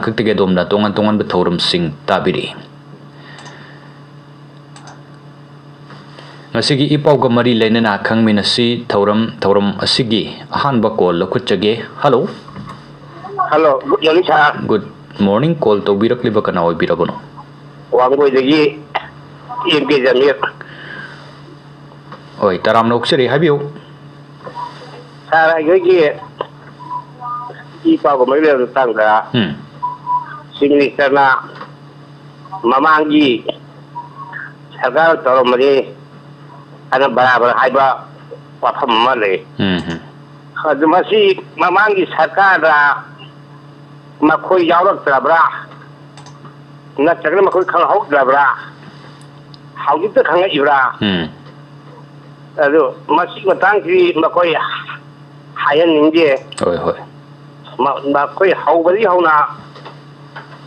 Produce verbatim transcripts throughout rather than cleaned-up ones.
ꯈꯛꯇꯒꯤ ꯑꯗꯣꯝꯅ ꯇꯣꯉꯥꯟ ꯇꯣꯉꯥꯟꯕ ꯊꯧꯔꯝꯁꯤꯡ ꯇꯥꯕꯤꯔꯤ꯫ ꯉꯁꯤꯒꯤ ꯏ ꯄꯥꯎꯒ ꯃꯔꯤ ꯂꯩꯅꯅ ꯈꯪꯃꯤꯟꯅꯁꯤ꯫ ꯊꯧꯔꯝ ꯊꯧꯔꯝ ꯑꯁꯤꯒꯤ ꯑꯍꯥꯟꯕ ꯀꯣꯜ ꯂꯧꯈꯠꯆꯒꯦ꯫ Hello. Hello, good morning sir. Good morning. Call ꯇꯧꯕꯤꯔꯛꯂꯤꯕ ꯀꯅꯥ ꯑꯣꯏꯕꯤꯔꯕꯅꯣ? ꯋꯥꯡꯒꯣꯏꯗꯒꯤ ꯑꯦꯝ ꯀꯦ ꯖꯃꯤꯔ꯫ ꯍꯣꯏ, ꯇꯔꯥꯝꯅ ꯑꯣꯛꯆꯔꯤ, ꯍꯥꯏꯕꯤꯌꯨ꯫ ꯁꯥꯔ, ꯑꯩꯈꯣꯏꯒꯤ ꯏ ꯄꯥꯎꯒ ꯃꯔꯤ ꯂꯩꯅꯕ ꯃꯇꯥꯡꯗ ꯎꯝ꯫ ꯆꯤꯐ ꯃꯤꯅꯤꯁꯇꯔꯅ ꯃꯃꯥꯡꯒꯤ ꯁꯔꯀꯥꯔ ꯇꯧꯔꯝꯕꯅꯤ ꯍꯥꯏꯅ ꯕꯔꯥꯕꯔ ꯍꯥꯏꯕ ꯋꯥꯐꯝ ꯑꯃ ꯂꯩ꯫ ꯎꯝ ꯎꯝ꯫ ꯑꯗꯨ ꯃꯁꯤ ꯃꯃꯥꯡꯒꯤ ꯁꯔꯀꯥꯔꯗ ꯃꯈꯣꯏ ꯌꯥꯎꯔꯛꯇ꯭ꯔꯕ꯭ꯔꯥ, ꯅꯠꯇ꯭ꯔꯒꯅ ꯃꯈꯣꯏ ꯈꯪꯍꯧꯗ꯭ꯔꯕ꯭ꯔꯥ? ꯍꯧꯖꯤꯛꯇ ꯈꯪꯉꯛꯏꯕ꯭ꯔꯥ? ꯎꯝ꯫ ꯑꯗꯨ ꯃꯁꯤꯒꯤ ꯃꯇꯥꯡꯁꯤ ꯃꯈꯣꯏ ꯍꯥꯏꯍꯟꯅꯤꯡꯗꯦ꯫ ꯍꯣꯏ ꯍꯣꯏ꯫ ꯃ-, ꯃꯈꯣꯏ ꯍꯧꯕꯗꯒꯤ ꯍꯧꯅ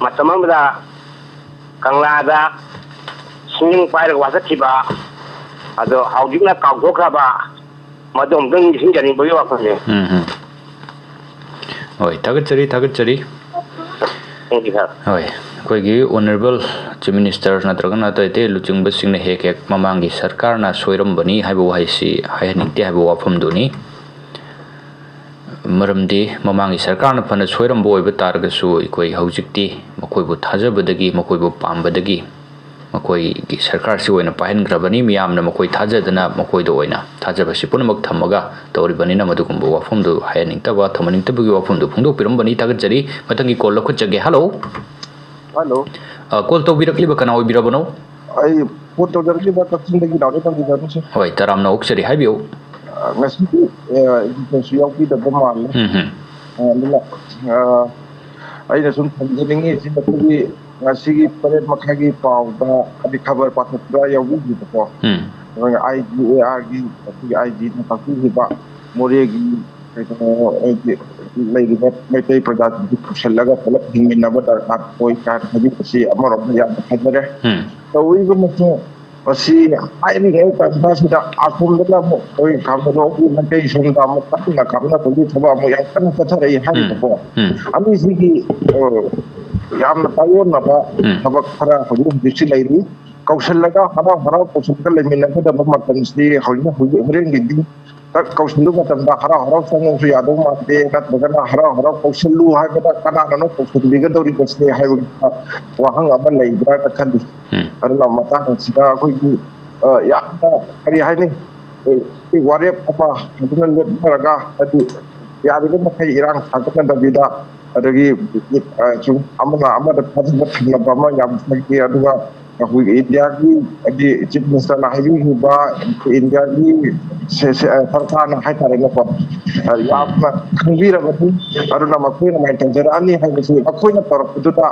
ꯃꯇꯝ ꯑꯃꯗ ꯀꯪꯂꯥꯗ ꯁꯤꯡꯖꯪ ꯄꯥꯏꯔꯒ ꯋꯥꯁꯛꯈꯤꯕ ꯑꯗꯣ ꯍꯧꯖꯤꯛꯅ ꯀꯥꯎꯊꯣꯛꯈ꯭ꯔꯕ, ꯃꯗꯨ ꯑꯃꯨꯛꯇꯪ ꯅꯤꯡꯁꯤꯡꯖꯅꯤꯡꯕꯒꯤ ꯋꯥꯐꯝꯅꯤ꯫ ꯎꯝ ꯎꯝ꯫ ꯍꯣꯏ, ꯊꯥꯒꯠꯆꯔꯤ, ꯊꯥꯒꯠꯆꯔꯤ꯫ Thank you, sir꯫ ꯍꯣꯏ, ꯑꯩꯈꯣꯏꯒꯤ ꯑꯣꯅꯔꯦꯕꯜ ꯆꯤꯐ ꯃꯤꯅꯤꯁꯇꯔ ꯅꯠꯇ꯭ꯔꯒꯅ ꯑꯇꯩ ꯑꯇꯩ ꯂꯨꯆꯤꯡꯕꯁꯤꯡꯅ ꯍꯦꯛ ꯍꯦꯛ ꯃꯃꯥꯡꯒꯤ ꯁꯔꯀꯥꯔꯅ ꯁꯣꯏꯔꯝꯕꯅꯤ ꯍꯥꯏꯕ ꯋꯥꯍꯩꯁꯤ ꯍꯥꯏꯍꯟꯅꯤꯡꯗꯦ ꯍꯥꯏꯕ ꯋꯥꯐꯝꯗꯨꯅꯤ꯫ ꯃꯔꯝꯗꯤ ꯃꯃꯥꯡꯒꯤ ꯁꯔꯀꯥꯔꯅ ꯐꯅ ꯁꯣꯏꯔꯝꯕ ꯑꯣꯏꯕ ꯇꯥꯔꯒꯁꯨ, ꯑꯩꯈꯣꯏ ꯍꯧꯖꯤꯛꯇꯤ ꯃꯈꯣꯏꯕꯨ ꯊꯥꯖꯕꯗꯒꯤ, ꯃꯈꯣꯏꯕꯨ ꯄꯥꯝꯕꯗꯒꯤ ꯃꯈꯣꯏꯒꯤ ꯁꯔꯀꯥꯔꯁꯤ ꯑꯣꯏꯅ ꯄꯥꯏꯍꯟꯈ꯭ꯔꯕꯅꯤ꯫ ꯃꯤꯌꯥꯝꯅ ꯃꯈꯣꯏ ꯊꯥꯖꯗꯅ ꯃꯈꯣꯏꯗ ꯑꯣꯏꯅ ꯊꯥꯖꯕꯁꯤ ꯄꯨꯝꯅꯃꯛ ꯊꯝꯃꯒ ꯇꯧꯔꯤꯕꯅꯤꯅ, ꯃꯗꯨꯒꯨꯝꯕ ꯋꯥꯐꯝꯗꯨ ꯍꯥꯏꯍꯟꯅꯤꯡꯗꯕ, ꯊꯝꯍꯟꯅꯤꯡꯗꯕꯒꯤ ꯋꯥꯐꯝꯗꯨ ꯐꯣꯡꯗꯣꯛꯄꯤꯔꯝꯕꯅꯤ꯫ ꯊꯥꯒꯠꯆꯔꯤ꯫ ꯃꯊꯪꯒꯤ ꯀꯣꯜ ꯂꯧꯈꯠꯆꯒꯦ꯫ ꯍꯜꯂꯣ꯫ ꯍꯜꯂꯣ꯫ ꯑ, ꯀꯣꯜ ꯇꯧꯕꯤꯔꯛꯂꯤꯕ ꯀꯅꯥ ꯑꯣꯏꯕꯤꯔꯕꯅꯣ? ꯑꯩ ꯐꯣꯟ ꯇꯧꯖꯔꯛꯂꯤꯕ ꯀꯛꯆꯤꯡꯗꯒꯤ ꯅꯥꯎꯔꯦꯝꯕꯝꯒꯤ ꯁꯥꯔꯅꯤ, ꯁꯥꯔ꯫ ꯍꯣꯏ, ꯇꯔꯥꯝꯅ ꯑꯣꯛꯆꯔꯤ, ꯍꯥꯏꯕꯤꯌꯨ꯫ ꯑ, ꯉꯁꯤꯗꯤ, ꯑ, ꯏꯗꯤꯇꯔꯁꯨ ꯌꯥꯎꯕꯤꯗꯕ ꯃꯥꯜꯂꯦ꯫ ꯎꯝ ꯍꯝ꯫ ꯑ, ꯑꯗꯨꯅ, ꯑ, ꯑꯩꯅ ꯁꯨꯝ ꯊꯝꯖꯅꯤꯡꯉꯤꯁꯤ, ꯑꯩꯈꯣꯏꯒꯤ ꯉꯁꯤꯒꯤ ꯇꯔꯦꯠ ꯃꯈꯥꯏꯒꯤ ꯄꯥꯎꯗ, ꯍꯥꯏꯗꯤ, ꯈꯕꯔ ꯄꯥꯊꯣꯛꯄꯗ ꯌꯥꯎꯕꯤꯈꯤꯕꯀꯣ꯫ ꯎꯝ꯫ ꯑꯩꯈꯣꯏꯒꯤ ꯑꯥꯏ ꯖꯤ ꯑꯦ ꯑꯥꯔꯒꯤ, ꯑꯩꯈꯣꯏꯒꯤ ꯑꯥꯏ ꯖꯤꯅ ꯇꯥꯛꯄꯤꯈꯤꯕ ꯃꯣꯔꯦꯒꯤ ꯀꯩꯅꯣ, ꯍꯥꯏꯗꯤ, ꯂꯩꯔꯤꯕ ꯃꯩꯇꯩ ꯄ꯭ꯔꯖꯥꯁꯤꯡꯁꯤ ꯄꯨꯁꯤꯜꯂꯒ ꯄꯨꯂꯞ ꯍꯤꯡꯃꯤꯟꯅꯕ ꯗꯔꯀꯥꯔ ꯑꯣꯏ ꯀꯥꯏꯅ ꯍꯥꯏꯕꯤꯕꯁꯤ ꯑꯃꯔꯣꯝꯗ ꯌꯥꯝꯅ ꯐꯖꯔꯦ꯫ ꯎꯝ꯫ ꯇꯧꯔꯤꯕ ꯃꯁꯤꯡ ꯃꯁꯤ ꯍꯥꯏꯔꯤꯉꯩ ꯇꯥꯟꯖꯥꯁꯤꯗ ꯑꯁꯣꯝꯗꯅ ꯑꯃꯨꯛ ꯑꯩꯈꯣꯏ ꯈꯥꯝꯕꯂꯣꯡꯒꯤ ꯃꯥꯏꯀꯩ ꯁꯣꯝꯗ ꯑꯃꯨꯛ ꯀꯟꯅ ꯀꯥꯞꯅꯕꯒꯤ ꯊꯕꯛ ꯑꯃꯨꯛ ꯌꯥꯝ ꯀꯟꯅ ꯆꯠꯊꯔꯛꯏ ꯍꯥꯏꯔꯤꯕꯀꯣ꯫ ꯎꯝ꯫ ꯑꯅꯤꯁꯤꯒꯤ, ꯑ, ꯌꯥꯝꯅ ꯇꯥꯏꯑꯣꯟꯅꯕ ꯎꯝ꯫ ꯊꯕꯛ ꯈꯔ ꯍꯧꯖꯤꯛ ꯍꯧꯖꯤꯛꯁꯤ ꯂꯩꯔꯤ꯫ ꯀꯧꯁꯜꯂꯒ ꯍꯔꯥꯎ ꯍꯔꯥꯎ ꯀꯧꯁꯜꯂꯒ ꯂꯩꯃꯤꯟꯅꯒꯗꯕ ꯃꯇꯝꯁꯤ ꯍꯧꯖꯤꯛ, ꯍꯧꯖꯤꯛ ꯍꯣꯔꯦꯟꯒꯤꯗꯤ ꯇꯛ ꯀꯧꯁꯤꯟꯕ ꯃꯇꯝꯗ ꯍꯔꯥꯎ ꯍꯔꯥꯎ ꯆꯪꯉꯁꯨ ꯌꯥꯗꯧ ꯃꯥꯟꯗꯦ, ꯅꯠꯇ꯭ꯔꯒꯅ ꯍꯔꯥꯎ ꯍꯔꯥꯎ ꯀꯧꯁꯤꯜꯂꯨ ꯍꯥꯏꯕꯗ ꯀꯅꯥꯅꯅꯣ ꯀꯧꯁꯤꯟꯕꯤꯒꯗꯧꯔꯤꯕꯁꯦ ꯍꯥꯏꯕ ꯋꯥꯍꯪ ꯑꯃ ꯂꯩꯕ꯭ꯔꯥꯅ ꯈꯜꯂꯤ꯫ ꯎꯝ꯫ ꯑꯗꯨꯅ ꯃꯇꯥꯡꯁꯤꯗ ꯑꯩꯈꯣꯏꯒꯤ, ꯑ, ꯌꯥꯝꯅ ꯀꯔꯤ ꯍꯥꯏꯅꯤ, ꯑꯩꯈꯣꯏ ꯋꯥꯔꯦꯞ ꯑꯃ ꯐꯖꯅ ꯂꯦꯞꯅꯔꯒ, ꯍꯥꯏꯗꯤ ꯌꯥꯔꯤꯕ ꯃꯈꯩ ꯏꯔꯥꯡ ꯁꯥꯒꯠꯅꯗꯕꯤꯗ, ꯑꯗꯒꯤ, ꯑ, ꯁꯨꯝ ꯑꯃꯅ ꯑꯃꯗ ꯊꯥꯖꯕ ꯊꯝꯅꯕ ꯑꯃ ꯌꯥꯝ ꯐꯪꯉꯤ꯫ ꯑꯗꯨꯒ ꯑꯩꯈꯣꯏꯒꯤ ꯏꯟꯗꯤꯌꯥꯒꯤ, ꯍꯥꯏꯗꯤ ꯆꯤꯐ ꯃꯤꯅꯤꯁꯇꯔꯅ ꯍꯥꯏꯕꯤꯈꯤꯕ ꯏꯟꯗꯤꯌꯥꯒꯤ ꯁꯦ-, ꯁꯦ-, ꯁꯔꯀꯥꯔꯅ ꯍꯥꯏꯇꯥꯔꯦꯅꯦꯀꯣ, ꯑ, ꯌꯥꯝꯅ ꯈꯪꯕꯤꯔꯕꯅꯤ꯫ ꯑꯗꯨꯅ ꯃꯈꯣꯏꯅ ꯀꯃꯥꯏꯅ ꯇꯧꯖꯔꯛꯑꯅꯤ ꯍꯥꯏꯕꯁꯤ ꯃꯈꯣꯏꯅ ꯇꯧꯔꯛꯄꯗꯨꯗ,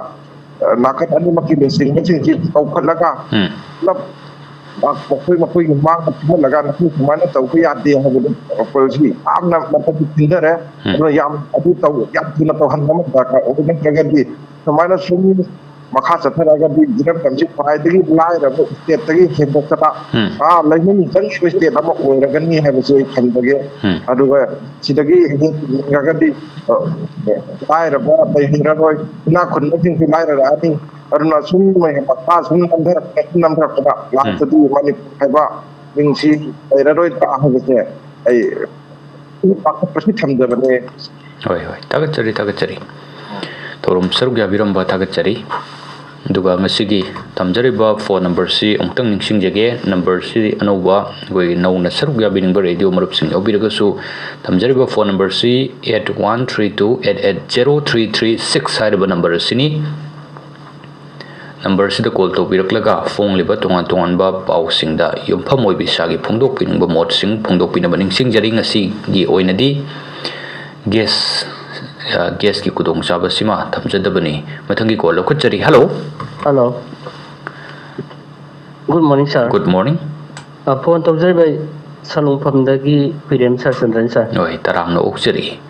ꯑ, ꯅꯥꯀꯟ ꯑꯅꯤꯃꯛꯀꯤ ꯂꯨꯆꯤꯡꯕꯁꯤꯡꯁꯤ ꯀꯧꯈꯠꯂꯒ ꯎꯝ꯫ ꯄꯨꯂꯞ ꯃꯈꯣꯏ ꯃꯈꯣꯏꯒꯤ ꯃꯥꯡꯗ ꯐꯝꯍꯜꯂꯒ ꯅꯈꯣꯏ ꯁꯨꯃꯥꯏꯅ ꯇꯧꯕ ꯌꯥꯗꯦ ꯍꯥꯏꯕꯗꯨ ꯃꯈꯣꯏꯁꯤ ꯌꯥꯝꯅ ꯃꯇꯝ ꯄꯤꯟꯊꯔꯦ꯫ ꯎꯝ꯫ ꯑꯗꯨꯅ ꯌꯥꯝ ꯑꯗꯨ ꯇꯧ-, ꯌꯥꯝ ꯊꯨꯅ ꯇꯧꯍꯟꯕ ꯑꯃ ꯗꯔꯀꯥꯔ ꯑꯣꯏ꯫ ꯅꯠꯇ꯭ꯔꯒꯗꯤ ꯁꯨꯃꯥꯏꯅ ꯁꯨꯝ ꯃꯈꯥ ꯆꯠꯊꯔꯛꯑꯒꯗꯤ ꯏꯔꯝꯗꯝꯁꯤ ꯈ꯭ꯋꯥꯏꯗꯒꯤ ꯂꯥꯏꯔꯕ ꯁ꯭ꯇꯦꯠꯇꯒꯤ ꯍꯦꯟꯗꯣꯛꯇꯅ, ꯎꯝ꯫ ꯑꯥ, ꯂꯩꯃꯟ ꯆꯪꯈꯤꯕ ꯁ꯭ꯇꯦꯠ ꯑꯃ ꯑꯣꯏꯔꯒꯅꯤ ꯍꯥꯏꯕꯁꯤ ꯑꯩ ꯊꯝꯖꯒꯦ꯫ ꯎꯝ꯫ ꯑꯗꯨꯒ ꯁꯤꯗꯒꯤ ꯍꯦꯟꯒꯠꯂꯒꯗꯤ, ꯑ, ꯂꯥꯏꯔꯕ ꯂꯩꯍꯟꯈ꯭ꯔꯔꯣꯏ, ꯏꯅꯥꯛ ꯈꯨꯟꯕꯁꯤꯡꯁꯨ ꯂꯥꯏꯔꯔꯛꯑꯅꯤ꯫ ꯑꯗꯨꯅ ꯁꯨꯝ ꯃꯈꯥ ꯁꯨꯝ ꯅꯝꯊꯔꯛꯄꯗ, ꯁꯨꯝ ꯅꯝꯊꯔꯛꯄꯗ ꯂꯥꯁꯇꯗꯤ ꯃꯅꯤꯄꯨꯔ ꯍꯥꯏꯕ ꯃꯤꯡꯁꯤ ꯂꯩꯔꯔꯣꯏꯗ꯭ꯔꯥ ꯍꯥꯏꯕꯁꯦ ꯑꯩ ꯄꯥꯈꯠꯄꯁꯤ ꯊꯝꯖꯕꯅꯦ꯫ ꯍꯣꯏ, ꯍꯣꯏ, ꯊꯥꯒꯠꯆꯔꯤ, ꯊꯥꯒꯠꯆꯔꯤ꯫ ꯊꯧꯔꯝ ꯁꯔꯨꯛ ꯌꯥꯕꯤꯔꯝꯕ ꯊꯥꯒꯠꯆꯔꯤ꯫ ꯑꯗꯨꯒ ꯉꯁꯤꯒꯤ ꯊꯝꯖꯔꯤꯕ ꯐꯣꯟ ꯅꯝꯕꯔꯁꯤ ꯑꯃꯨꯛꯇꯪ ꯅꯤꯡꯁꯤꯡꯖꯒꯦ꯫ ꯅꯝꯕꯔꯁꯤ ꯑꯅꯧꯕ ꯑꯩꯈꯣꯏꯒꯤ ꯅꯧꯅ ꯁꯔꯨꯛ ꯌꯥꯕꯤꯅꯤꯡꯕ ꯔꯦꯗꯤꯑꯣ ꯃꯔꯨꯞꯁꯤꯡ ꯌꯥꯎꯕꯤꯔꯒꯁꯨ, ꯊꯝꯖꯔꯤꯕ ꯐꯣꯟ ꯅꯝꯕꯔꯁꯤ eight one three two eight eight zero three three six ꯍꯥꯏꯔꯤꯕ ꯅꯝꯕꯔ ꯑꯁꯤꯅꯤ꯫ ꯅꯝꯕꯔꯁꯤꯗ ꯀꯣꯜ ꯇꯧꯕꯤꯔꯛꯂꯒ ꯐꯣꯡꯂꯤꯕ ꯇꯣꯉꯥꯟ ꯇꯣꯉꯥꯟꯕ ꯄꯥꯎꯁꯤꯡꯗ ꯌꯨꯝꯐꯝ ꯑꯣꯏꯕ ꯏꯁꯥꯒꯤ ꯐꯣꯡꯗꯣꯛꯄꯤꯅꯤꯡꯕ ꯃꯣꯠꯁꯤꯡ ꯐꯣꯡꯗꯣꯛꯄꯤꯅꯕ ꯅꯤꯡꯁꯤꯡꯖꯔꯤ꯫ ꯉꯁꯤꯒꯤ ꯑꯣꯏꯅꯗꯤ ꯒꯦꯁ, ꯑ, ꯒꯦꯁꯀꯤ ꯈꯨꯗꯣꯡꯆꯥꯕꯁꯤꯃ ꯊꯝꯖꯗꯕꯅꯤ꯫ ꯃꯊꯪꯒꯤ ꯀꯣꯜ ꯂꯧꯈꯠꯆꯔꯤ꯫ Hello. Hello. Good morning, sir. Good morning. ꯑ, ꯐꯣꯟ ꯇꯧꯖꯔꯤꯕ ꯑꯩ ꯁꯂꯨꯡꯐꯝꯗꯒꯤ ꯈꯨꯏꯔꯦꯝ ꯁꯔꯆꯟꯗ꯭ꯔꯅꯤ, sir. ꯍꯣꯏ, ꯇꯔꯥꯝꯅ ꯑꯣꯛꯆꯔꯤ꯫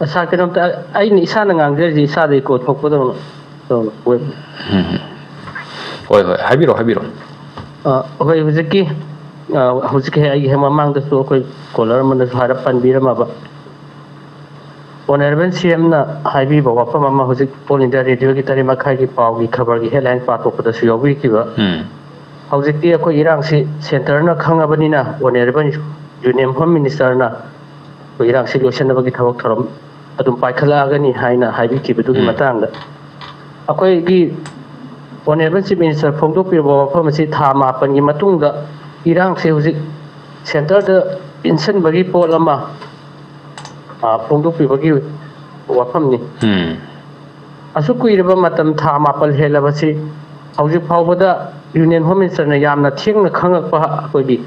ꯑ, sir, ꯀꯩꯅꯣꯝꯇ ꯑꯩꯅ ꯏꯁꯥꯅ ꯉꯥꯡꯖꯔꯤꯁꯦ ꯏꯁꯥꯗ echo ꯊꯣꯛꯄꯗꯧꯅ ꯇꯧꯕ꯫ ꯎꯝ꯫ ꯍꯣꯏ, ꯍꯣꯏ, ꯍꯥꯏꯕꯤꯔꯣ, ꯍꯥꯏꯕꯤꯔꯣ꯫ ꯑ, ꯍꯣꯏ, ꯍꯧꯖꯤꯛꯀꯤ ꯑ, ꯍꯧꯖꯤꯛꯀꯤ ꯑꯩꯒꯤ ꯍꯦꯛ ꯃꯃꯥꯡꯗꯁꯨ ꯑꯩꯈꯣꯏ ꯀꯣꯂꯔ ꯑꯃꯅꯁꯨ ꯍꯥꯏꯔꯞ ꯄꯟꯕꯤꯔꯝꯃꯕ, ꯑꯣꯅꯔꯦꯕꯜ ꯁꯤ ꯑꯦꯝꯅ ꯍꯥꯏꯕꯤꯕ ꯋꯥꯐꯝ ꯑꯃ ꯍꯧꯖꯤꯛ ꯑꯣꯜ ꯏꯟꯗꯤꯌꯥ ꯔꯦꯗꯤꯑꯣꯒꯤ ꯇꯔꯦꯠ ꯃꯈꯥꯏꯒꯤ ꯄꯥꯎꯒꯤ ꯈꯕꯔꯒꯤ ꯍꯦꯗꯂꯥꯏꯟ ꯄꯥꯊꯣꯛꯄꯗꯁꯨ ꯌꯥꯎꯕꯤꯈꯤꯕ꯫ ꯎꯝ꯫ ꯍꯧꯖꯤꯛꯇꯤ ꯑꯩꯈꯣꯏ ꯏꯔꯥꯡꯁꯤ ꯁꯦꯟꯇꯔꯅ ꯈꯪꯉꯕꯅꯤꯅ, ꯑꯣꯅꯔꯦꯕꯜ ꯌꯨꯅꯤꯌꯟ ꯍꯣꯝ ꯃꯤꯅꯤꯁꯇꯔꯅ ꯑꯩꯈꯣꯏ ꯏꯔꯥꯡꯁꯤ ꯂꯣꯏꯁꯤꯟꯅꯕꯒꯤ ꯊꯕꯛ ꯊꯧꯔꯝ ꯑꯗꯨꯝ ꯄꯥꯏꯈꯠꯂꯛꯑꯒꯅꯤ ꯍꯥꯏꯅ ꯍꯥꯏꯕꯤꯈꯤꯕꯗꯨꯒꯤ ꯎꯝ꯫ ꯃꯇꯥꯡꯗ ꯑꯩꯈꯣꯏꯒꯤ ꯑꯣꯅꯔꯦꯕꯜ ꯆꯤꯐ ꯃꯤꯅꯤꯁꯇꯔ ꯐꯣꯡꯗꯣꯛꯄꯤꯔꯕ ꯋꯥꯐꯝ ꯑꯁꯤ ꯊꯥ ꯃꯥꯄꯟꯒꯤ ꯃꯇꯨꯡꯗ ꯏꯔꯥꯡꯁꯦ ꯍꯧꯖꯤꯛ ꯁꯦꯟꯇꯔꯗ ꯏꯟꯁꯤꯟꯕꯒꯤ ꯄꯣꯠ ꯑꯃ, ꯑ, ꯐꯣꯡꯗꯣꯛꯄꯤꯕꯒꯤ ꯋꯥꯐꯝꯅꯤ꯫ ꯎꯝ꯫ ꯑꯁꯨꯛ ꯀꯨꯏꯔꯕ ꯃꯇꯝ, ꯊꯥ ꯃꯥꯄꯜ ꯍꯦꯜꯂꯕꯁꯤ, ꯍꯧꯖꯤꯛ ꯐꯥꯎꯕꯗ ꯌꯨꯅꯤꯌꯟ ꯍꯣꯝ ꯃꯤꯅꯤꯁꯇꯔꯅ ꯌꯥꯝꯅ ꯊꯦꯡꯅ ꯈꯪꯉꯛꯄ ꯑꯩꯈꯣꯏꯒꯤ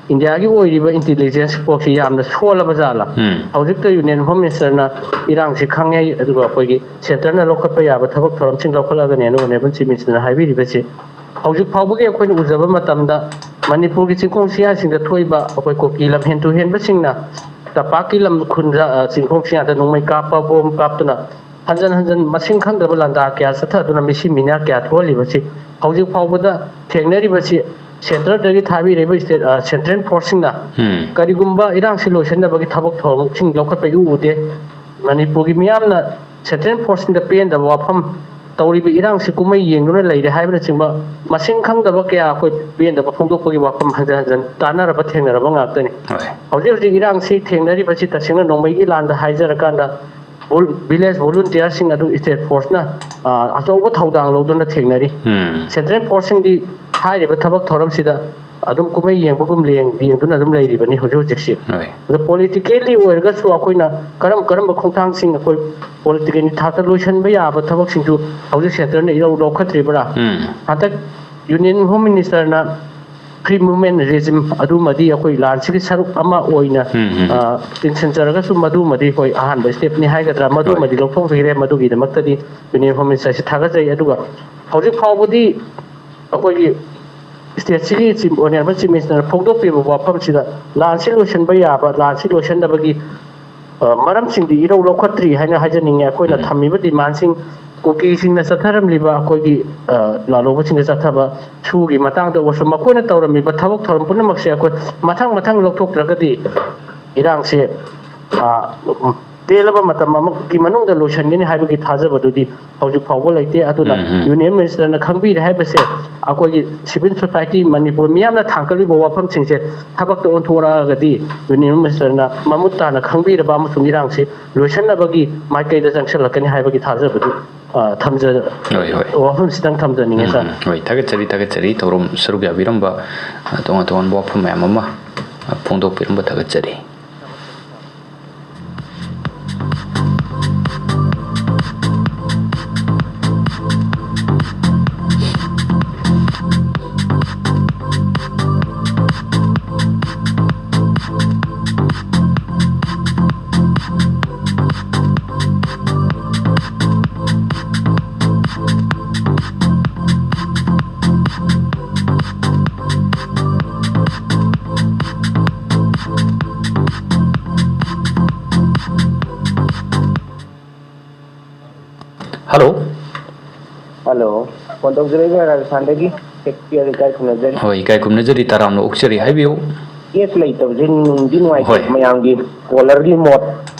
ꯏꯟꯗꯤꯌꯥꯒꯤ ꯑꯣꯏꯔꯤꯕ ꯏꯟꯇꯤꯂꯤꯖꯦꯟꯁ ꯄꯣꯠꯁꯤ ꯌꯥꯝꯅ ꯁꯣꯜꯂꯕ ꯖꯥꯠꯂ? ꯎꯝ꯫ ꯍꯧꯖꯤꯛꯇ ꯌꯨꯅꯤꯌꯟ ꯍꯣꯝ ꯃꯤꯅꯤꯁꯇꯔꯅ ꯏꯔꯥꯡꯁꯤ ꯈꯪꯉꯦ, ꯑꯗꯨꯒ ꯑꯩꯈꯣꯏꯒꯤ ꯁꯦꯟꯇꯔꯅ ꯂꯧꯈꯠꯄ ꯌꯥꯕ ꯊꯕꯛ ꯊꯧꯔꯝꯁꯤꯡ ꯂꯧꯈꯠꯂꯒꯅꯤ ꯑꯅꯧꯕ ꯅꯦꯕꯜ ꯆꯤꯐ ꯃꯤꯅꯤꯁꯇꯔꯅ ꯍꯥꯏꯕꯤꯔꯤꯕꯁꯤ꯫ ꯍꯧꯖꯤꯛ ꯐꯥꯎꯕꯒꯤ ꯑꯩꯈꯣꯏꯅ ꯎꯖꯕ ꯃꯇꯝꯗ, ꯃꯅꯤꯄꯨꯔꯒꯤ ꯆꯤꯡꯈꯣꯡ ꯆꯤꯌꯥꯁꯤꯡꯗ ꯊꯣꯛꯏꯕ ꯑꯩꯈꯣꯏ ꯀꯨꯀꯤ ꯂꯝꯍꯦꯟ ꯇꯨꯍꯦꯟꯕꯁꯤꯡꯅ ꯇꯝꯄꯥꯛꯀꯤ ꯂꯝ ꯈꯨꯟꯗ, ꯑ, ꯆꯤꯡꯈꯣꯡ ꯆꯤꯌꯥꯗ ꯅꯣꯡꯃꯩ ꯀꯥꯞꯄ, ꯕꯣꯝ ꯀꯥꯞꯇꯨꯅ ꯍꯟꯖꯟ ꯍꯟꯖꯟ ꯃꯁꯤꯡ ꯈꯪꯗ꯭ꯔꯕ ꯂꯥꯟꯗꯥ ꯀꯌꯥ ꯆꯠꯊꯗꯨꯅ ꯃꯤꯁꯤ ꯃꯤꯅꯥ ꯀꯌꯥ ꯊꯣꯛꯍꯜꯂꯤꯕꯁꯤ, ꯍꯧꯖꯤꯛ ꯐꯥꯎꯕꯗ ꯊꯦꯡꯅꯔꯤꯕꯁꯤ ꯁꯦꯟꯇꯔꯗꯒꯤ ꯊꯥꯕꯤꯔꯛꯏꯕ ꯏꯁꯇꯦꯠ, ꯑ, ꯁꯦꯟꯇ꯭ꯔꯦꯜ ꯐꯣꯔꯁꯁꯤꯡꯅ ꯎꯝ꯫ ꯀꯔꯤꯒꯨꯝꯕ ꯏꯔꯥꯡꯁꯤ ꯂꯣꯏꯁꯤꯟꯅꯕꯒꯤ ꯊꯕꯛ ꯊꯧꯔꯝꯁꯤꯡ ꯂꯧꯈꯠꯄ ꯏꯎ ꯎꯗꯦ꯫ ꯃꯅꯤꯄꯨꯔꯒꯤ ꯃꯤꯌꯥꯝꯅ ꯁꯦꯟꯇ꯭ꯔꯦꯜ ꯐꯣꯔꯁꯁꯤꯡꯗ ꯄꯦꯟꯗꯕ ꯋꯥꯐꯝ, ꯇꯧꯔꯤꯕ ꯏꯔꯥꯡꯁꯤ ꯀꯨꯝꯍꯩ ꯌꯦꯡꯗꯨꯅ ꯂꯩꯔꯦ ꯍꯥꯏꯕꯅꯆꯤꯡꯕ ꯃꯁꯤꯡ ꯈꯪꯗꯕ ꯀꯌꯥ ꯑꯩꯈꯣꯏ ꯄꯦꯟꯗꯕ ꯐꯣꯡꯗꯣꯛꯄꯒꯤ ꯋꯥꯐꯝ ꯍꯟꯖꯟ ꯍꯟꯖꯟ ꯇꯥꯟꯅꯔꯕ, ꯊꯦꯡꯅꯔꯕ ꯉꯥꯛꯇꯅꯤ꯫ ꯍꯣꯏ꯫ ꯍꯧꯖꯤꯛ ꯍꯧꯖꯤꯛ ꯏꯔꯥꯡꯁꯤ ꯊꯦꯡꯅꯔꯤꯕꯁꯤ ꯇꯁꯦꯡꯅ ꯅꯣꯡꯃꯩꯒꯤ ꯂꯥꯟꯗ ꯍꯥꯏꯖꯔꯀꯥꯟꯗ, ꯚꯣꯜ-, ꯚꯤꯂꯦꯖ ꯚꯣꯂꯨꯟꯇꯤꯌꯔꯁꯤꯡ ꯑꯗꯨ ꯏꯁꯇꯦꯠ ꯐꯣꯔꯁꯅ, ꯑ, ꯑꯆꯧꯕ ꯊꯧꯗꯥꯡ ꯂꯧꯗꯨꯅ ꯊꯦꯡꯅꯔꯤ꯫ ꯎꯝ꯫ ꯁꯦꯟꯇ꯭ꯔꯦꯜ ꯐꯣꯔꯁꯁꯤꯡꯗꯤ ꯍꯥꯏꯔꯤꯕ ꯊꯕꯛ ꯊꯧꯔꯝꯁꯤꯗ ꯑꯗꯨꯝ ꯀꯨꯝꯍꯩ ꯌꯦꯡꯕꯒꯨꯝ ꯂꯦꯡ-, ꯌꯦꯡꯗꯨꯅ ꯑꯗꯨꯝ ꯂꯩꯔꯤꯕꯅꯤ ꯍꯧꯖꯤꯛ ꯍꯧꯖꯤꯛꯁꯤ꯫ ꯍꯣꯏ꯫ ꯑꯗꯣ ꯄꯣꯂꯤꯇꯤꯀꯦꯜꯂꯤ ꯑꯣꯏꯔꯒꯁꯨ ꯑꯩꯈꯣꯏꯅ ꯀꯔꯝ ꯀꯔꯝꯕ ꯈꯣꯡꯊꯥꯡꯁꯤꯡ ꯑꯩꯈꯣꯏ ꯄꯣꯂꯤꯇꯤꯀꯦꯜꯒꯤ ꯊꯥꯛꯇ ꯂꯣꯏꯁꯤꯟꯕ ꯌꯥꯕ ꯊꯕꯛꯁꯤꯡꯁꯨ ꯍꯧꯖꯤꯛ ꯁꯦꯟꯇꯔꯅ ꯏꯔꯧ ꯂꯧꯈꯠꯇ꯭ꯔꯤꯕ꯭ꯔꯥ? ꯎꯝ꯫ ꯍꯟꯗꯛ ꯌꯨꯅꯤꯌꯟ ꯍꯣꯝ ꯃꯤꯅꯤꯁꯇꯔꯅ ꯐ꯭ꯔꯤ ꯃꯨꯚꯃꯦꯟ ꯔꯦꯖꯤꯝ ꯑꯗꯨꯃꯗꯤ ꯑꯩꯈꯣꯏ ꯂꯥꯟꯁꯤꯒꯤ ꯁꯔꯨꯛ ꯑꯃ ꯑꯣꯏꯅ, ꯎꯝ, ꯎꯝ꯫ ꯑ, ꯆꯤꯡꯁꯤꯟꯖꯔꯒꯁꯨ ꯃꯗꯨꯃꯗꯤ ꯑꯩꯈꯣꯏ ꯑꯍꯥꯟꯕ ꯁ꯭ꯇꯦꯞꯅꯤ ꯍꯥꯏꯒꯗ꯭ꯔꯥ, ꯍꯣꯏ꯫ ꯃꯗꯨꯃꯗꯤ ꯂꯧꯊꯣꯛꯄꯤꯈ꯭ꯔꯦ꯫ ꯃꯗꯨꯒꯤꯗꯃꯛꯇꯗꯤ ꯌꯨꯅꯤꯌꯟ ꯍꯣꯝ ꯃꯤꯅꯤꯁꯇꯔꯁꯤ ꯊꯥꯒꯠꯆꯔꯤ꯫ ꯑꯗꯨꯒ ꯍꯧꯖꯤꯛ ꯐꯥꯎꯕꯗꯤ ꯑꯩꯈꯣꯏꯒꯤ ꯁ꯭ꯇꯦꯠꯁꯤꯒꯤ ꯆꯤꯐ, ꯑꯣꯅꯔꯦꯕꯜ ꯆꯤꯐ ꯃꯤꯅꯤꯁꯇꯔꯅ ꯐꯣꯡꯗꯣꯛꯄꯤꯕ ꯋꯥꯐꯝꯁꯤꯗ ꯂꯥꯟꯁꯤ ꯂꯣꯏꯁꯤꯟꯕ ꯌꯥꯕ, ꯂꯥꯟꯁꯤ ꯂꯣꯏꯁꯤꯟꯅꯕꯒꯤ, ꯑ, ꯃꯔꯝꯁꯤꯡꯗꯤ ꯏꯔꯧ ꯂꯧꯈꯠꯇ꯭ꯔꯤ ꯍꯥꯏꯅ ꯍꯥꯏꯖꯅꯤꯡꯉꯤ꯫ ꯑꯩꯈꯣꯏꯅ ꯎꯝ꯫ ꯊꯝꯃꯤꯕ ꯗꯤꯃꯥꯟꯁꯤꯡ ꯀꯨꯀꯤꯁꯤꯡꯅ ꯆꯠꯊꯔꯝꯂꯤꯕ ꯑꯩꯈꯣꯏꯒꯤ, ꯑ, ꯂꯥꯜꯍꯧꯕꯁꯤꯡꯅ ꯆꯠꯊꯕ ꯁꯨꯒꯤ ꯃꯇꯥꯡꯗ ꯑꯣꯏꯔꯁꯨ, ꯃꯈꯣꯏꯅ ꯇꯧꯔꯝꯃꯤꯕ ꯊꯕꯛ ꯊꯧꯔꯝ ꯄꯨꯝꯅꯃꯛꯁꯦ ꯑꯩꯈꯣꯏ ꯃꯊꯪ ꯃꯊꯪ ꯂꯧꯊꯣꯛꯇ꯭ꯔꯒꯗꯤ ꯏꯔꯥꯡꯁꯦ, ꯑ, ꯇꯦꯜꯂꯕ ꯃꯇꯝ ꯑꯃꯒꯤ ꯃꯅꯨꯡꯗ ꯂꯣꯏꯁꯤꯟꯒꯅꯤ ꯍꯥꯏꯕꯒꯤ ꯊꯥꯖꯕꯗꯨꯗꯤ ꯍꯧꯖꯤꯛ ꯐꯥꯎꯕ ꯂꯩꯇꯦ꯫ ꯑꯗꯨꯅ ꯎꯝ, ꯎꯝ꯫ ꯌꯨꯅꯤꯌꯟ ꯃꯤꯅꯤꯁꯇꯔꯅ ꯈꯪꯕꯤꯔꯦ ꯍꯥꯏꯕꯁꯦ ꯑꯩꯈꯣꯏꯒꯤ ꯁꯤꯚꯤꯜ ꯁꯣꯁꯥꯏꯇꯤ ꯃꯅꯤꯄꯨꯔ ꯃꯤꯌꯥꯝꯅ ꯊꯥꯡꯒꯠꯂꯤꯕ ꯋꯥꯐꯝꯁꯤꯡꯁꯦ ꯊꯕꯛꯇ ꯑꯣꯟꯊꯣꯔꯛꯑꯒꯗꯤ ꯌꯨꯅꯤꯌꯟ ꯃꯤꯅꯤꯁꯇꯔꯅ ꯃꯃꯨꯠ ꯇꯥꯅ ꯈꯪꯕꯤꯔꯕ ꯑꯃꯁꯨꯡ ꯏꯔꯥꯡꯁꯤ ꯂꯣꯏꯁꯤꯟꯅꯕꯒꯤ ꯃꯥꯏꯀꯩꯗ ꯆꯪꯁꯤꯜꯂꯛꯀꯅꯤ ꯍꯥꯏꯕꯒꯤ ꯊꯥꯖꯕꯗꯨ, ꯑ, ꯊꯝꯖ-, ꯍꯣꯏ, ꯍꯣꯏ꯫ ꯋꯥꯐꯝꯁꯤꯗꯪ ꯊꯝꯖꯅꯤꯡꯉꯦ, ꯎꯝ, ꯁꯥꯔ꯫ ꯎꯝ꯫ ꯍꯣꯏ, ꯊꯥꯒꯠꯆꯔꯤ, ꯊꯥꯒꯠꯆꯔꯤ꯫ ꯊꯧꯔꯝ ꯁꯔꯨꯛ ꯌꯥꯕꯤꯔꯝꯕ, ꯑ, ꯇꯣꯉꯥꯟ ꯇꯣꯉꯥꯟꯕ ꯋꯥꯐꯝ ꯃꯌꯥꯝ ꯑꯃ, ꯑ, ꯐꯣꯡꯗꯣꯛꯄꯤꯔꯝꯕ ꯊꯥꯒꯠꯆꯔꯤ꯫ ꯍꯜꯂꯣ꯫ ꯍꯜꯂꯣ꯫ ꯐꯣꯟ ꯇꯧꯖꯔꯛꯏꯕ ꯔꯥꯖꯁꯊꯥꯟꯗꯒꯤ ꯁꯦꯛꯁꯄꯤꯌꯔ ꯏꯀꯥꯏ ꯈꯨꯝꯅꯖꯔꯤ꯫ ꯍꯣꯏ, ꯏꯀꯥꯏ ꯈꯨꯝꯅꯖꯔꯤ, ꯇꯔꯥꯝꯅ ꯑꯣꯛꯆꯔꯤ, ꯍꯥꯏꯕꯤꯌꯨ꯫ ꯀꯦꯁ ꯂꯩꯇꯕꯁꯦ ꯅꯨꯡꯗꯤ ꯅꯨꯡꯉꯥꯏꯇꯦ꯫ ꯍꯣꯏ꯫ ꯃꯌꯥꯝꯒꯤ ꯀꯣꯂꯔꯒꯤ ꯃꯣꯠ,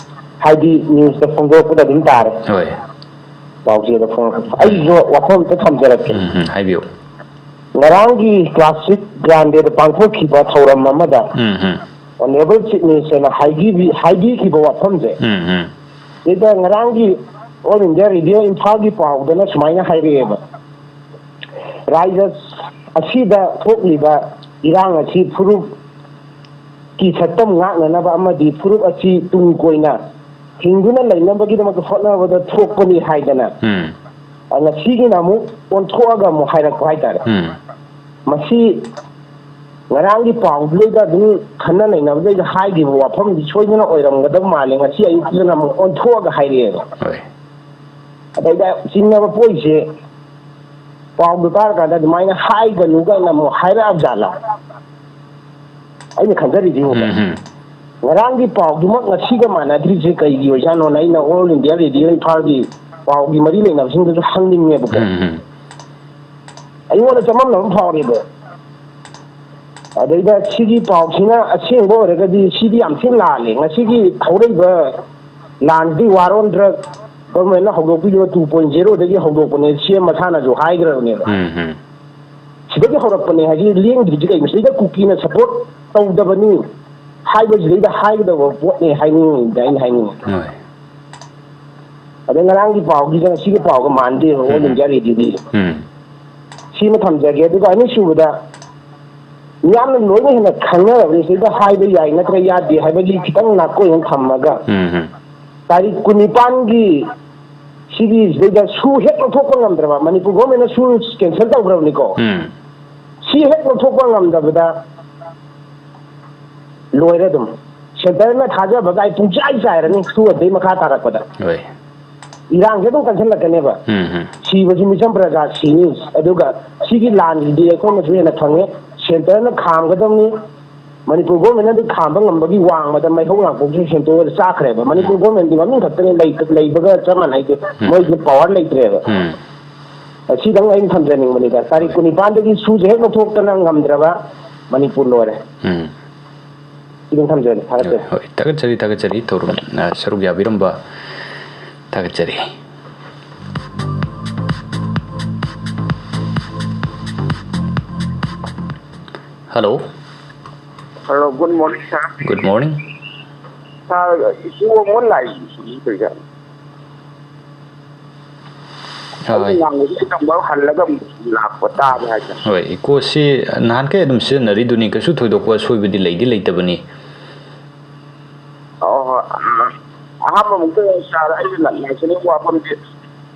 ꯍꯥꯏꯗꯤ ꯅ꯭ꯌꯨꯁꯇ ꯐꯣꯡꯗꯣꯔꯛꯄꯗ ꯑꯗꯨꯝ ꯇꯥꯔꯦ꯫ ꯍꯣꯏ꯫ ꯄꯥꯎꯆꯦꯗ ꯐꯣꯡꯉꯛꯄ꯫ ꯑꯩꯁꯨ ꯋꯥꯐꯝ ꯑꯝꯇ ꯊꯝꯖꯔꯛꯀꯦ꯫ ꯎꯝ, ꯎꯝ, ꯍꯥꯏꯕꯤꯌꯨ꯫ ꯉꯔꯥꯡꯒꯤ ꯀ꯭ꯂꯥꯁꯤꯛ ꯒ꯭ꯔꯥꯟꯗꯦꯗ ꯄꯥꯡꯊꯣꯛꯈꯤꯕ ꯊꯧꯔꯝ ꯑꯃꯗ ꯎꯝ, ꯎꯝ꯫ ꯑꯣꯅꯔꯦꯕꯜ ꯆꯤꯐ ꯃꯤꯅꯤꯁꯇꯔꯅ ꯍꯥꯏꯕꯤ-, ꯍꯥꯏꯕꯤꯈꯤꯕ ꯋꯥꯐꯝꯁꯦ, ꯎꯝ, ꯎꯝ꯫ ꯁꯤꯗ ꯉꯔꯥꯡꯒꯤ ꯑꯣꯜ ꯏꯟꯗꯤꯌꯥ ꯔꯦꯗꯤꯑꯣ ꯏꯝꯐꯥꯜꯒꯤ ꯄꯥꯎꯗꯅ ꯁꯨꯃꯥꯏꯅ ꯍꯥꯏꯔꯛꯑꯦꯕ, ꯔꯥꯏꯖ ꯑꯁꯤꯗ ꯊꯣꯛꯂꯤꯕ ꯏꯔꯥꯡ ꯑꯁꯤ ꯐꯨꯔꯨꯞꯀꯤ ꯁꯛꯇꯝ ꯉꯥꯛꯅꯅꯕ ꯑꯃꯗꯤ ꯐꯨꯔꯨꯞ ꯑꯁꯤ ꯇꯨꯡ ꯀꯣꯏꯅ ꯍꯤꯡꯗꯨꯅ ꯂꯩꯅꯕꯒꯤꯗꯃꯛꯇ ꯍꯣꯠꯅꯕꯗ ꯊꯣꯛꯄꯅꯤ ꯍꯥꯏꯗꯅ ꯎꯝ꯫ ꯉꯁꯤꯒꯤꯅ ꯑꯃꯨꯛ ꯑꯣꯟꯊꯣꯛꯑꯒ ꯑꯃꯨꯛ ꯍꯥꯏꯔꯛꯄ ꯍꯥꯏꯇꯥꯔꯦ꯫ ꯎꯝ꯫ ꯃꯁꯤ ꯉꯔꯥꯡꯒꯤ ꯄꯥꯎꯗꯨꯗꯩꯗ ꯑꯗꯨꯝ ꯈꯟꯅ ꯅꯩꯅꯕꯗꯩꯗ ꯍꯥꯏꯈꯤꯕ ꯋꯥꯐꯝꯗꯤ ꯁꯣꯏꯗꯅ ꯑꯣꯏꯔꯝꯒꯗꯕ ꯃꯥꯜꯂꯦ, ꯉꯁꯤ ꯑꯌꯨꯛꯇꯨꯗꯅ ꯑꯃꯨꯛ ꯑꯣꯟꯊꯣꯛꯑꯒ ꯍꯥꯏꯔꯛꯑꯦꯕ꯫ ꯍꯣꯏ꯫ ꯑꯗꯩꯗ ꯆꯤꯡꯅꯕ ꯄꯣꯛꯏꯁꯦ, ꯄꯥꯎꯗꯨ ꯇꯥꯔꯀꯥꯟꯗ ꯑꯗꯨꯃꯥꯏꯅ ꯍꯥꯏꯒꯅꯨ ꯀꯥꯏꯅ ꯑꯃꯨꯛ ꯍꯥꯏꯔꯛꯑ ꯖꯥꯠꯂꯥ? ꯑꯩꯅ ꯈꯟꯖꯔꯤꯁꯤꯕꯨ꯫ ꯎꯝ, ꯎꯝ꯫ ꯉꯔꯥꯡꯒꯤ ꯄꯥꯎꯗꯨꯃꯛ ꯉꯁꯤꯒ ꯃꯥꯟꯅꯗ꯭ꯔꯤꯁꯦ ꯀꯩꯒꯤ ꯑꯣꯏꯖꯥꯠꯅꯣꯅ ꯑꯩꯅ ꯑꯣꯜ ꯏꯟꯗꯤꯌꯥ ꯔꯦꯗꯤꯑꯣ ꯏꯝꯐꯥꯜꯒꯤ ꯄꯥꯎꯒꯤ ꯃꯔꯤ ꯂꯩꯅꯕꯁꯤꯡꯗꯁꯨ ꯍꯪꯅꯤꯡꯉꯦꯕꯀꯣ꯫ ꯎꯝ, ꯎꯝ꯫ ꯑꯩꯉꯣꯟꯗ ꯆꯃꯝꯅꯕ ꯑꯃ ꯐꯥꯎꯔꯦꯕ꯫ ꯑꯗꯩꯗ ꯁꯤꯒꯤ ꯄꯥꯎꯁꯤꯅ ꯑꯁꯦꯡꯕ ꯑꯣꯏꯔꯒꯗꯤ ꯁꯤꯗꯤ ꯌꯥꯝ ꯊꯤꯅ ꯂꯥꯜꯂꯦ꯫ ꯉꯁꯤꯒꯤ ꯍꯧꯔꯛꯏꯕ ꯂꯥꯟꯁꯤꯗꯤ war on drug, government ꯅ ꯍꯧꯗꯣꯛꯄꯤꯈꯤꯕ two point zero ꯗꯒꯤ ꯍꯧꯗꯣꯛꯄꯅꯦ, ꯁꯤ ꯑꯦꯝ ꯃꯁꯥꯅꯁꯨ ꯍꯥꯏꯈ꯭ꯔꯕꯅꯦꯕ꯫ ꯎꯝ, ꯎꯝ꯫ ꯁꯤꯗꯒꯤ ꯍꯧꯔꯛꯄꯅꯦ ꯍꯥꯏꯁꯤ ꯂꯦꯡꯗ꯭ꯔꯤꯁꯤ ꯀꯩꯅꯣ? ꯁꯤꯗꯩꯗ ꯀꯨꯀꯤꯅ support ꯇꯧꯗꯕꯅꯤ ꯍꯥꯏꯕꯁꯤꯗꯩꯗ ꯍꯥꯏꯒꯗꯕ ꯄꯣꯠꯅꯦ ꯍꯥꯏꯅꯤꯡꯉꯤꯗ ꯑꯩꯅ ꯍꯥꯏꯅꯤꯡꯉꯤ꯫ ꯍꯣꯏ꯫ ꯑꯗꯩ ꯉꯔꯥꯡꯒꯤ ꯄꯥꯎꯒꯤꯒ ꯉꯁꯤꯒꯤ ꯄꯥꯎꯒ ꯃꯥꯟꯗꯦꯕ, All ꯎꯝ꯫ India Radio ꯗꯤ꯫ ꯎꯝ꯫ ꯁꯤꯃ ꯊꯝꯖꯒꯦ꯫ ꯑꯗꯨꯒ ꯑꯅꯤꯁꯨꯕꯗ, ꯃꯤꯌꯥꯝꯅ ꯂꯣꯏꯅ ꯍꯦꯟꯅ ꯈꯪꯅꯔꯕꯅꯤ ꯁꯤꯗ ꯍꯥꯏꯕ ꯌꯥꯏ ꯅꯠꯇ꯭ꯔꯒ ꯌꯥꯗꯦ ꯍꯥꯏꯕꯒꯤ ꯈꯤꯇꯪ ꯅꯥꯀꯣꯏ ꯑꯃ ꯊꯝꯃꯒ, ꯎꯝ, ꯎꯝ꯫ ꯇꯥꯔꯤꯛ ꯀꯨꯟꯅꯤꯄꯥꯟꯒꯤ ꯁꯤꯒꯤ ꯁꯤꯗꯩꯗ ꯁꯨ ꯍꯦꯛ ꯂꯧꯊꯣꯛꯄ ꯉꯝꯗ꯭ꯔꯕ, ꯃꯅꯤꯄꯨꯔ government ꯅ ꯁꯨ cancel ꯇꯧꯈ꯭ꯔꯕꯅꯤꯀꯣ꯫ ꯎꯝ꯫ ꯁꯤ ꯍꯦꯛ ꯂꯧꯊꯣꯛꯄ ꯉꯝꯗꯕꯗ ꯂꯣꯏꯔꯦ ꯑꯗꯨꯝ꯫ Centre ꯅ ꯊꯥꯖꯕꯒꯥꯏ ꯄꯨꯡꯆꯥꯏ ꯆꯥꯏꯔꯅꯤ ꯁꯨ ꯑꯗꯩ ꯃꯈꯥ ꯇꯥꯔꯛꯄꯗ꯫ ꯍꯣꯏ꯫ ꯏꯔꯥꯡꯁꯦ ꯑꯗꯨꯝ ꯀꯟꯁꯤꯜꯂꯛꯀꯅꯦꯕ꯫ ꯎꯝ, ꯎꯝ꯫ ꯁꯤꯕꯁꯤ ꯃꯤꯆꯝ ꯄ꯭ꯔꯖꯥ ꯁꯤꯅꯤ꯫ ꯑꯗꯨꯒ ꯁꯤꯒꯤ ꯂꯥꯟꯒꯤꯗꯤ ꯑꯩꯈꯣꯏꯅꯁꯨ ꯍꯦꯟꯅ ꯈꯪꯉꯦ꯫ Centre ꯅ ꯈꯥꯝꯒꯗꯕꯅꯤ꯫ ꯃꯅꯤꯄꯨꯔ government ꯅꯗꯤ ꯈꯥꯝꯕ ꯉꯝꯕꯒꯤ ꯋꯥꯡꯃꯗ ꯃꯩꯍꯧ ꯂꯥꯡꯄꯣꯛꯁꯨ ꯍꯦꯟꯇꯣꯛꯑꯒ ꯆꯥꯈ꯭ꯔꯦꯕ꯫ ꯃꯅꯤꯄꯨꯔ ꯎꯝ꯫ Government ꯗꯤ ꯃꯃꯤꯡ ꯈꯛꯇꯅꯦ ꯂꯩ-, ꯂꯩꯕꯒ ꯆꯞ ꯃꯥꯟꯅꯩꯗꯤ꯫ ꯎꯝ꯫ ꯃꯣꯏꯗꯤ power ꯂꯩꯇ꯭ꯔꯦꯕ꯫ ꯎꯝ꯫ ꯑꯁꯤꯗꯪ ꯑꯩꯅ ꯊꯝꯖꯅꯤꯡꯕꯅꯤꯗ꯫ ꯇꯥꯔꯤꯛ ꯍꯣꯏ꯫ ꯀꯨꯟꯅꯤꯄꯥꯟꯗꯒꯤ ꯁꯨꯁꯦ ꯍꯦꯛ ꯂꯧꯊꯣꯛꯇꯅ ꯉꯝꯗ꯭ꯔꯕ ꯃꯅꯤꯄꯨꯔ ꯂꯣꯏꯔꯦ꯫ ꯎꯝ꯫ ꯁꯤꯗꯪ ꯊꯝꯖꯒꯦ꯫ ꯊꯥꯒꯠꯆꯔꯤ꯫ ꯍꯣꯏ, ꯊꯥꯒꯠꯆꯔꯤ, ꯊꯥꯒꯠꯆꯔꯤ꯫ ꯊꯧꯔꯝ, ꯑ, ꯁꯔꯨꯛ ꯌꯥꯕꯤꯔꯝꯕ ꯊꯥꯒꯠꯆꯔꯤ꯫ Hello꯫ Hello, good morning, sir. Good morning꯫ Sir, eco ꯑꯃ ꯂꯥꯛꯏ, ꯁꯤꯒꯤ ꯀꯩꯗ꯫ ꯑꯩꯅ ꯍꯣꯏ꯫ ꯉꯥꯡꯕꯁꯤ ꯈꯤꯇꯪ ꯍꯜꯂꯒ ꯑꯃꯨꯛ ꯂꯥꯛꯄ ꯇꯥꯕ ꯍꯥꯏꯇꯥꯔꯦ꯫ ꯍꯣꯏ, ꯏꯀꯣꯁꯤ ꯅꯍꯥꯟꯈꯩ ꯑꯗꯨꯝ ꯁꯤꯖꯤꯟꯅꯔꯤꯗꯨꯅꯤ, ꯀꯩꯁꯨ ꯊꯣꯏꯗꯣꯛꯄ ꯑꯁꯣꯏꯕꯗꯤ ꯂꯩꯗꯤ ꯂꯩꯇꯕꯅꯤ꯫ ꯑꯣ, ꯍꯣꯏ꯫ ꯑ, ꯑꯍꯥꯟꯕ ꯑꯃꯨꯛꯇ ꯁꯥꯔ ꯑꯩꯅ ꯂꯥꯛꯅꯤꯡꯉꯤꯁꯤꯅ ꯋꯥꯐꯝꯁꯦ,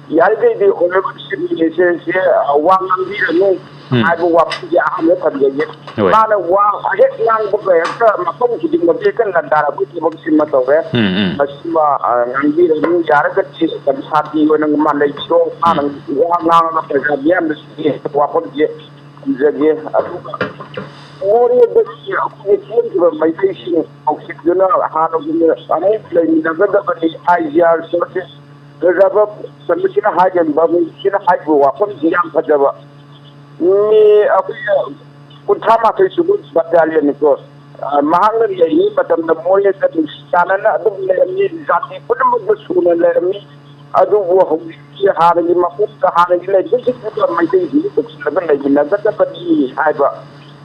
ꯌꯥꯔꯤꯈꯩꯗꯤ Honourable Chief Minister ꯁꯦ, ꯑ, ꯋꯥ ꯉꯥꯡꯕꯤꯔꯅꯨ ꯎꯝ꯫ ꯍꯥꯏꯕ ꯋꯥꯐꯝꯁꯦ ꯑꯍꯥꯟꯕ ꯊꯝꯖꯒꯦ꯫ ꯍꯣꯏ꯫ ꯃꯥꯅ ꯋꯥ ꯍꯦꯛ ꯉꯥꯡꯕꯒ ꯍꯦꯛꯇ ꯃꯐꯝ ꯈꯨꯗꯤꯡꯃꯛꯇ ꯍꯦꯛꯇ ꯂꯥꯟꯗꯥꯔꯛꯄꯒꯤ ꯊꯕꯛꯁꯤꯃ ꯇꯧꯔꯦ꯫ ꯎꯝ, ꯎꯝ꯫ ꯃꯁꯤꯃ, ꯑ, ꯉꯥꯡꯕꯤꯔꯅꯨ, ꯌꯥꯔꯒꯗꯤ ꯁꯥꯟꯇꯤ ꯑꯣꯏꯅ ꯃꯥ ꯂꯩꯕꯤꯔꯣ꯫ ꯃꯥꯅ ꯎꯝ꯫ ꯋꯥ ꯉꯥꯡꯉꯒ ꯄ꯭ꯔꯖꯥ ꯃꯤꯌꯥꯝꯗ ꯁꯤꯒꯤ ꯋꯥꯐꯝꯁꯦ ꯊꯝꯖꯒꯦ꯫ ꯑꯗꯨꯒ ꯃꯣꯔꯦꯗꯒꯤ ꯑꯩꯈꯣꯏꯒꯤ ꯆꯦꯟꯈꯤꯕ ꯃꯩꯇꯩꯁꯤꯡ ꯍꯧꯖꯤꯛꯇꯨꯅ ꯍꯥꯟꯅꯒꯨꯝꯅ ꯑꯃꯨꯛ ꯂꯩꯃꯤꯟꯅꯒꯗꯕꯅꯤ꯫ I G R ꯁꯣꯔꯁꯦꯁ ꯐꯖꯕ ꯀꯩꯅꯣꯁꯤꯅ ꯍꯥꯏꯒꯅꯤ, ꯕꯥꯕꯨꯁꯤꯅ ꯍꯥꯏꯔꯤꯕ ꯋꯥꯐꯝꯁꯤ ꯌꯥꯝ ꯐꯖꯕ꯫ ꯃꯤ ꯑꯩꯈꯣꯏꯅ ꯀꯨꯟꯊ꯭ꯔꯥ ꯃꯥꯊꯣꯏ ꯁꯨꯕ ꯕꯇꯥꯂꯤꯌꯟꯅꯤꯀꯣ꯫ ꯑ, ꯃꯍꯥꯛꯅ ꯂꯩꯔꯤꯉꯩ ꯃꯇꯝꯗ ꯃꯣꯏꯅ ꯅꯨꯡꯁꯤ ꯆꯥꯟꯅꯅ ꯑꯗꯨꯝ ꯂꯩꯔꯝꯃꯤ, ꯖꯥꯇꯤ ꯄꯨꯝꯅꯃꯛꯇ ꯁꯨꯅ ꯂꯩꯔꯝꯃꯤ꯫ ꯑꯗꯨꯕꯨ ꯍꯧꯖꯤꯛꯇꯤ ꯍꯥꯟꯅꯒꯤ ꯃꯀꯣꯛꯇ ꯍꯥꯟꯅꯒꯤ ꯂꯩꯕꯁꯤꯡꯗꯨꯗ ꯃꯩꯇꯩꯁꯤꯡꯗꯨ ꯇꯧꯁꯤꯜꯂꯒ ꯂꯩꯃꯤꯟꯅꯒꯗꯕꯅꯤ ꯍꯥꯏꯕ꯫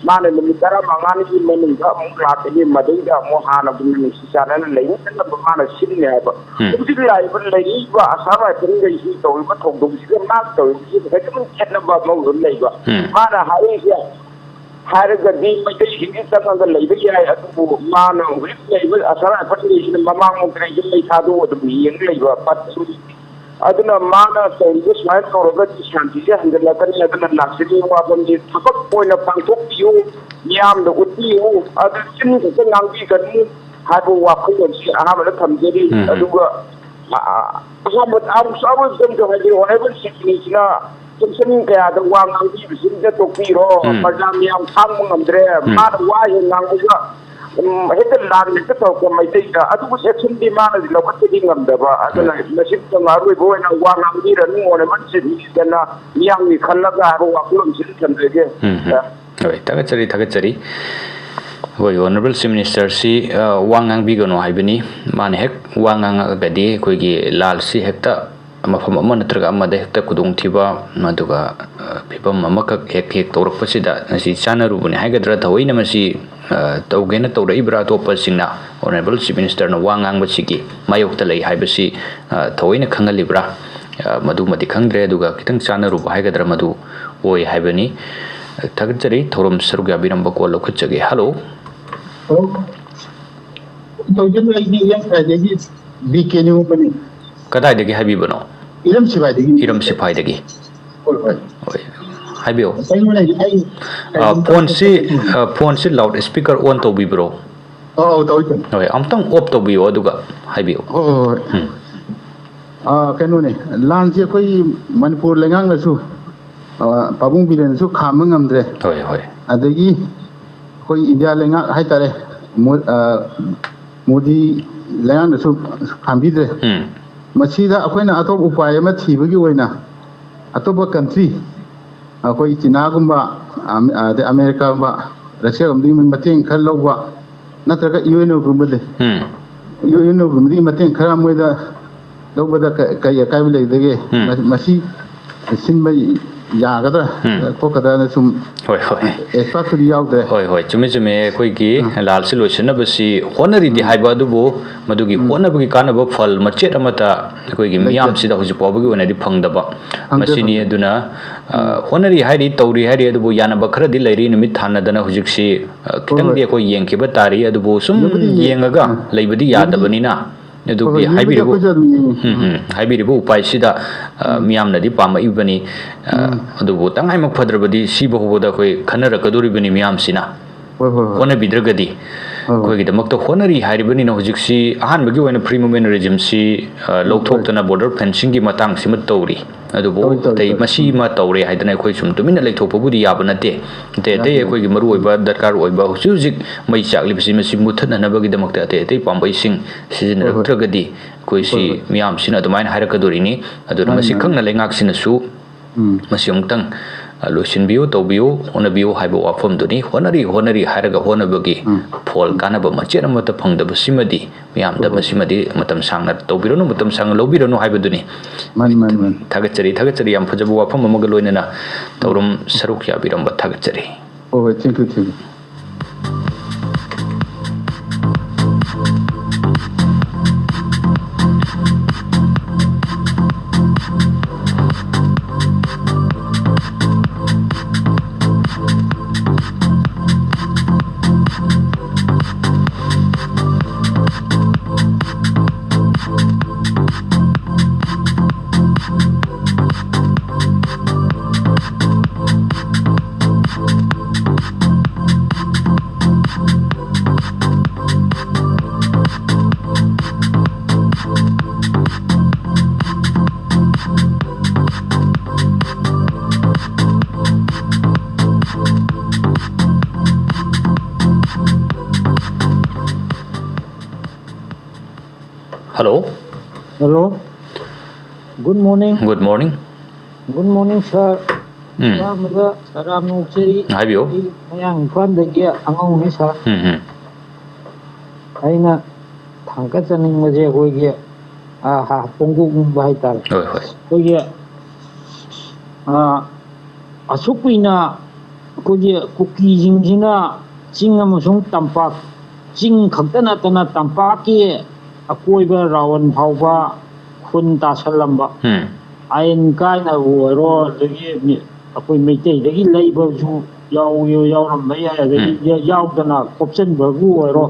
ꯃꯥꯅ ꯅꯨꯃꯤꯠ ꯇꯔꯥꯃꯉꯥꯅꯤꯒꯤ ꯃꯅꯨꯡꯗ ꯑꯃꯨꯛ ꯂꯥꯛꯀꯅꯤ, ꯃꯗꯩꯗ ꯑꯃꯨꯛ ꯍꯥꯟꯅꯒꯨꯝꯅ ꯅꯨꯡꯁꯤ ꯆꯥꯟꯅꯅ ꯂꯩꯃꯤꯟꯅꯅꯕ ꯃꯥꯅ ꯁꯤꯟꯅꯤ ꯍꯥꯏꯕ꯫ ꯎꯝ꯫ ꯍꯧꯖꯤꯛ ꯂꯥꯛꯏꯕ ꯂꯩꯔꯤꯕ ꯑꯁꯥꯝ ꯔꯥꯏꯐꯜꯈꯩꯁꯤ ꯇꯧꯔꯤꯕ ꯊꯧꯗꯣꯛꯁꯤꯒ ꯃꯥꯅ ꯇꯧꯔꯤꯕꯁꯤꯒ ꯈꯤꯇꯪ ꯈꯦꯠꯅꯕ ꯑꯃ ꯑꯗꯨꯝ ꯂꯩꯕ꯫ ꯎꯝ꯫ ꯃꯥꯅ ꯍꯥꯏꯔꯤꯁꯦ ꯍꯥꯏꯔꯒꯗꯤ ꯃꯩꯇꯩꯁꯤꯡꯁꯤ ꯆꯪꯉꯒ ꯂꯩꯕ ꯌꯥꯏ, ꯑꯗꯨꯕꯨ ꯃꯥꯅ ꯍꯧꯖꯤꯛ ꯂꯩꯔꯤꯕ ꯑꯁꯥꯝ ꯔꯥꯏꯐꯜꯈꯩꯁꯤꯅ ꯃꯃꯥꯡꯂꯣꯝꯗ ꯂꯩꯕ ꯃꯩ ꯊꯥꯗꯣꯛꯑ ꯑꯗꯨꯝ ꯌꯦꯡ ꯂꯩꯕ꯫ ꯑꯗꯨꯅ ꯃꯥꯅ ꯇꯧꯔꯤꯕ ꯁꯨꯃꯥꯏꯅ ꯇꯧꯔꯒꯗꯤ ꯁꯥꯟꯇꯤꯁꯦ ꯍꯟꯖꯤꯜꯂꯛꯀꯅꯤ, ꯑꯗꯨꯅ ꯂꯥꯛꯆꯔꯤꯕ ꯋꯥꯐꯝꯁꯤ ꯊꯕꯛ ꯑꯣꯏꯅ ꯄꯥꯡꯊꯣꯛꯄꯤꯌꯨ, ꯃꯤꯌꯥꯝꯗ ꯎꯠꯄꯤꯌꯨ, ꯑꯗꯨ ꯆꯤꯟ ꯈꯛꯇ ꯉꯥꯡꯕꯤꯒꯅꯨ ꯍꯥꯏꯕ ꯋꯥꯈꯜꯂꯣꯟꯁꯤ ꯑꯍꯥꯟꯕꯗ ꯊꯝꯖꯔꯤ꯫ ꯎꯝ, ꯎꯝ꯫ ꯑꯗꯨꯒ, ꯑ, ꯑꯍꯥꯟꯕ, ꯑꯍꯥꯟꯕ ꯑꯃꯇꯪꯁꯨ ꯍꯥꯏꯖꯔꯤ, Honourable Chief Minister ꯅ ꯇꯦꯟꯁꯟ ꯀꯌꯥꯗ ꯋꯥ ꯉꯥꯡꯕꯤꯕꯁꯤꯗ ꯇꯣꯛꯄꯤꯔꯣ, ꯎꯝ꯫ ꯄ꯭ꯔꯖꯥ ꯃꯤꯌꯥꯝ ꯈꯥꯡꯕ ꯉꯝꯗ꯭ꯔꯦ, ꯎꯝ꯫ ꯃꯥꯅ ꯋꯥ ꯍꯦꯛ ꯉꯥꯡꯕꯒ ꯎꯝ, ꯍꯦꯛꯇ ꯂꯥꯟ ꯍꯦꯛꯇ ꯇꯧꯔꯛꯄ ꯃꯩꯇꯩꯗ꯫ ꯑꯗꯨꯕꯨ action ꯗꯤ ꯃꯥꯅꯗꯤ ꯂꯧꯈꯠꯄꯗꯤ ꯉꯝꯗꯕ꯫ ꯑꯗꯨꯅ ꯍꯣꯏ꯫ ꯃꯁꯤꯗ ꯑꯔꯣꯏꯕ ꯑꯣꯏꯅ ꯋꯥ ꯉꯥꯡꯕꯤꯔꯅꯨ, Honourable Chief Minister ꯅ ꯃꯤꯌꯥꯝꯒꯤ ꯈꯜꯂꯒ ꯍꯥꯏꯕ ꯋꯥꯈꯜꯂꯣꯟꯁꯤꯗ ꯊꯝꯖꯒꯦ꯫ ꯎꯝ, ꯎꯝ꯫ ꯍꯣꯏ, ꯊꯥꯒꯠꯆꯔꯤ, ꯊꯥꯒꯠꯆꯔꯤ꯫ ꯑꯩꯈꯣꯏ Honourable Chief Minister ꯁꯤ, ꯑ, ꯋꯥ ꯉꯥꯡꯕꯤꯒꯅꯨ ꯍꯥꯏꯕꯅꯤ꯫ ꯃꯥꯅ ꯍꯦꯛ ꯋꯥ ꯉꯥꯡꯉꯛꯑꯒꯗꯤ ꯑꯩꯈꯣꯏꯒꯤ ꯂꯥꯜꯁꯤ ꯍꯦꯛꯇ ꯃꯐꯝ ꯑꯃ ꯅꯠꯇ꯭ꯔꯒ ꯑꯃꯗ ꯍꯦꯛꯇ ꯈꯨꯗꯣꯡꯊꯤꯕ, ꯑꯗꯨꯒ, ꯑ, ꯐꯤꯕꯝ ꯑꯃꯈꯛ ꯍꯦꯛ ꯍꯦꯛ ꯇꯧꯔꯛꯄꯁꯤꯗ ꯉꯁꯤ ꯆꯥꯟꯅꯔꯨꯕꯅꯤ ꯍꯥꯏꯒꯗ꯭ꯔꯥ, ꯊꯑꯣꯏꯅ ꯃꯁꯤ, ꯑ, ꯇꯧꯒꯦꯅ ꯇꯧꯔꯛꯏꯕ꯭ꯔꯥ? ꯑꯇꯣꯞꯄꯁꯤꯡꯅ Honourable Chief Minister ꯅ ꯋꯥ ꯉꯥꯡꯕꯁꯤꯒꯤ ꯃꯥꯌꯣꯛꯇ ꯂꯩ ꯍꯥꯏꯕꯁꯤ, ꯑ, ꯊꯑꯣꯏꯅ ꯈꯪꯍꯜꯂꯤꯕ꯭ꯔꯥ? ꯑ, ꯃꯗꯨꯃꯗꯤ ꯈꯪꯗ꯭ꯔꯦ꯫ ꯑꯗꯨꯒ ꯈꯤꯇꯪ ꯆꯥꯟꯅꯔꯨꯕ ꯍꯥꯏꯒꯗ꯭ꯔꯥ, ꯃꯗꯨ ꯑꯣꯏ ꯍꯥꯏꯕꯅꯤ꯫ ꯊꯥꯒꯠꯆꯔꯤ꯫ ꯊꯧꯔꯝ ꯁꯔꯨꯛ ꯌꯥꯕꯤꯔꯝꯕ call ꯂꯧꯈꯠꯆꯒꯦ꯫ Hello꯫ Hello꯫ ꯇꯧꯖꯔꯤ, ꯑꯩꯗꯤ ꯏꯔꯝ ꯁꯥꯏꯗꯒꯤ ꯕꯤ ꯀꯦ ꯅꯤꯉꯣꯝꯕꯅꯤ꯫ ꯀꯗꯥꯏꯗꯒꯤ ꯍꯥꯏꯕꯤꯕꯅꯣ? ꯏꯔꯝ ꯁꯤꯐꯥꯏꯗꯒꯤ꯫ ꯏꯔꯝ ꯁꯤꯐꯥꯏꯗꯒꯤ꯫ ꯍꯣꯏ, ꯍꯣꯏ꯫ ꯍꯣꯏ꯫ ꯍꯥꯏꯕꯤꯌꯨ꯫ ꯑꯩꯉꯣꯟꯗ ꯑꯩ ꯑ, phone ꯁꯤ, ꯑ, phone ꯁꯤ loud speaker on ꯇꯧꯕꯤꯕ꯭ꯔꯣ? ꯑꯧ, ꯑꯧ, ꯇꯧꯏ, ꯇꯧꯏ꯫ ꯍꯣꯏ, ꯑꯃꯨꯛꯇꯪ off ꯇꯧꯕꯤꯌꯣ, ꯑꯗꯨꯒ ꯍꯥꯏꯕꯤꯌꯨ꯫ ꯍꯣꯏ, ꯍꯣꯏ, ꯍꯣꯏ꯫ ꯎꯝ꯫ ꯑ, ꯀꯩꯅꯣꯅꯦ, ꯂꯥꯟꯁꯦ ꯑꯩꯈꯣꯏ ꯃꯅꯤꯄꯨꯔ ꯂꯩꯉꯥꯛꯅꯁꯨ, ꯑ, ꯄꯥꯕꯨꯡ ꯕꯤꯔꯦꯟꯅꯁꯨ ꯈꯥꯝꯕ ꯉꯝꯗ꯭ꯔꯦ꯫ ꯍꯣꯏ, ꯍꯣꯏ꯫ ꯑꯗꯒꯤ ꯑꯩꯈꯣꯏ ꯏꯟꯗꯤꯌꯥ ꯂꯩꯉꯥꯛ ꯍꯥꯏꯇꯥꯔꯦ, ꯃꯣ-, ꯑ, ꯃꯣꯗꯤ ꯂꯩꯉꯥꯛꯅꯁꯨ ꯈꯥꯝꯕꯤꯗ꯭ꯔꯦ꯫ ꯎꯝ꯫ ꯃꯁꯤꯗ ꯑꯩꯈꯣꯏꯅ ꯑꯇꯣꯞꯄ ꯎꯄꯥꯏ ꯑꯃ ꯊꯤꯕꯒꯤ ꯑꯣꯏꯅ ꯑꯇꯣꯞꯄ country, ꯑꯩꯈꯣꯏ ꯆꯤꯅꯥꯒꯨꯝꯕ, ꯑꯝ-, ꯑꯗꯩ ꯑꯃꯦꯔꯤꯀꯥꯒꯨꯝꯕ, ꯔꯁꯤꯌꯥꯒꯨꯝꯕꯗꯒꯤ ꯃꯇꯦꯡ ꯈꯔ ꯂꯧꯕ, ꯅꯠꯇ꯭ꯔꯒ ꯌꯨ ꯑꯦꯟ ꯑꯣꯒꯨꯝꯕꯗꯤ, ꯎꯝ꯫ ꯌꯨ ꯑꯦꯟ ꯑꯣꯒꯨꯝꯕꯗꯒꯤ ꯃꯇꯦꯡ ꯈꯔ ꯃꯣꯏꯗ ꯂꯧꯕꯗ ꯀ-, ꯀꯔꯤ ꯑꯀꯥꯏꯕ ꯂꯩꯒꯗꯒꯦ? ꯎꯝ꯫ ꯃ-, ꯃꯁꯤ ꯁꯤꯟꯕ ꯌꯥꯒꯗ꯭ꯔꯥ, ꯎꯝ꯫ ꯈꯣꯠꯀꯗ꯭ꯔꯥꯅ ꯁꯨꯝ ꯍꯣꯏ, ꯍꯣꯏ꯫ ꯑꯦꯛꯁꯄꯥꯔꯠꯇꯨꯗꯤ ꯌꯥꯎꯗ꯭ꯔꯦ꯫ ꯍꯣꯏ, ꯍꯣꯏ, ꯆꯨꯝꯃꯤ, ꯆꯨꯝꯃꯤ꯫ ꯑꯩꯈꯣꯏꯒꯤ ꯎꯝ꯫ ꯂꯥꯜꯁꯤ ꯂꯣꯏꯁꯤꯟꯅꯕꯁꯤ ꯍꯣꯠꯅꯔꯤꯗꯤ ꯎꯝ꯫ ꯍꯥꯏꯕ ꯑꯗꯨꯕꯨ ꯃꯗꯨꯒꯤ ꯎꯝ꯫ ꯍꯣꯠꯅꯕꯒꯤ ꯀꯥꯟꯅꯕ ꯐꯜ ꯃꯆꯦꯠ ꯑꯃꯠꯇ ꯑꯩꯈꯣꯏꯒꯤ ꯂꯩꯇꯦ꯫ ꯃꯤꯌꯥꯝꯁꯤꯗ ꯍꯧꯖꯤꯛ ꯐꯥꯎꯕꯒꯤ ꯑꯣꯏꯅꯗꯤ ꯐꯪꯗꯕ꯫ ꯐꯪꯗꯦ, ꯃꯁꯤꯅꯤ꯫ ꯐꯪꯗꯦ꯫ ꯑꯗꯨꯅ, ꯑ, ꯎꯝ꯫ ꯍꯣꯠꯅꯔꯤ ꯍꯥꯏꯔꯤ, ꯇꯧꯔꯤ ꯍꯥꯏꯔꯤ, ꯑꯗꯨꯕꯨ ꯌꯥꯅꯕ ꯈꯔꯗꯤ ꯂꯩꯔꯤ꯫ ꯅꯨꯃꯤꯠ ꯊꯥꯅꯗꯅ ꯍꯧꯖꯤꯛꯁꯤ, ꯑ, ꯍꯣꯏ, ꯈꯤꯇꯪꯗꯤ ꯍꯣꯏ꯫ ꯑꯩꯈꯣꯏ ꯌꯦꯡꯈꯤꯕ ꯇꯥꯔꯤ, ꯑꯗꯨꯕꯨ ꯁꯨꯝ ꯌꯦꯡꯕꯨꯗꯤ ꯌꯦꯡꯉꯤ꯫ ꯌꯦꯡꯉꯒ ꯎꯝ꯫ ꯂꯩꯕꯗꯤ ꯌꯦꯡꯕꯨꯗꯤ ꯌꯥꯗꯕꯅꯤꯅ꯫ ꯍꯣꯏ, ꯑꯗꯨꯒꯤ ꯍꯣꯏ, ꯌꯦꯡꯕꯨꯗꯤ ꯍꯥꯏꯕꯤꯔꯤꯕ, ꯑꯩꯈꯣꯏꯁꯨ ꯑꯗꯨꯝ ꯌꯦꯡꯉꯤ꯫ ꯎꯝ, ꯎꯝ, ꯍꯥꯏꯕꯤꯔꯤꯕ ꯎꯄꯥꯏꯁꯤꯗ, ꯑ, ꯎꯝ꯫ ꯃꯤꯌꯥꯝꯅꯗꯤ ꯄꯥꯝꯃꯛꯏꯕꯅꯤ꯫ ꯑ, ꯎꯝ꯫ ꯑꯗꯨꯕꯨ ꯇꯉꯥꯏꯃꯛ ꯐꯗ꯭ꯔꯕꯗꯤ ꯁꯤꯕ ꯐꯥꯎꯕꯗ ꯑꯩꯈꯣꯏ ꯈꯟꯅꯔꯛꯀꯗꯣꯔꯤꯕꯅꯤ ꯃꯤꯌꯥꯝꯁꯤꯅ꯫ ꯍꯣꯏ, ꯍꯣꯏ, ꯍꯣꯏ꯫ ꯍꯣꯠꯅꯕꯤꯗ꯭ꯔꯒꯗꯤ ꯍꯣꯏ, ꯍꯣꯏ꯫ ꯑꯩꯈꯣꯏꯒꯤꯗꯃꯛꯇ ꯍꯣꯠꯅꯔꯤ ꯍꯥꯏꯔꯤꯕꯅꯤꯅ ꯍꯧꯖꯤꯛꯁꯤ ꯑꯍꯥꯟꯕꯒꯤ ꯑꯣꯏꯅ free movement regimeꯁꯤ, ꯑ, ꯎꯝ, ꯂꯧꯊꯣꯛꯇꯅ ꯍꯣꯏ꯫ Border fencingꯒꯤ ꯃꯇꯥꯡꯁꯤꯃ ꯇꯧꯔꯤ꯫ ꯑꯗꯨꯕꯨ ꯇꯧꯏ, ꯇꯧꯏ, ꯑꯇꯩ ꯇꯧꯏ꯫ ꯃꯁꯤꯃ ꯇꯧꯔꯦ ꯍꯥꯏꯗꯅ ꯑꯩꯈꯣꯏ ꯁꯨꯝ ꯇꯨꯃꯤꯟꯅ ꯂꯩꯊꯣꯛꯄꯕꯨꯗꯤ ꯌꯥꯕ ꯅꯠꯇꯦ꯫ ꯑꯇꯩ ꯑꯇꯩ ꯌꯥꯗꯦ, ꯌꯥꯗꯦ꯫ ꯑꯩꯈꯣꯏꯒꯤ ꯃꯔꯨꯑꯣꯏꯕ ꯗꯔꯀꯥꯔ ꯑꯣꯏꯕ ꯍꯧꯖꯤꯛ ꯍꯧꯖꯤꯛ ꯃꯩ ꯆꯥꯛꯂꯤꯕꯁꯤ ꯃꯁꯤ ꯃꯨꯠꯊꯠꯅꯅꯕꯒꯤꯗꯃꯛꯇ ꯑꯇꯩ ꯑꯇꯩ ꯄꯥꯝꯕꯩꯁꯤꯡ ꯍꯣꯏ, ꯍꯣꯏ꯫ ꯁꯤꯖꯤꯟꯅꯔꯛꯇ꯭ꯔꯒꯗꯤ ꯑꯩꯈꯣꯏꯁꯤ ꯍꯣꯏ, ꯍꯣꯏ꯫ ꯃꯤꯌꯥꯝꯁꯤꯅ ꯑꯗꯨꯃꯥꯏꯅ ꯍꯥꯏꯔꯛꯀꯗꯣꯔꯤꯅꯤ꯫ ꯑꯗꯨꯅ ꯃꯥꯅꯤ, ꯃꯁꯤ ꯃꯥꯅꯤ꯫ ꯈꯪꯅ ꯂꯩꯉꯥꯛꯁꯤꯅꯁꯨ ꯎꯝ꯫ ꯃꯁꯤ ꯑꯃꯨꯛꯇꯪ, ꯑ, ꯂꯣꯏꯁꯤꯟꯕꯤꯌꯨ, ꯇꯧꯕꯤꯌꯨ, ꯍꯣꯠꯅꯕꯤꯌꯨ ꯍꯥꯏꯕ ꯋꯥꯐꯝꯗꯨꯅꯤ꯫ ꯍꯣꯠꯅꯔꯤ, ꯍꯣꯠꯅꯔꯤ ꯍꯥꯏꯔꯒ ꯍꯣꯠꯅꯕꯒꯤ ꯎꯝ꯫ ꯐꯣꯜ ꯎꯝ꯫ ꯀꯥꯟꯅꯕ ꯃꯆꯦꯠ ꯑꯃꯠꯇ ꯐꯪꯗꯕꯁꯤꯃꯗꯤ ꯃꯤꯌꯥꯝꯗ ꯍꯣꯏ, ꯍꯣꯏ꯫ ꯃꯁꯤꯃꯗꯤ ꯃꯇꯝ ꯁꯥꯡꯅ ꯇꯧꯕꯤꯔꯅꯨ, ꯃꯇꯝ ꯁꯥꯡꯅ ꯂꯧꯕꯤꯔꯅꯨ ꯍꯥꯏꯕꯗꯨꯅꯤ꯫ ꯃꯥꯅꯤ, ꯃꯥꯅꯤ, ꯃꯥꯅꯤ꯫ ꯊꯥꯒꯠꯆꯔꯤ, ꯊꯥꯒꯠꯆꯔꯤ꯫ ꯌꯥꯝ ꯐꯖꯕ ꯋꯥꯐꯝ ꯑꯃꯒ ꯂꯣꯏꯅꯅ ꯎꯝ꯫ ꯊꯧꯔꯝ ꯁꯔꯨꯛ ꯌꯥꯕꯤꯔꯝꯕ ꯊꯥꯒꯠꯆꯔꯤ꯫ ꯍꯣꯏ, ꯍꯣꯏ, thank you, thank you꯫ Hello? Hello. Good morning. Good morning. Good morning, sir. ꯎꯝ꯫ ꯑꯍꯥꯟꯕꯗ ꯇꯔꯥꯝꯅ ꯑꯣꯛꯆꯔꯤ꯫ ꯍꯥꯏꯕꯤꯌꯨ꯫ ꯑꯩ ꯃꯌꯥꯡ ꯏꯝꯐꯥꯜꯗꯒꯤ ꯑꯉꯧꯅꯤ, sir꯫ ꯎꯝ ꯎꯝ꯫ ꯑꯩꯅ ꯊꯥꯡꯒꯠꯆꯅꯤꯡꯕꯁꯦ ꯑꯩꯈꯣꯏꯒꯤ, ꯑꯥ, ꯍꯥ, ꯐꯣꯡꯗꯣꯛꯅꯤꯡꯕ ꯍꯥꯏꯇꯥꯔꯦ꯫ ꯍꯣꯏ ꯍꯣꯏ꯫ ꯑꯩꯈꯣꯏꯒꯤ, ꯑꯥ, ꯑꯁꯨꯛ ꯀꯨꯏꯅ ꯑꯩꯈꯣꯏꯒꯤ ꯀꯨꯀꯤꯁꯤꯡꯁꯤꯅ ꯆꯤꯡ ꯑꯃꯁꯨꯡ ꯇꯝꯄꯥꯛ, ꯆꯤꯡ ꯈꯛꯇ ꯅꯠꯇꯅ ꯇꯝꯄꯥꯛꯀꯤ ꯑꯀꯣꯏꯕ ꯔꯥꯎꯟ ꯐꯥꯎꯕ ꯈꯨꯟ ꯇꯥꯁꯜꯂꯝꯕ, ꯎꯝ꯫ ꯑꯥꯏꯟ ꯀꯥꯏꯅꯕꯨ ꯑꯣꯏꯔꯣ, ꯑꯗꯒꯤ ꯃꯤ-, ꯑꯩꯈꯣꯏ ꯃꯩꯇꯩꯗꯒꯤ ꯂꯩꯕꯁꯨ ꯌꯥꯎ-, ꯌꯥꯎꯔꯝꯕ ꯌꯥꯏ, ꯑꯗꯒꯤ ꯎꯝ꯫ ꯌꯥ-, ꯌꯥꯎꯗꯅ ꯈꯣꯞꯆꯤꯟꯕꯕꯨ ꯑꯣꯏꯔꯣ,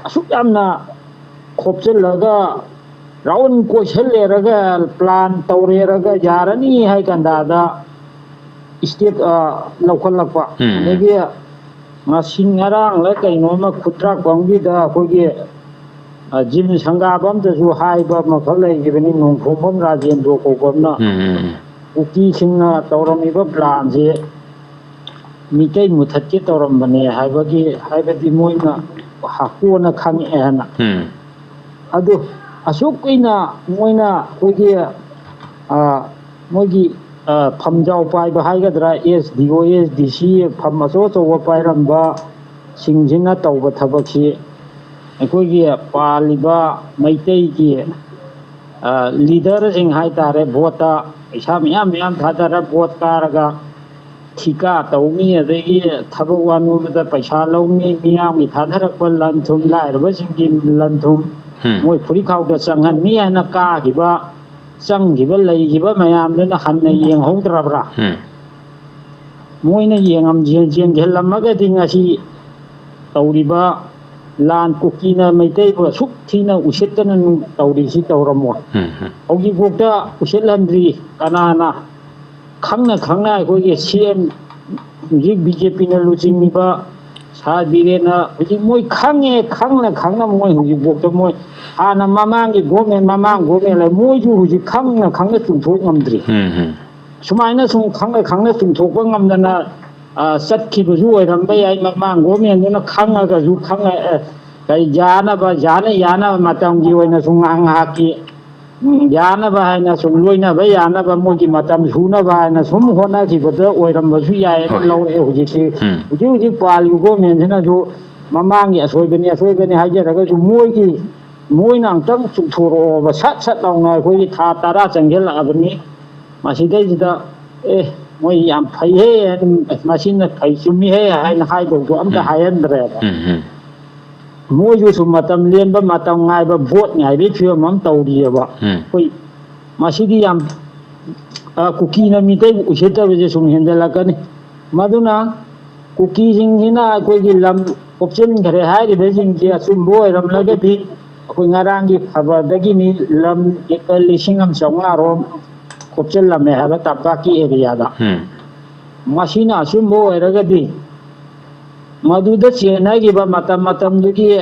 ꯑꯁꯨꯛ ꯌꯥꯝꯅ ꯈꯣꯞꯆꯤꯜꯂꯒ ꯔꯥꯎꯟ ꯀꯣꯏꯁꯜꯂꯦꯔꯒ ꯄ꯭ꯂꯥꯟ ꯇꯧꯔꯦꯔꯒ ꯌꯥꯔꯅꯤ ꯍꯥꯏ ꯀꯥꯟꯗꯗ ꯏꯁꯇꯦꯞ, ꯑ, ꯂꯧꯈꯠꯂꯛꯄ꯫ ꯎꯝ꯫ ꯑꯗꯒꯤ ꯉꯁꯤ ꯉꯔꯥꯡꯂ ꯀꯩꯅꯣꯝꯃ ꯈꯨꯠꯇ꯭ꯔꯥꯛꯄꯝꯒꯤꯗ ꯑꯩꯈꯣꯏꯒꯤ, ꯑ, ꯖꯤꯝ ꯁꯪꯒꯥꯕ ꯑꯝꯗꯁꯨ ꯍꯥꯏꯕ ꯑꯃꯈꯛ ꯂꯩꯈꯤꯕꯅꯤ, ꯅꯣꯡꯊꯣꯝꯕꯝ ꯔꯥꯖꯦꯟꯗ꯭ꯔꯣ ꯀꯧꯕ ꯑꯃꯅ꯫ ꯎꯝ ꯎꯝ ꯎꯝ꯫ ꯀꯨꯀꯤꯁꯤꯡꯅ ꯇꯧꯔꯝꯃꯤꯕ ꯄ꯭ꯂꯥꯟꯁꯦ ꯃꯤꯇꯩ ꯃꯨꯊꯠꯀꯦ ꯇꯧꯔꯝꯕꯅꯦ ꯍꯥꯏꯕꯒꯤ, ꯍꯥꯏꯕꯗꯤ ꯃꯣꯏꯅ ꯍꯥ-, ꯀꯣꯟꯅ ꯈꯪꯉꯛꯑꯦ ꯍꯥꯏꯅ꯫ ꯎꯝ꯫ ꯑꯗꯨ ꯑꯁꯨꯛ ꯀꯨꯏꯅ ꯃꯣꯏꯅ ꯑꯩꯈꯣꯏꯒꯤ, ꯑ, ꯃꯣꯏꯒꯤ, ꯑ, ꯐꯝꯖꯥꯎ ꯄꯥꯏꯕ ꯍꯥꯏꯒꯗ꯭ꯔꯥ, ꯑꯦꯁ ꯗꯤ ꯑꯣ, ꯑꯦꯁ ꯗꯤ ꯁꯤ ꯐꯝ ꯑꯆꯧ ꯑꯆꯧꯕ ꯄꯥꯏꯔꯝꯕ ꯁꯤꯡꯁꯤꯅ ꯇꯧꯕ ꯊꯕꯛꯁꯤ ꯑꯩꯈꯣꯏꯒꯤ ꯄꯥꯜꯂꯤꯕ ꯃꯩꯇꯩꯒꯤ, ꯑ, ꯂꯤꯗꯔꯁꯤꯡ ꯍꯥꯏꯇꯥꯔꯦ, ꯚꯣꯠꯇ ꯄꯩꯁꯥ ꯃꯌꯥꯝ ꯃꯌꯥꯝ ꯊꯥꯗꯔ ꯚꯣꯠ ꯀꯥꯔꯒ ꯊꯤꯀꯥ ꯇꯧꯅꯤ, ꯑꯗꯒꯤ ꯊꯕꯛ ꯋꯥꯅꯣꯝꯕꯗ ꯄꯩꯁꯥ ꯂꯧꯅꯤ, ꯃꯤꯌꯥꯝꯒꯤ ꯊꯥꯗꯔꯛꯄ ꯂꯟ ꯊꯨꯝ, ꯂꯥꯏꯔꯕꯁꯤꯡꯒꯤ ꯂꯟ ꯊꯨꯝ ꯎꯝ꯫ ꯃꯣꯏ ꯐꯨꯔꯤꯈꯥꯎꯗ ꯆꯪꯍꯟꯅꯤ ꯍꯥꯏꯅ ꯀꯥꯈꯤꯕ, ꯆꯪꯈꯤꯕ, ꯂꯩꯈꯤꯕ ꯃꯌꯥꯝꯗꯨꯅ ꯍꯟꯅ ꯌꯦꯡꯍꯧꯗ꯭ꯔꯕ꯭ꯔꯥ? ꯎꯝ꯫ ꯃꯣꯏꯅ ꯌꯦꯡꯉꯝ-, ꯌꯦꯡ-, ꯌꯦꯡꯁꯤꯜꯂꯝꯃꯒꯗꯤ ꯉꯁꯤ ꯇꯧꯔꯤꯕ ꯂꯥꯟ, ꯀꯨꯀꯤꯅ ꯃꯩꯇꯩꯕꯨ ꯑꯁꯨꯛ ꯊꯤꯅ ꯎꯁꯤꯠꯇꯅ ꯇꯧꯔꯤꯁꯤ ꯇꯧꯔꯝꯃꯣꯏ꯫ ꯎꯝ ꯎꯝ꯫ ꯍꯧꯖꯤꯛꯐꯥꯎꯗ ꯎꯁꯤꯠꯍꯟꯗ꯭ꯔꯤ꯫ ꯀꯅꯥꯅ ꯈꯪꯅ ꯈꯪꯅ ꯑꯩꯈꯣꯏꯒꯤ ꯁꯤ ꯑꯦꯝ, ꯍꯧꯖꯤꯛ ꯕꯤ ꯖꯦ ꯄꯤꯅ ꯂꯨꯆꯤꯡꯉꯤꯕ ꯁꯥꯔ ꯕꯤꯔꯦꯟꯅ ꯍꯧꯖꯤꯛ ꯃꯣꯏ ꯈꯪꯉꯦ, ꯈꯪꯅ ꯈꯪꯅ ꯃꯣꯏ ꯍꯧꯖꯤꯛꯐꯥꯎꯗ ꯃꯣꯏ ꯍꯥꯟꯅ ꯃꯃꯥꯡꯒꯤ ꯒꯣꯔꯃꯦꯟ, ꯃꯃꯥꯡ ꯒꯣꯔꯃꯦꯟ ꯂꯩ, ꯃꯣꯏꯁꯨ ꯍꯧꯖꯤꯛ ꯈꯪꯅ ꯈꯪꯅ ꯆꯨꯝꯊꯣꯛ ꯉꯝꯗ꯭ꯔꯤ꯫ ꯎꯝ ꯎꯝ꯫ ꯁꯨꯃꯥꯏꯅ ꯁꯨꯝ ꯈꯪꯅ ꯈꯪꯅ ꯆꯨꯝꯊꯣꯛꯄ ꯉꯝꯗꯅ, ꯑ, ꯆꯠꯈꯤꯕꯁꯨ ꯑꯣꯏꯔꯝꯕ ꯌꯥꯏ꯫ ꯃꯃꯥꯡ ꯒꯣꯔꯃꯦꯟꯗꯨꯅ ꯈꯪꯉꯒꯁꯨ ꯈꯪꯉ-, ꯑ, ꯀꯔꯤ ꯌꯥꯅꯕ, ꯌꯥꯅ ꯌꯥꯅꯕ ꯃꯇꯝꯒꯤ ꯑꯣꯏꯅꯁꯨ ꯉꯥꯏꯍꯥꯛ ꯉꯥꯏꯍꯥꯛꯀꯤ ꯎꯝ, ꯌꯥꯅꯕ ꯍꯥꯏꯅ, ꯁꯨꯝ ꯂꯣꯏꯅꯕ ꯌꯥꯅꯕ, ꯃꯣꯏꯒꯤ ꯃꯇꯝ ꯁꯨꯅꯕ ꯍꯥꯏꯅ ꯁꯨꯝ ꯍꯣꯠꯅꯈꯤꯕꯗ ꯑꯣꯏꯔꯝꯕꯁꯨ ꯌꯥꯏꯅ ꯍꯣꯏ꯫ ꯂꯧꯔꯛꯑꯦ꯫ ꯍꯧꯖꯤꯛꯁꯤ ꯎꯝ꯫ ꯍꯧꯖꯤꯛ ꯍꯧꯖꯤꯛ ꯄꯥꯜꯂꯤꯕ ꯒꯣꯔꯃꯦꯟꯁꯤꯅꯁꯨ ꯃꯃꯥꯡꯒꯤ ꯑꯁꯣꯏꯕꯅꯤ ꯑꯁꯣꯏꯕꯅꯤ ꯍꯥꯏꯖꯔꯒꯁꯨ, ꯃꯣꯏꯒꯤ ꯃꯣꯏꯅ ꯑꯃꯨꯛꯇꯪ ꯆꯨꯝꯊꯣꯔꯛꯑꯣꯕ, ꯁꯠ ꯁꯠ ꯂꯥꯎꯅ꯫ ꯑꯩꯈꯣꯏꯒꯤ ꯊꯥ ꯇꯔꯥ ꯆꯪꯁꯤꯜꯂꯛꯑꯕꯅꯤ꯫ ꯃꯁꯤꯗꯩꯁꯤꯗ ꯑꯦ, ꯃꯣꯏ ꯌꯥꯝ ꯐꯩꯍꯦ, ꯃꯁꯤꯅ ꯐꯩ ꯆꯨꯝꯃꯤꯍꯦ ꯍꯥꯏꯅ ꯍꯥꯏꯗꯧꯗꯣ ꯑꯝꯇ ꯎꯝ꯫ ꯍꯥꯏꯍꯟꯗ꯭ꯔꯦꯕ꯫ ꯎꯝ, ꯎꯝ꯫ ꯃꯣꯏꯁꯨ ꯁꯨꯝ ꯃꯇꯝ ꯂꯦꯟꯕ, ꯃꯇꯝ ꯉꯥꯏꯕ, ꯚꯣꯠ ꯉꯥꯏꯕꯒꯤ ꯐꯤꯕꯝ ꯑꯃ ꯇꯧꯔꯤꯑꯕ꯫ ꯎꯝ꯫ ꯑꯩꯈꯣꯏ ꯃꯁꯤꯗꯤ ꯌꯥꯝ, ꯑ, ꯀꯨꯀꯤꯅ ꯃꯤꯇꯩꯕꯨ ꯎꯁꯤꯠꯇꯕꯁꯦ ꯁꯨꯝ ꯍꯦꯟꯖꯜꯂꯛꯀꯅꯤ꯫ ꯃꯗꯨꯅ ꯀꯨꯀꯤꯁꯤꯡꯁꯤꯅ ꯑꯩꯈꯣꯏꯒꯤ ꯂꯝ ꯈꯣꯞꯆꯤꯟꯈ꯭ꯔꯦ ꯍꯥꯏꯔꯤꯕꯁꯤꯡꯁꯦ ꯑꯆꯨꯝꯕ ꯑꯣꯏꯔꯝꯂꯒꯗꯤ, ꯑꯩꯈꯣꯏ ꯉꯔꯥꯡꯒꯤ ꯈꯕꯔꯗꯒꯤꯅꯤ, ꯂꯝ ꯑꯦꯀꯔ ꯂꯤꯁꯤꯡ ꯑꯃ ꯆꯥꯝꯃꯉꯥ ꯔꯣꯝ ꯈꯣꯞꯆꯤꯜꯂꯝꯃꯦ ꯍꯥꯏꯕ ꯇꯝꯄꯥꯛꯀꯤ ꯑꯦꯔꯤꯌꯥꯗ꯫ ꯎꯝ꯫ ꯃꯁꯤꯅ ꯑꯆꯨꯝꯕ ꯑꯣꯏꯔꯒꯗꯤ, ꯃꯗꯨꯗ ꯆꯦꯟꯅꯈꯤꯕ ꯃꯇꯝ ꯃꯇꯝꯗꯨꯒꯤ,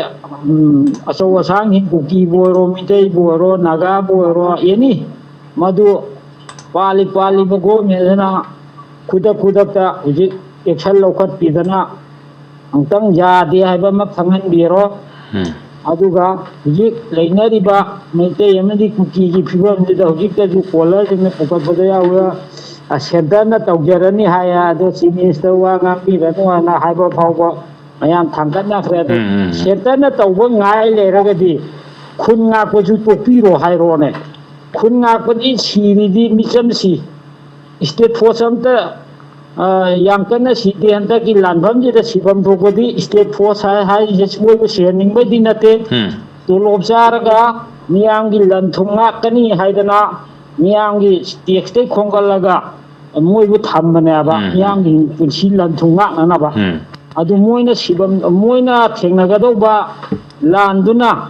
ꯎꯝ, ꯑꯆꯧ ꯑꯁꯥꯡꯁꯤꯡ, ꯀꯨꯀꯤꯕꯨ ꯑꯣꯏꯔꯣ, ꯃꯤꯇꯩꯕꯨ ꯑꯣꯏꯔꯣ, ꯅꯥꯒꯥꯕꯨ ꯑꯣꯏꯔꯣ, ꯑꯦꯅꯤ, ꯃꯗꯨ ꯄꯥꯜꯂꯤ ꯄꯥꯜꯂꯤꯕ ꯒꯣꯔꯃꯦꯟꯁꯤꯅ ꯈꯨꯗꯛ ꯈꯨꯗꯛꯇ ꯍꯧꯖꯤꯛ ꯑꯦꯛꯁꯟ ꯂꯧꯈꯠꯄꯤꯗꯅ ꯑꯃꯨꯛꯇꯪ ꯌꯥꯗꯦ ꯍꯥꯏꯕ ꯑꯃ ꯈꯪꯍꯟꯕꯤꯔꯣ꯫ ꯎꯝ꯫ ꯑꯗꯨꯒ ꯍꯧꯖꯤꯛ ꯂꯩꯅꯔꯤꯕ ꯃꯩꯇꯩ ꯑꯃꯗꯤ ꯀꯨꯀꯤꯒꯤ ꯐꯤꯕꯝꯁꯤꯗ ꯍꯧꯖꯤꯛꯇꯁꯨ ꯀꯣꯂꯔꯁꯤꯡꯅ ꯄꯨꯈꯠꯄꯗ ꯌꯥꯎꯕ, ꯑ, ꯁꯦꯟꯇꯔꯅ ꯇꯧꯖꯔꯅꯤ ꯍꯥꯏ, ꯑꯗꯣ ꯆꯤꯐ ꯃꯤꯅꯤꯁꯇꯔ ꯋꯥ ꯉꯥꯡꯕꯤꯔꯅꯨ ꯍꯥꯏꯅ ꯍꯥꯏꯕ ꯐꯥꯎꯕ ꯃꯌꯥꯝ ꯊꯥꯡꯒꯠꯅꯈ꯭ꯔꯦ꯫ ꯑꯗꯣ ꯎꯝ, ꯎꯝ, ꯎꯝ꯫ ꯁꯦꯟꯇꯔꯅ ꯇꯧꯕ ꯉꯥꯏ ꯂꯩꯔꯒꯗꯤ ꯈꯨꯟ ꯉꯥꯛꯄꯁꯨ ꯇꯣꯛꯄꯤꯔꯣ ꯍꯥꯏꯔꯣꯅꯦ꯫ ꯈꯨꯟ ꯉꯥꯛꯄꯗꯤ ꯁꯤꯔꯤꯗꯤ ꯃꯤꯆꯝ ꯁꯤ꯫ ꯏꯁꯇꯦꯠ ꯐꯣꯔꯁ ꯑꯝꯇ, ꯑ, ꯌꯥꯝ ꯀꯟꯅ ꯁꯤꯗꯦ꯫ ꯍꯟꯗꯛꯀꯤ ꯂꯥꯟꯐꯝꯁꯤꯗ ꯁꯤꯐꯝ ꯊꯣꯛꯄꯗꯤ ꯏꯁꯇꯦꯠ ꯐꯣꯔꯁ ꯍꯥꯏ-, ꯍꯥꯏꯔꯤꯁꯦ ꯃꯣꯏꯕꯨ ꯁꯤꯍꯟꯅꯤꯡꯕꯩꯗꯤ ꯅꯠꯇꯦ꯫ ꯎꯝ꯫ ꯇꯣꯂꯣꯞ ꯆꯥꯔꯒ ꯃꯤꯌꯥꯝꯒꯤ ꯂꯟ ꯊꯨꯝ ꯉꯥꯛꯀꯅꯤ ꯍꯥꯏꯗꯅ ꯃꯤꯌꯥꯝꯒꯤ ꯇꯦꯛꯁꯇꯩ ꯈꯣꯝꯒꯠꯂꯒ ꯃꯣꯏꯕꯨ ꯊꯝꯕꯅꯦꯕ, ꯎꯝ, ꯎꯝ꯫ ꯃꯤꯌꯥꯝꯒꯤ ꯄꯨꯟꯁꯤ ꯂꯟ ꯊꯨꯝ ꯉꯥꯛꯅꯅꯕ꯫ ꯎꯝ꯫ ꯑꯗꯨ ꯃꯣꯏꯅ ꯁꯤꯐꯝ, ꯃꯣꯏꯅ ꯊꯦꯡꯅꯒꯗꯧꯕ ꯂꯥꯟꯗꯨꯅ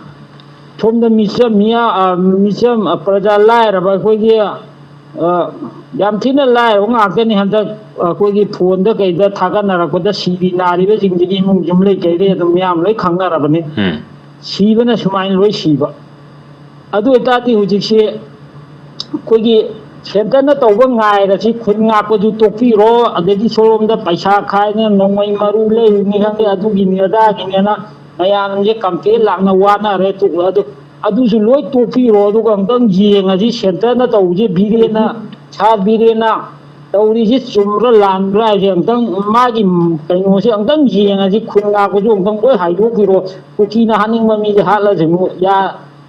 ꯁꯣꯝꯗ ꯃꯤꯆꯝ, ꯃꯤꯌꯥ-, ꯑ, ꯃꯤꯆꯝ, ꯑ, ꯄ꯭ꯔꯖꯥ ꯂꯥꯏꯔꯕ ꯑꯩꯈꯣꯏꯒꯤ, ꯑ, ꯌꯥꯝ ꯊꯤꯅ ꯂꯥꯏꯔꯕ ꯉꯥꯛꯇꯅꯤ꯫ ꯍꯟꯗꯛ ꯑꯩꯈꯣꯏꯒꯤ ꯐꯣꯟꯗ ꯀꯩꯗ ꯊꯥꯒꯠꯅꯔꯛꯄꯗ ꯁꯤꯔꯤ ꯅꯥꯔꯤꯕꯁꯤꯡꯁꯤꯒꯤ ꯏꯃꯨꯡ ꯌꯨꯝ ꯂꯩ ꯀꯩꯔꯦ ꯑꯗꯨꯝ ꯃꯌꯥꯝ ꯂꯣꯏ ꯈꯪꯅꯔꯕꯅꯤ꯫ ꯎꯝ꯫ ꯁꯤꯕꯅ ꯁꯨꯃꯥꯏꯅ ꯂꯣꯏ ꯁꯤꯕ꯫ ꯑꯗꯨ ꯑꯣꯏꯇꯥꯔꯗꯤ ꯍꯧꯖꯤꯛꯁꯤ ꯑꯩꯈꯣꯏꯒꯤ ꯁꯦꯟꯇꯔꯅ ꯇꯧꯕ ꯉꯥꯏꯔꯁꯤ, ꯈꯨꯟ ꯉꯥꯛꯄꯗꯨ ꯇꯣꯛꯄꯤꯔꯣ, ꯑꯗꯒꯤ ꯁꯣꯝꯗ ꯄꯩꯁꯥ ꯈꯥꯏꯗꯅ ꯅꯣꯡꯃꯩ ꯃꯔꯨ ꯂꯩꯔꯤꯅꯤ ꯈꯪꯗꯦ, ꯑꯗꯨꯒꯤꯅꯤ ꯑꯗꯥꯒꯤꯅꯦꯅ ꯃꯌꯥꯝꯁꯦ ꯀꯝꯄ꯭ꯂꯦꯟ ꯂꯥꯛꯅ ꯋꯥꯅꯔꯦ꯫ ꯑꯗꯨ ꯑꯗꯨꯁꯨ ꯂꯣꯏ ꯇꯣꯛꯄꯤꯔꯣ, ꯑꯗꯨꯒ ꯑꯃꯨꯛꯇꯪ ꯌꯦꯡꯉꯁꯤ ꯁꯦꯟꯇꯔꯅ ꯇꯧꯕꯁꯦ, ꯕꯤꯔꯦꯟꯅ, ꯁꯥꯔ ꯕꯤꯔꯦꯟꯅ ꯇꯧꯔꯤꯁꯦ ꯆꯨꯝꯕ꯭ꯔꯥ ꯂꯥꯟꯕ꯭ꯔꯥ ꯍꯥꯏꯁꯦ ꯑꯃꯨꯛꯇꯪ, ꯃꯥꯒꯤ ꯀꯩꯅꯣꯁꯦ ꯑꯃꯨꯛꯇꯪ ꯌꯦꯡꯉꯁꯤ, ꯈꯨꯟ ꯉꯥꯛꯄꯁꯨ ꯑꯃꯨꯛꯇꯪ ꯂꯣꯏ ꯍꯥꯏꯗꯣꯛꯄꯤꯔꯣ, ꯀꯨꯀꯤꯅ ꯍꯥꯠꯅꯤꯡꯕ ꯃꯤꯁꯦ ꯍꯥꯠꯂꯁꯅꯨ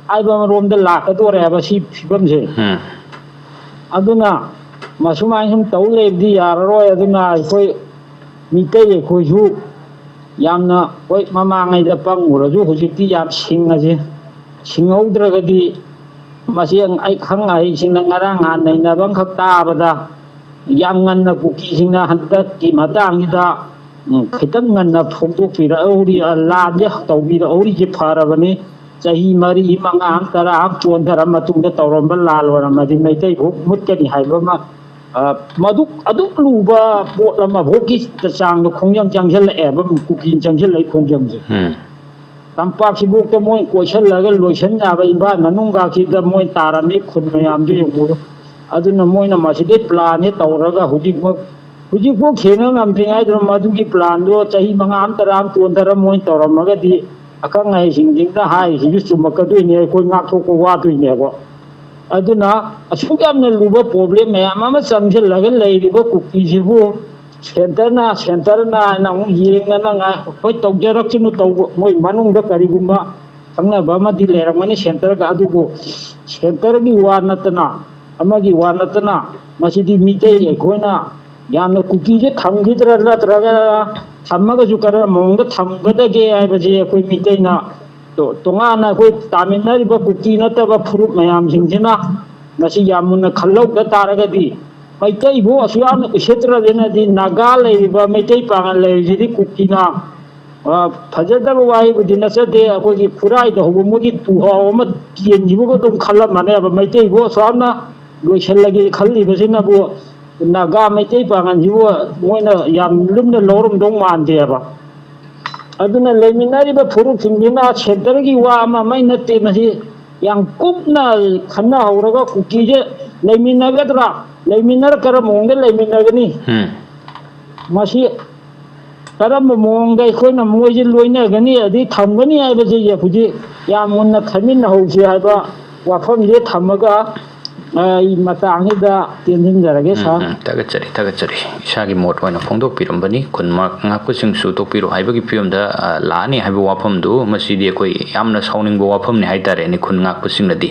ꯍꯥꯏꯕ ꯑꯃꯔꯣꯝꯗ ꯂꯥꯛꯀꯗꯣꯔꯦ ꯍꯥꯏꯕ ꯁꯤ ꯐꯤꯕꯝꯁꯦ꯫ ꯎꯝ꯫ ꯑꯗꯨꯅ ꯃꯁꯨꯃꯥꯏꯅ ꯁꯨꯝ ꯇꯧ ꯂꯩꯕꯗꯤ ꯌꯥꯔꯔꯣꯏ꯫ ꯑꯗꯨꯅ ꯑꯩꯈꯣꯏ ꯃꯤꯇꯩ ꯑꯩꯈꯣꯏꯁꯨ ꯌꯥꯝꯅ, ꯍꯣꯏ, ꯃꯃꯥꯡꯉꯩꯗ ꯄꯪꯉꯨꯔꯁꯨ ꯍꯧꯖꯤꯛꯇꯤ ꯌꯥꯝ ꯁꯤꯡꯉꯁꯦ, ꯁꯤꯡꯍꯧꯗ꯭ꯔꯒꯗꯤ ꯃꯁꯤ ꯑꯩ ꯈꯪ ꯑꯍꯩꯁꯤꯡꯅ ꯉꯔꯥꯡ ꯅꯍꯥꯟ ꯅꯩꯅꯕ ꯑꯃꯈꯛ ꯇꯥꯕꯗ ꯌꯥꯝ ꯉꯟꯅ ꯀꯨꯀꯤꯁꯤꯡꯅ ꯍꯟꯗꯛꯀꯤ ꯃꯇꯥꯡꯁꯤꯗ, ꯎꯝ, ꯈꯤꯇꯪ ꯉꯟꯅ ꯐꯣꯡꯗꯣꯛꯄꯤꯔꯛꯍꯧꯔꯤ, ꯂꯥꯟꯁꯦ ꯇꯧꯕꯤꯔꯛꯍꯧꯔꯤꯁꯦ ꯐꯔꯕꯅꯤ꯫ ꯆꯍꯤ ꯃꯔꯤ, ꯃꯉꯥ ꯑꯃ, ꯇꯔꯥ ꯑꯃ ꯆꯣꯟꯊꯔ ꯃꯇꯨꯡꯗ ꯇꯧꯔꯝꯕ ꯂꯥꯜ ꯑꯣꯏꯔꯝꯃꯗꯤ ꯃꯩꯇꯩ ꯐꯥꯎ ꯃꯨꯠꯀꯅꯤ ꯍꯥꯏꯕ ꯑꯃ, ꯑ, ꯃꯗꯨ ꯑꯗꯨꯛ ꯂꯨꯕ ꯄꯣꯠ ꯑꯃ ꯐꯥꯎꯒꯤ ꯆꯥꯡꯗ ꯈꯣꯡꯖꯪ ꯆꯪꯁꯤꯜꯂꯛꯑꯦꯕ, ꯀꯨꯀꯤꯅ ꯆꯪꯁꯤꯜꯂꯛꯏ ꯈꯣꯡꯖꯪꯁꯦ꯫ ꯎꯝ꯫ ꯇꯝꯄꯥꯛꯁꯤꯐꯥꯎꯗ ꯃꯣꯏ ꯀꯣꯏꯁꯤꯜꯂꯒ ꯂꯣꯏꯁꯤꯟ ꯌꯥꯕ ꯏꯝꯐꯥꯜ ꯃꯅꯨꯡꯒꯁꯤꯗ ꯃꯣꯏ ꯇꯥꯔꯝꯃꯤ ꯈꯨꯟ ꯃꯌꯥꯝꯗꯨ ꯌꯦꯡꯉꯨ꯫ ꯑꯗꯨꯅ ꯃꯣꯏꯅ ꯃꯁꯤꯗꯩ ꯄ꯭ꯂꯥꯟꯁꯦ ꯇꯧꯔꯒ ꯍꯧꯖꯤꯛꯃꯛ, ꯍꯧꯖꯤꯛꯐꯥꯎ ꯊꯦꯡꯅ ꯉꯝꯗ꯭ꯔꯤꯉꯩꯗ ꯃꯗꯨꯒꯤ ꯄ꯭ꯂꯥꯟꯗꯣ ꯆꯍꯤ ꯃꯉꯥ ꯑꯃ, ꯇꯔꯥ ꯑꯃ ꯆꯣꯟꯊꯔ ꯃꯣꯏ ꯇꯧꯔꯝꯃꯒꯗꯤ ꯑꯈꯪ ꯑꯍꯩꯁꯤꯡꯁꯤꯅ ꯍꯥꯏꯔꯤꯁꯤꯁꯨ ꯆꯨꯝꯃꯛꯀꯗꯣꯏꯅꯦ, ꯑꯩꯈꯣꯏ ꯉꯥꯛꯊꯣꯛꯄ ꯋꯥꯗꯣꯏꯅꯦꯕ꯫ ꯑꯗꯨꯅ ꯑꯁꯨꯛ ꯌꯥꯝꯅ ꯂꯨꯕ ꯄ꯭ꯔꯣꯕ꯭ꯂꯦꯝ ꯃꯌꯥꯝ ꯑꯃ ꯆꯪꯁꯤꯜꯂꯒ ꯂꯩꯔꯤꯕ ꯀꯨꯀꯤꯁꯤꯕꯨ ꯁꯦꯟꯇꯔꯅ, ꯁꯦꯟꯇꯔꯅ ꯍꯥꯏꯅ ꯑꯃꯨꯛ ꯌꯦꯡꯗꯅ ꯉꯥꯏ-, ꯍꯣꯏ, ꯇꯧꯖꯔꯛꯁꯅꯨ, ꯇꯧꯕ, ꯃꯣꯏ ꯃꯅꯨꯡꯗ ꯀꯔꯤꯒꯨꯝꯕ ꯈꯪꯅꯕ ꯑꯃꯗꯤ ꯂꯩꯔꯝꯒꯅꯤ ꯁꯦꯟꯇꯔꯒ, ꯑꯗꯨꯕꯨ ꯁꯦꯟꯇꯔꯒꯤ ꯋꯥ ꯅꯠꯇꯅ, ꯑꯃꯒꯤ ꯋꯥ ꯅꯠꯇꯅ, ꯃꯁꯤꯗꯤ ꯃꯤꯇꯩ ꯑꯩꯈꯣꯏꯅ ꯌꯥꯝꯅ ꯀꯨꯀꯤꯁꯦ ꯊꯝꯈꯤꯗ꯭ꯔꯥ, ꯅꯠꯇ꯭ꯔꯒ ꯊꯝꯃꯒꯁꯨ ꯀꯔꯝꯕ ꯃꯑꯣꯡꯗ ꯊꯝꯒꯗꯒꯦ ꯍꯥꯏꯕꯁꯦ ꯑꯩꯈꯣꯏ ꯃꯤꯇꯩꯅ ꯇꯣ-, ꯇꯣꯉꯥꯟꯅ ꯑꯩꯈꯣꯏ ꯇꯥꯃꯤꯟꯅꯔꯤꯕ ꯀꯨꯀꯤ ꯅꯠꯇꯕ ꯐꯨꯔꯨꯞ ꯃꯌꯥꯝꯁꯤꯡꯁꯤꯅ ꯃꯁꯤ ꯌꯥꯝ ꯃꯨꯟꯅ ꯈꯜꯍꯧꯗ ꯇꯥꯔꯒꯗꯤ, ꯃꯩꯇꯩꯕꯨ ꯑꯁꯨꯛ ꯌꯥꯝꯅ ꯎꯁꯤꯠꯇ꯭ꯔꯗꯅꯗꯤ ꯅꯥꯒꯥ ꯂꯩꯔꯤꯕ ꯃꯩꯇꯩ ꯄꯥꯉꯜ ꯂꯩꯔꯤꯁꯤꯗꯤ ꯀꯨꯀꯤꯅ, ꯑ, ꯐꯖꯗꯕ ꯋꯥꯍꯩꯕꯨꯗꯤ ꯅꯠꯆꯗꯦ, ꯑꯩꯈꯣꯏꯒꯤ ꯈꯨꯔꯥꯏꯗ ꯍꯧꯕ ꯃꯣꯏꯒꯤ ꯇꯨꯍꯥꯎ ꯑꯃ ꯀꯦꯟꯈꯤꯕꯒ ꯑꯗꯨꯝ ꯈꯜꯂꯝꯃꯅꯦꯕ꯫ ꯃꯩꯇꯩꯕꯨ ꯑꯁꯨꯛ ꯌꯥꯝꯅ ꯂꯣꯏꯁꯤꯜꯂꯒꯦ ꯈꯜꯂꯤꯕꯁꯤꯅꯕꯨ ꯅꯥꯒꯥ ꯃꯩꯇꯩ ꯄꯥꯉꯜꯁꯤꯕꯨ ꯃꯣꯏꯅ ꯌꯥꯝ ꯂꯨꯝꯅ ꯂꯧꯔꯝꯗꯧ ꯃꯥꯟꯗꯦꯕ꯫ ꯑꯗꯨꯅ ꯂꯩꯃꯤꯟꯅꯔꯤꯕ ꯐꯨꯔꯨꯞꯁꯤꯡꯁꯤꯅ ꯁꯦꯟꯇꯔꯒꯤ ꯋꯥ ꯑꯃ ꯑꯃ ꯅꯠꯇꯦ, ꯃꯁꯤ ꯌꯥꯝ ꯀꯨꯞꯅ ꯈꯟꯅꯍꯧꯔꯒ ꯀꯨꯀꯤꯁꯦ ꯂꯩꯃꯤꯟꯅꯒꯗ꯭ꯔꯥ, ꯂꯩꯃꯤꯟꯅꯔ ꯀꯔꯝꯕ ꯃꯑꯣꯡꯗ ꯂꯩꯃꯤꯟꯅꯒꯅꯤ? ꯎꯝ꯫ ꯃꯁꯤ ꯀꯔꯝꯕ ꯃꯑꯣꯡꯗ ꯑꯩꯈꯣꯏꯅ ꯃꯣꯏꯁꯦ ꯂꯣꯏꯅꯒꯅꯤ ꯑꯗꯩ ꯊꯝꯒꯅꯤ ꯍꯥꯏꯕꯁꯦ ꯍꯧꯖꯤꯛ ꯌꯥꯝ ꯃꯨꯟꯅ ꯈꯟꯃꯤꯟꯅꯍꯧꯁꯤ ꯍꯥꯏꯕ ꯋꯥꯐꯝꯁꯦ ꯊꯝꯃꯒ, ꯑ, ꯑꯩ ꯃꯇꯥꯡꯁꯤꯗ ꯇꯦꯟꯁꯤꯟꯖꯔꯒꯦ, ꯎꯝ, ꯁꯥꯔ꯫ ꯎꯝ, ꯊꯥꯒꯠꯆꯔꯤ, ꯊꯥꯒꯠꯆꯔꯤ꯫ ꯏꯁꯥꯒꯤ ꯃꯣꯠ ꯑꯣꯏꯅ ꯐꯣꯡꯗꯣꯛꯄꯤꯔꯝꯕꯅꯤ꯫ ꯈꯨꯟ ꯃ-, ꯉꯥꯛꯄꯁꯤꯡꯁꯨ ꯇꯣꯛꯄꯤꯔꯣ ꯍꯥꯏꯕꯒꯤ ꯐꯤꯕꯝꯗ, ꯑ, ꯂꯥꯛꯑꯅꯤ ꯍꯥꯏꯕ ꯋꯥꯐꯝꯗꯨ, ꯃꯁꯤꯗꯤ ꯑꯩꯈꯣꯏ ꯌꯥꯝꯅ ꯁꯥꯎꯅꯤꯡꯕ ꯋꯥꯐꯝꯅꯤ ꯍꯥꯏꯇꯥꯔꯦꯅꯦ, ꯈꯨꯟ ꯉꯥꯛꯄꯁꯤꯡꯅꯗꯤ꯫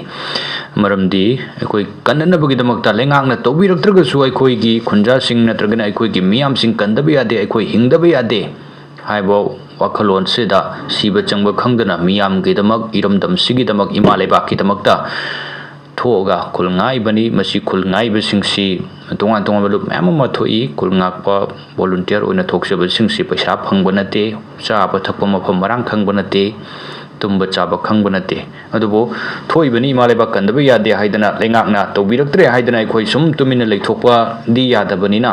ꯃꯔꯝꯗꯤ ꯑꯩꯈꯣꯏ ꯀꯟꯅꯅꯕꯒꯤꯗꯃꯛꯇ ꯂꯩꯉꯥꯛꯅ ꯇꯧꯕꯤꯔꯛꯇ꯭ꯔꯒꯁꯨ ꯑꯩꯈꯣꯏꯒꯤ ꯈꯨꯟꯖꯥꯁꯤꯡ ꯅꯠꯇ꯭ꯔꯒꯅ ꯑꯩꯈꯣꯏꯒꯤ ꯃꯤꯌꯥꯝꯁꯤꯡ ꯀꯟꯗꯕ ꯌꯥꯗꯦ, ꯑꯩꯈꯣꯏ ꯍꯤꯡꯗꯕ ꯌꯥꯗꯦ ꯍꯥꯏꯕ ꯋꯥꯈꯜꯂꯣꯟꯁꯤꯗ ꯁꯤꯕ ꯆꯪꯕ ꯈꯪꯗꯅ ꯃꯤꯌꯥꯝꯒꯤꯗꯃꯛ, ꯏꯔꯝꯗꯝꯁꯤꯒꯤꯗꯃꯛ, ꯏꯃꯥ ꯂꯩꯕꯥꯛꯀꯤꯗꯃꯛꯇ ꯊꯣꯛꯑꯒ ꯈꯨꯜ ꯉꯥꯛꯏꯕꯅꯤ꯫ ꯃꯁꯤ ꯈꯨꯜ ꯉꯥꯛꯏꯕꯁꯤꯡꯁꯤ ꯇꯣꯉꯥꯟ ꯇꯣꯉꯥꯟꯕ ꯂꯨꯞ ꯃꯌꯥꯝ ꯑꯃ ꯊꯣꯛꯏ꯫ ꯈꯨꯜ ꯉꯥꯛꯄ volunteer ꯑꯣꯏꯅ ꯊꯣꯛꯆꯕꯁꯤꯡꯁꯤ ꯄꯩꯁꯥ ꯐꯪꯕ ꯅꯠꯇꯦ, ꯆꯥꯕ ꯊꯛꯄ ꯃꯐꯝ ꯃꯔꯥꯡ ꯈꯪꯕ ꯅꯠꯇꯦ, ꯇꯨꯝꯕ ꯆꯥꯕ ꯈꯪꯕ ꯅꯠꯇꯦ꯫ ꯑꯗꯨꯕꯨ ꯊꯣꯛꯏꯕꯅꯤ, ꯏꯃꯥ ꯂꯩꯕꯥꯛ ꯀꯟꯗꯕ ꯌꯥꯗꯦ ꯍꯥꯏꯗꯅ, ꯂꯩꯉꯥꯛꯅ ꯇꯧꯕꯤꯔꯛꯇ꯭ꯔꯦ ꯍꯥꯏꯗꯅ ꯑꯩꯈꯣꯏ ꯁꯨꯝ ꯇꯨꯃꯤꯟꯅ ꯂꯩꯊꯣꯛꯄꯗꯤ ꯌꯥꯗꯕꯅꯤꯅ,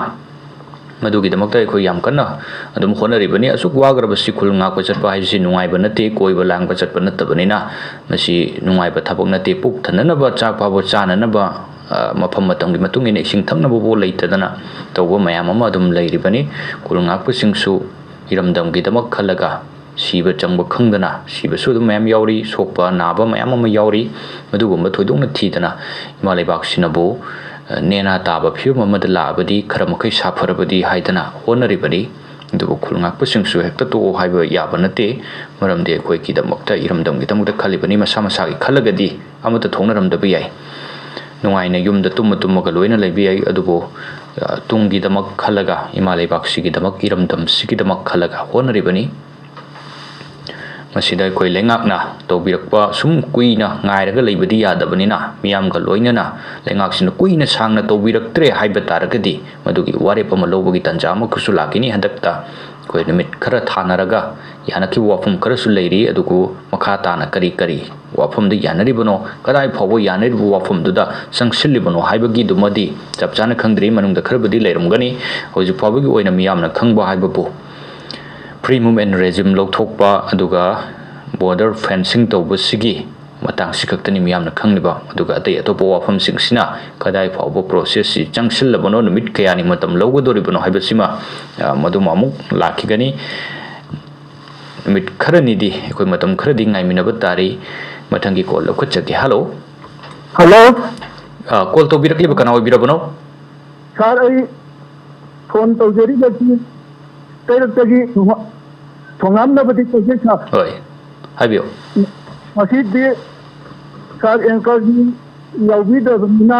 ꯃꯗꯨꯒꯤꯗꯃꯛꯇ ꯑꯩꯈꯣꯏ ꯌꯥꯝ ꯀꯟꯅ ꯑꯗꯨꯝ ꯍꯣꯠꯅꯔꯤꯕꯅꯤ꯫ ꯑꯁꯨꯛ ꯋꯥꯈ꯭ꯔꯕꯁꯤ ꯈꯨꯜ ꯉꯥꯛꯄ ꯆꯠꯄ ꯍꯥꯏꯕꯁꯤ ꯅꯨꯡꯉꯥꯏꯕ ꯅꯠꯇꯦ, ꯀꯣꯏꯕ ꯂꯥꯡꯕ ꯆꯠꯄ ꯅꯠꯇꯕꯅꯤꯅ, ꯃꯁꯤ ꯅꯨꯡꯉꯥꯏꯕ ꯊꯕꯛ ꯅꯠꯇꯦ꯫ ꯄꯨꯛ ꯊꯟꯅꯅꯕ, ꯆꯥꯛ ꯐꯥꯎꯕ ꯆꯥꯅꯅꯕ, ꯑ, ꯃꯐꯝ ꯃꯇꯝꯒꯤ ꯃꯇꯨꯡ ꯏꯟꯅ ꯏꯁꯤꯡ ꯊꯛꯅꯕꯐꯥꯎ ꯂꯩꯇꯗꯅ ꯇꯧꯕ ꯃꯌꯥꯝ ꯑꯃ ꯑꯗꯨꯝ ꯂꯩꯔꯤꯕꯅꯤ꯫ ꯈꯨꯜ ꯉꯥꯛꯄꯁꯤꯡꯁꯨ ꯏꯔꯝꯗꯝꯒꯤꯗꯃꯛ ꯈꯜꯂꯒ ꯁꯤꯕ ꯆꯪꯕ ꯈꯪꯗꯅ ꯁꯤꯕꯁꯨ ꯑꯗꯨꯝ ꯃꯌꯥꯝ ꯌꯥꯎꯔꯤ, ꯁꯣꯛꯄ ꯅꯥꯕ ꯃꯌꯥꯝ ꯑꯃ ꯌꯥꯎꯔꯤ꯫ ꯃꯗꯨꯒꯨꯝꯕ ꯊꯣꯏꯗꯣꯛꯅ ꯊꯤꯗꯅ ꯏꯃꯥ ꯂꯩꯕꯥꯛꯁꯤꯅꯕꯨ, ꯑ, ꯅꯦꯅꯥ ꯇꯥꯕ ꯐꯤꯕꯝ ꯑꯃꯗ ꯂꯥꯛꯑꯕꯗꯤ, ꯈꯔ ꯃꯈꯩ ꯁꯥꯐꯔꯕꯗꯤ ꯍꯥꯏꯗꯅ ꯍꯣꯠꯅꯔꯤꯕꯅꯤ꯫ ꯑꯗꯨꯕꯨ ꯈꯨꯜ ꯉꯥꯛꯄꯁꯤꯡꯁꯨ ꯍꯦꯛꯇ ꯇꯣꯛꯑꯣ ꯍꯥꯏꯕ ꯌꯥꯕ ꯅꯠꯇꯦ꯫ ꯃꯔꯝꯗꯤ ꯑꯩꯈꯣꯏꯒꯤꯗꯃꯛꯇ, ꯏꯔꯝꯗꯝꯒꯤꯗꯃꯛꯇ ꯈꯜꯂꯤꯕꯅꯤ꯫ ꯃꯁꯥ ꯃꯁꯥꯒꯤ ꯈꯜꯂꯒꯗꯤ ꯑꯃꯠꯇ ꯊꯣꯛꯅꯔꯝꯗꯕ ꯌꯥꯏ꯫ ꯅꯨꯡꯉꯥꯏꯅ ꯌꯨꯝꯗ ꯇꯨꯝꯃ ꯇꯨꯝꯃꯒ ꯂꯣꯏꯅ ꯂꯩꯕ ꯌꯥꯏ꯫ ꯑꯗꯨꯕꯨ, ꯑ, ꯇꯨꯡꯒꯤꯗꯃꯛ ꯈꯜꯂꯒ, ꯏꯃꯥ ꯂꯩꯕꯥꯛꯁꯤꯒꯤꯗꯃꯛ, ꯏꯔꯝꯗꯝꯁꯤꯒꯤꯗꯃꯛ ꯈꯜꯂꯒ ꯍꯣꯠꯅꯔꯤꯕꯅꯤ꯫ ꯃꯁꯤꯗ ꯑꯩꯈꯣꯏ ꯂꯩꯉꯥꯛꯅ ꯇꯧꯕꯤꯔꯛꯄ ꯁꯨꯝ ꯀꯨꯏꯅ ꯉꯥꯏꯔꯒ ꯂꯩꯕꯗꯤ ꯌꯥꯗꯕꯅꯤꯅ, ꯃꯤꯌꯥꯝꯒ ꯂꯣꯏꯅꯅ ꯂꯩꯉꯥꯛꯁꯤꯅ ꯀꯨꯏꯅ ꯁꯥꯡꯅ ꯇꯧꯕꯤꯔꯛꯇ꯭ꯔꯦ ꯍꯥꯏꯕ ꯇꯥꯔꯒꯗꯤ, ꯃꯗꯨꯒꯤ ꯋꯥꯔꯦꯞ ꯑꯃ ꯂꯧꯕꯒꯤ ꯇꯥꯟꯖꯥ ꯑꯃꯈꯛꯁꯨ ꯂꯥꯛꯈꯤꯅꯤ꯫ ꯍꯟꯗꯛꯇ ꯑꯩꯈꯣꯏ ꯅꯨꯃꯤꯠ ꯈꯔ ꯊꯥꯅꯔꯒ ꯌꯥꯅꯈꯤꯕ ꯋꯥꯐꯝ ꯈꯔꯁꯨ ꯂꯩꯔꯤ꯫ ꯑꯗꯨꯕꯨ ꯃꯈꯥ ꯇꯥꯅ ꯀꯔꯤ ꯀꯔꯤ ꯋꯥꯐꯝꯗ ꯌꯥꯅꯔꯤꯕꯅꯣ, ꯀꯗꯥꯏ ꯐꯥꯎꯕ ꯌꯥꯅꯔꯤꯕ ꯋꯥꯐꯝꯗꯨꯗ ꯆꯪꯁꯤꯜꯂꯤꯕꯅꯣ ꯍꯥꯏꯕꯒꯤꯗꯨꯃꯗꯤ ꯆꯞ ꯆꯥꯅ ꯈꯪꯗ꯭ꯔꯤ꯫ ꯃꯅꯨꯡꯗ ꯈꯔꯕꯨꯗꯤ ꯂꯩꯔꯝꯒꯅꯤ꯫ ꯍꯧꯖꯤꯛ ꯐꯥꯎꯕꯒꯤ ꯑꯣꯏꯅ ꯃꯤꯌꯥꯝꯅ ꯈꯪꯕ ꯍꯥꯏꯕꯕꯨ, free movement regime ꯂꯧꯊꯣꯛꯄ, ꯑꯗꯨꯒ border fencing ꯇꯧꯕꯁꯤꯒꯤ ꯃꯇꯥꯡꯁꯤ ꯈꯛꯇꯅꯤ ꯃꯤꯌꯥꯝꯅ ꯈꯪꯂꯤꯕ꯫ ꯑꯗꯨꯒ ꯑꯇꯩ ꯑꯇꯣꯞꯄ ꯋꯥꯐꯝꯁꯤꯡꯁꯤꯅ ꯀꯗꯥꯏ ꯐꯥꯎꯕ process ꯁꯤ ꯆꯪꯁꯤꯜꯂꯕꯅꯣ, ꯅꯨꯃꯤꯠ ꯀꯌꯥꯅꯤ ꯃꯇꯝ ꯂꯧꯒꯗꯧꯔꯤꯕꯅꯣ ꯍꯥꯏꯕꯁꯤꯃ, ꯑ, ꯃꯗꯨꯃ ꯑꯃꯨꯛ ꯂꯥꯛꯈꯤꯒꯅꯤ꯫ ꯅꯨꯃꯤꯠ ꯈꯔꯅꯤꯗꯤ ꯑꯩꯈꯣꯏ ꯃꯇꯝ ꯈꯔꯗꯤ ꯉꯥꯏꯃꯤꯟꯅꯕ ꯇꯥꯔꯤ꯫ ꯃꯊꯪꯒꯤ call ꯂꯧꯈꯠꯆꯒꯦ꯫ Hello꯫ Hello꯫ ꯑ, call ꯇꯧꯕꯤꯔꯛꯂꯤꯕ ꯀꯅꯥ ꯑꯣꯏꯕꯤꯔꯕꯅꯣ? Sir, ꯑꯩ phone ꯇꯧꯖꯔꯤꯕꯁꯤ ꯀꯩꯔꯛꯇꯒꯤ ꯊꯣꯉꯥꯝꯅꯕꯗꯤ ꯇꯧꯖꯩ, sir꯫ ꯍꯣꯏ, ꯍꯥꯏꯕꯤꯌꯨ꯫ ꯉꯁꯤꯗꯤ sir anchor ꯗꯤ ꯌꯥꯎꯕꯤꯗꯕꯅꯤꯅ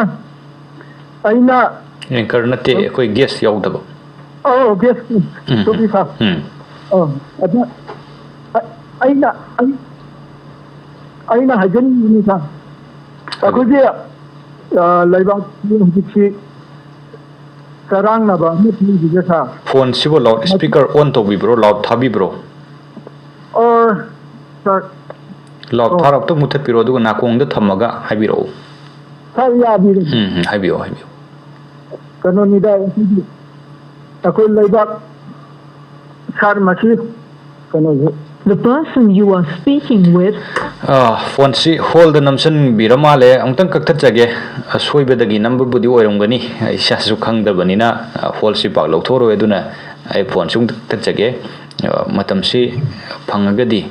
ꯑꯩꯅ Anchor ꯅꯠꯇꯦ, ꯑꯩꯈꯣꯏ guest ꯌꯥꯎꯗꯕ꯫ ꯑꯧ, guest ꯎꯝ, ꯇꯧꯕꯤ, sir꯫ ꯎꯝ꯫ ꯑꯧ, ꯑꯗ ꯑ-, ꯑꯩꯅ, ꯑꯩ-, ꯑꯩꯅ ꯍꯥꯏꯖꯅꯤꯡꯕꯅꯤ, sir꯫ ꯑꯩꯈꯣꯏꯒꯤ, ꯑ, ꯂꯩꯕꯥꯛꯀꯤ ꯍꯧꯖꯤꯛꯁꯤ ꯆꯔꯥꯡꯅꯕ ꯑꯃ ꯊꯣꯛꯏꯁꯤꯒ, sir꯫ Phone ꯁꯤꯕꯨ loud speaker on ꯇꯧꯕꯤꯕ꯭ꯔꯣ, loud ꯊꯥꯕꯤꯕ꯭ꯔꯣ? ꯑꯣ, sir꯫ Loud ꯑꯣ꯫ ꯊꯥꯔ ꯑꯝꯇ ꯃꯨꯊꯠꯄꯤꯔꯣ, ꯑꯗꯨꯒ ꯅꯥꯀꯣꯡꯗ ꯊꯝꯃꯒ ꯍꯥꯏꯕꯤꯔꯛꯎ꯫ Sir, ꯌꯥꯕꯤꯔꯦ꯫ ꯎꯝ, ꯎꯝ, ꯍꯥꯏꯕꯤꯌꯨ, ꯍꯥꯏꯕꯤꯌꯨ꯫ ꯀꯩꯅꯣꯅꯤꯗ, ꯑꯩꯈꯣꯏꯒꯤ, ꯑꯩꯈꯣꯏ ꯂꯩꯕꯥꯛ, sir, ꯃꯁꯤ ꯀꯩꯅꯣꯁꯦ꯫ The person you are speaking with ꯑ, phone ꯁꯤ hold ꯗ ꯅꯝꯁꯤꯟꯕꯤꯔ ꯃꯥꯜꯂꯦ꯫ ꯑꯃꯨꯛꯇꯪ ꯀꯛꯊꯠꯆꯒꯦ꯫ ꯑꯁꯣꯏꯕꯗꯒꯤ ꯅꯝꯕꯕꯨꯗꯤ ꯑꯣꯏꯔꯝꯒꯅꯤ, ꯑꯩ ꯏꯁꯥꯁꯨ ꯈꯪꯗꯕꯅꯤꯅ, ꯑ, hold ꯁꯤ ꯄꯥꯛ ꯂꯧꯊꯣꯛꯑꯔꯣꯏ꯫ ꯑꯗꯨꯅ ꯑꯩ phone ꯁꯤ ꯑꯃꯨꯛꯇꯪ ꯀꯛꯊꯠꯆꯒꯦ꯫ ꯑ, ꯃꯇꯝꯁꯤ ꯐꯪꯉꯒꯗꯤ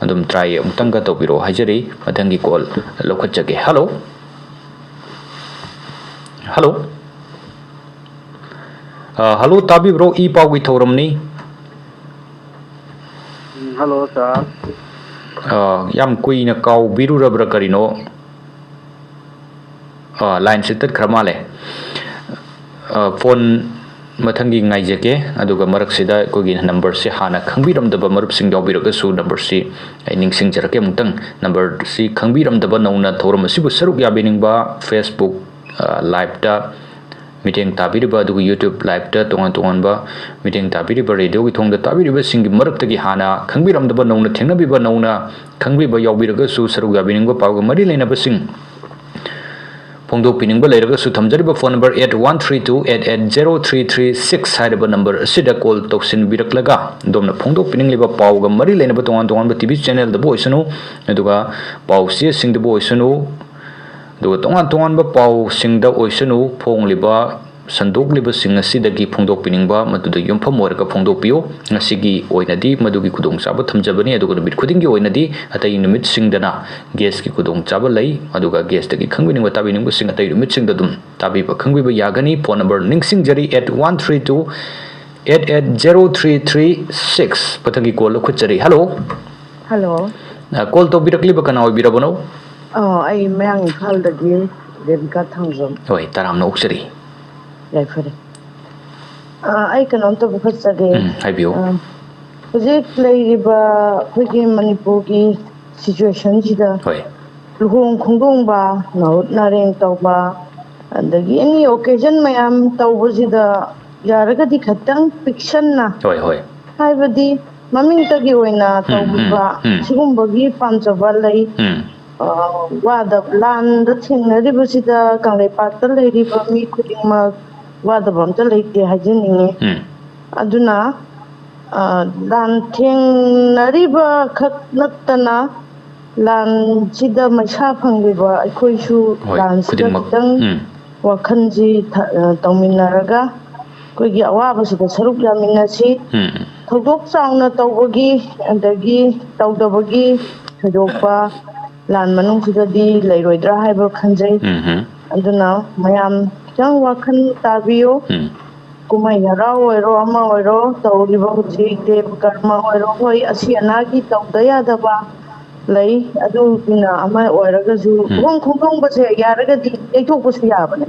ꯑꯗꯨꯝ try ꯑꯃꯨꯛꯇꯪꯒ ꯇꯧꯕꯤꯔꯛꯑꯣ ꯍꯥꯏꯖꯔꯤ꯫ ꯃꯊꯪꯒꯤ call ꯂꯧꯈꯠꯆꯒꯦ꯫ Hello꯫ Hello꯫ ꯑ, hello, ꯇꯥꯕꯤꯕ꯭ꯔꯣ? ꯏ ꯄꯥꯎꯒꯤ ꯊꯧꯔꯝꯅꯤ꯫ ꯎꯝ, hello, sir꯫ ꯑ, ꯌꯥꯝ ꯀꯨꯏꯅ ꯀꯥꯎꯕꯤꯔꯨꯔꯕ꯭ꯔꯥ ꯀꯔꯤꯅꯣ? ꯑ, line ꯁꯦ ꯇꯠꯈ꯭ꯔ ꯃꯥꯜꯂꯦ꯫ ꯑ, phone ꯃꯊꯪꯒꯤ ꯉꯥꯏꯖꯒꯦ꯫ ꯑꯗꯨꯒ ꯃꯔꯛꯁꯤꯗ ꯑꯩꯈꯣꯏꯒꯤ number ꯁꯦ ꯍꯥꯟꯅ ꯈꯪꯕꯤꯔꯝꯗꯕ ꯃꯔꯨꯞꯁꯤꯡ ꯌꯥꯎꯕꯤꯔꯒꯁꯨ number ꯁꯤ ꯑꯩ ꯅꯤꯡꯁꯤꯡꯖꯔꯛꯀꯦ ꯑꯃꯨꯛꯇꯪ꯫ Number ꯁꯤ ꯈꯪꯕꯤꯔꯝꯗꯕ, ꯅꯧꯅ ꯊꯧꯔꯝ ꯑꯁꯤꯕꯨ ꯁꯔꯨꯛ ꯌꯥꯕꯤꯅꯤꯡꯕ, Facebook, ꯑ, live ꯇ ꯃꯤꯠꯌꯦꯡ ꯇꯥꯕꯤꯔꯤꯕ, ꯑꯗꯨꯒ YouTube live ꯇ ꯇꯣꯉꯥꯟ ꯇꯣꯉꯥꯟꯕ ꯃꯤꯠꯌꯦꯡ ꯇꯥꯕꯤꯔꯤꯕ, radio ꯒꯤ ꯊꯣꯡꯗ ꯇꯥꯕꯤꯔꯤꯕꯁꯤꯡꯒꯤ ꯃꯔꯛꯇꯒꯤ ꯍꯥꯟꯅ ꯈꯪꯕꯤꯔꯝꯗꯕ, ꯅꯧꯅ ꯊꯦꯡꯅꯕꯤꯕ, ꯅꯧꯅ ꯈꯪꯕꯤꯕ ꯌꯥꯎꯕꯤꯔꯒꯁꯨ ꯁꯔꯨꯛ ꯌꯥꯕꯤꯅꯤꯡꯕ ꯄꯥꯎꯒ ꯃꯔꯤ ꯂꯩꯅꯕꯁꯤꯡ, ꯐꯣꯡꯗꯣꯛꯄꯤꯅꯤꯡꯕ ꯂꯩꯔꯒꯁꯨ ꯊꯝꯖꯔꯤꯕ phone number eight one three two eight eight zero three three six ꯍꯥꯏꯔꯤꯕ number ꯑꯁꯤꯗ call ꯇꯧꯁꯤꯟꯕꯤꯔꯛꯂꯒ ꯑꯗꯣꯝꯅ ꯐꯣꯡꯗꯣꯛꯄꯤꯅꯤꯡꯂꯤꯕ ꯄꯥꯎꯒ ꯃꯔꯤ ꯂꯩꯅꯕ ꯇꯣꯉꯥꯟ ꯇꯣꯉꯥꯟꯕ T V channelꯗꯕꯨ ꯑꯣꯏꯁꯅꯨ, ꯑꯗꯨꯒ ꯄꯥꯎ ꯆꯦꯁꯤꯡꯗꯕꯨ ꯑꯣꯏꯁꯅꯨ, ꯑꯗꯨꯒ ꯇꯣꯉꯥꯟ ꯇꯣꯉꯥꯟꯕ ꯄꯥꯎꯁꯤꯡꯗ ꯑꯣꯏꯁꯅꯨ, ꯐꯣꯡꯂꯤꯕ ꯁꯟꯗꯣꯛꯂꯤꯕꯁꯤꯡ ꯑꯁꯤꯗꯒꯤ ꯐꯣꯡꯗꯣꯛꯄꯤꯅꯤꯡꯕ ꯃꯗꯨꯗ ꯌꯨꯝꯐꯝ ꯑꯣꯏꯔꯒ ꯐꯣꯡꯗꯣꯛꯄꯤꯌꯨ꯫ ꯉꯁꯤꯒꯤ ꯑꯣꯏꯅꯗꯤ ꯃꯗꯨꯒꯤ ꯈꯨꯗꯣꯡꯆꯥꯕ ꯊꯝꯖꯕꯅꯤ, ꯑꯗꯨꯒ ꯅꯨꯃꯤꯠ ꯈꯨꯗꯤꯡꯒꯤ ꯑꯣꯏꯅꯗꯤ ꯑꯇꯩ ꯅꯨꯃꯤꯠꯁꯤꯡꯗꯅ guestꯀꯤ ꯈꯨꯗꯣꯡꯆꯥꯕ ꯂꯩ, ꯑꯗꯨꯒ guestꯇꯒꯤ ꯈꯪꯕꯤꯅꯤꯡꯕ ꯇꯥꯕꯤꯅꯤꯡꯕꯁꯤꯡ ꯑꯇꯩ ꯅꯨꯃꯤꯠꯁꯤꯡꯗ ꯑꯗꯨꯝ ꯇꯥꯕꯤꯕ ꯈꯪꯕꯤꯕ ꯌꯥꯒꯅꯤ꯫ Phone number ꯅꯤꯡꯁꯤꯡꯖꯔꯤ, eight one three two eight eight zero three three six꯫ ꯃꯊꯪꯒꯤ call ꯂꯧꯈꯠꯆꯔꯤ꯫ Hello꯫ Hello꯫ ꯑ, call ꯇꯧꯕꯤꯔꯛꯂꯤꯕ ꯀꯅꯥ ꯑꯣꯏꯕꯤꯔꯕꯅꯣ? ꯑ, ꯑꯩ ꯃꯌꯥꯡ ꯏꯝꯐꯥꯜꯗꯒꯤ ꯔꯦꯕꯤꯀꯥ ꯊꯥꯡꯖꯝ꯫ ꯍꯣꯏ, ꯇꯔꯥꯝꯅ ꯑꯣꯛꯆꯔꯤ꯫ ꯌꯥꯏꯐꯔꯦ꯫ ꯑ, ꯑꯩ ꯀꯩꯅꯣꯝꯇ ꯄꯨꯈꯠꯆꯒꯦ꯫ ꯎꯝ, ꯍꯥꯏꯕꯤꯌꯨ꯫ ꯑ, ꯍꯧꯖꯤꯛ ꯂꯩꯔꯤꯕ ꯑꯩꯈꯣꯏꯒꯤ ꯃꯅꯤꯄꯨꯔꯒꯤ situationꯁꯤꯗ ꯍꯣꯏ꯫ ꯂꯨꯍꯣꯡ ꯈꯣꯡꯗꯣꯡꯕ, ꯅꯥꯍꯨꯠ ꯅꯥꯔꯦꯡ ꯇꯧꯕ, ꯑꯗꯒꯤ any occasion ꯃꯌꯥꯝ ꯇꯧꯕꯁꯤꯗ ꯌꯥꯔꯒꯗꯤ ꯈꯤꯇꯪ ꯄꯤꯛꯁꯟꯅ, ꯍꯣꯏ, ꯍꯣꯏ꯫ ꯍꯥꯏꯕꯗꯤ ꯃꯃꯤꯡꯇꯒꯤ ꯑꯣꯏꯅ ꯎꯝ, ꯎꯝ, ꯇꯧꯕꯤꯕ ꯎꯝ꯫ ꯁꯤꯒꯨꯝꯕꯒꯤ ꯄꯥꯝꯖꯕ ꯂꯩ꯫ ꯎꯝ꯫ ꯑ, ꯋꯥꯗ, ꯂꯥꯟꯗ ꯊꯦꯡꯅꯔꯤꯕꯁꯤꯗ ꯀꯪꯂꯩꯄꯥꯛꯇ ꯂꯩꯔꯤꯕ ꯃꯤ ꯈꯨꯗꯤꯡꯃꯛ ꯋꯥꯗꯕ ꯑꯝꯇ ꯂꯩꯇꯦ ꯍꯥꯏꯖꯅꯤꯡꯉꯤ꯫ ꯎꯝ꯫ ꯑꯗꯨꯅ, ꯑ, ꯂꯥꯟ ꯊꯦꯡꯅꯔꯤꯕ ꯈꯛ ꯅꯠꯇꯅ ꯂꯥꯟꯁꯤꯗ ꯃꯩꯁꯥ ꯐꯪꯂꯤꯕ ꯑꯩꯈꯣꯏꯁꯨ ꯍꯣꯏ, ꯂꯥꯟꯁꯤꯗ ꯈꯨꯗꯤꯡꯃꯛ꯫ ꯈꯤꯇꯪ ꯎꯝ꯫ ꯋꯥꯈꯜꯁꯤ ꯊ-, ꯑ, ꯇꯧꯃꯤꯟꯅꯔꯒ ꯑꯩꯈꯣꯏꯒꯤ ꯑꯋꯥꯕꯁꯤꯗ ꯁꯔꯨꯛ ꯌꯥꯃꯤꯟꯅꯁꯤ꯫ ꯎꯝ꯫ ꯊꯧꯗꯣꯛ ꯆꯥꯎꯅ ꯇꯧꯕꯒꯤ ꯑꯗꯒꯤ ꯇꯧꯗꯕꯒꯤ ꯊꯣꯏꯗꯣꯛꯄ ꯂꯥꯟ ꯃꯅꯨꯡꯁꯤꯗꯗꯤ ꯂꯩꯔꯣꯏꯗ꯭ꯔꯥ ꯍꯥꯏꯕ ꯈꯟꯖꯩ꯫ ꯎꯝ꯫ ꯑꯗꯨꯅ ꯃꯌꯥꯝ ꯈꯤꯇꯪ ꯋꯥꯈꯜ ꯇꯥꯕꯤꯌꯨ꯫ ꯎꯝ꯫ ꯀꯨꯝꯍꯩ ꯍꯔꯥꯎ ꯑꯣꯏꯔꯣ, ꯑꯃ ꯑꯣꯏꯔꯣ, ꯇꯧꯔꯤꯕ ꯍꯧꯖꯤꯛ ꯗꯦꯕ ꯀꯔꯃ ꯑꯣꯏꯔꯣ, ꯍꯣꯏ, ꯑꯁꯤ ꯑꯅꯥꯒꯤ ꯇꯧꯗ ꯌꯥꯗꯕ ꯂꯩ, ꯑꯗꯨꯒꯤꯅ ꯑꯃ ꯑꯣꯏꯔꯒꯁꯨ, ꯎꯝ꯫ ꯂꯨꯍꯣꯡ ꯈꯣꯡꯗꯣꯡꯕꯁꯦ ꯌꯥꯔꯒꯗꯤ ꯌꯩꯊꯣꯛꯄꯁꯨ ꯌꯥꯕꯅꯦ꯫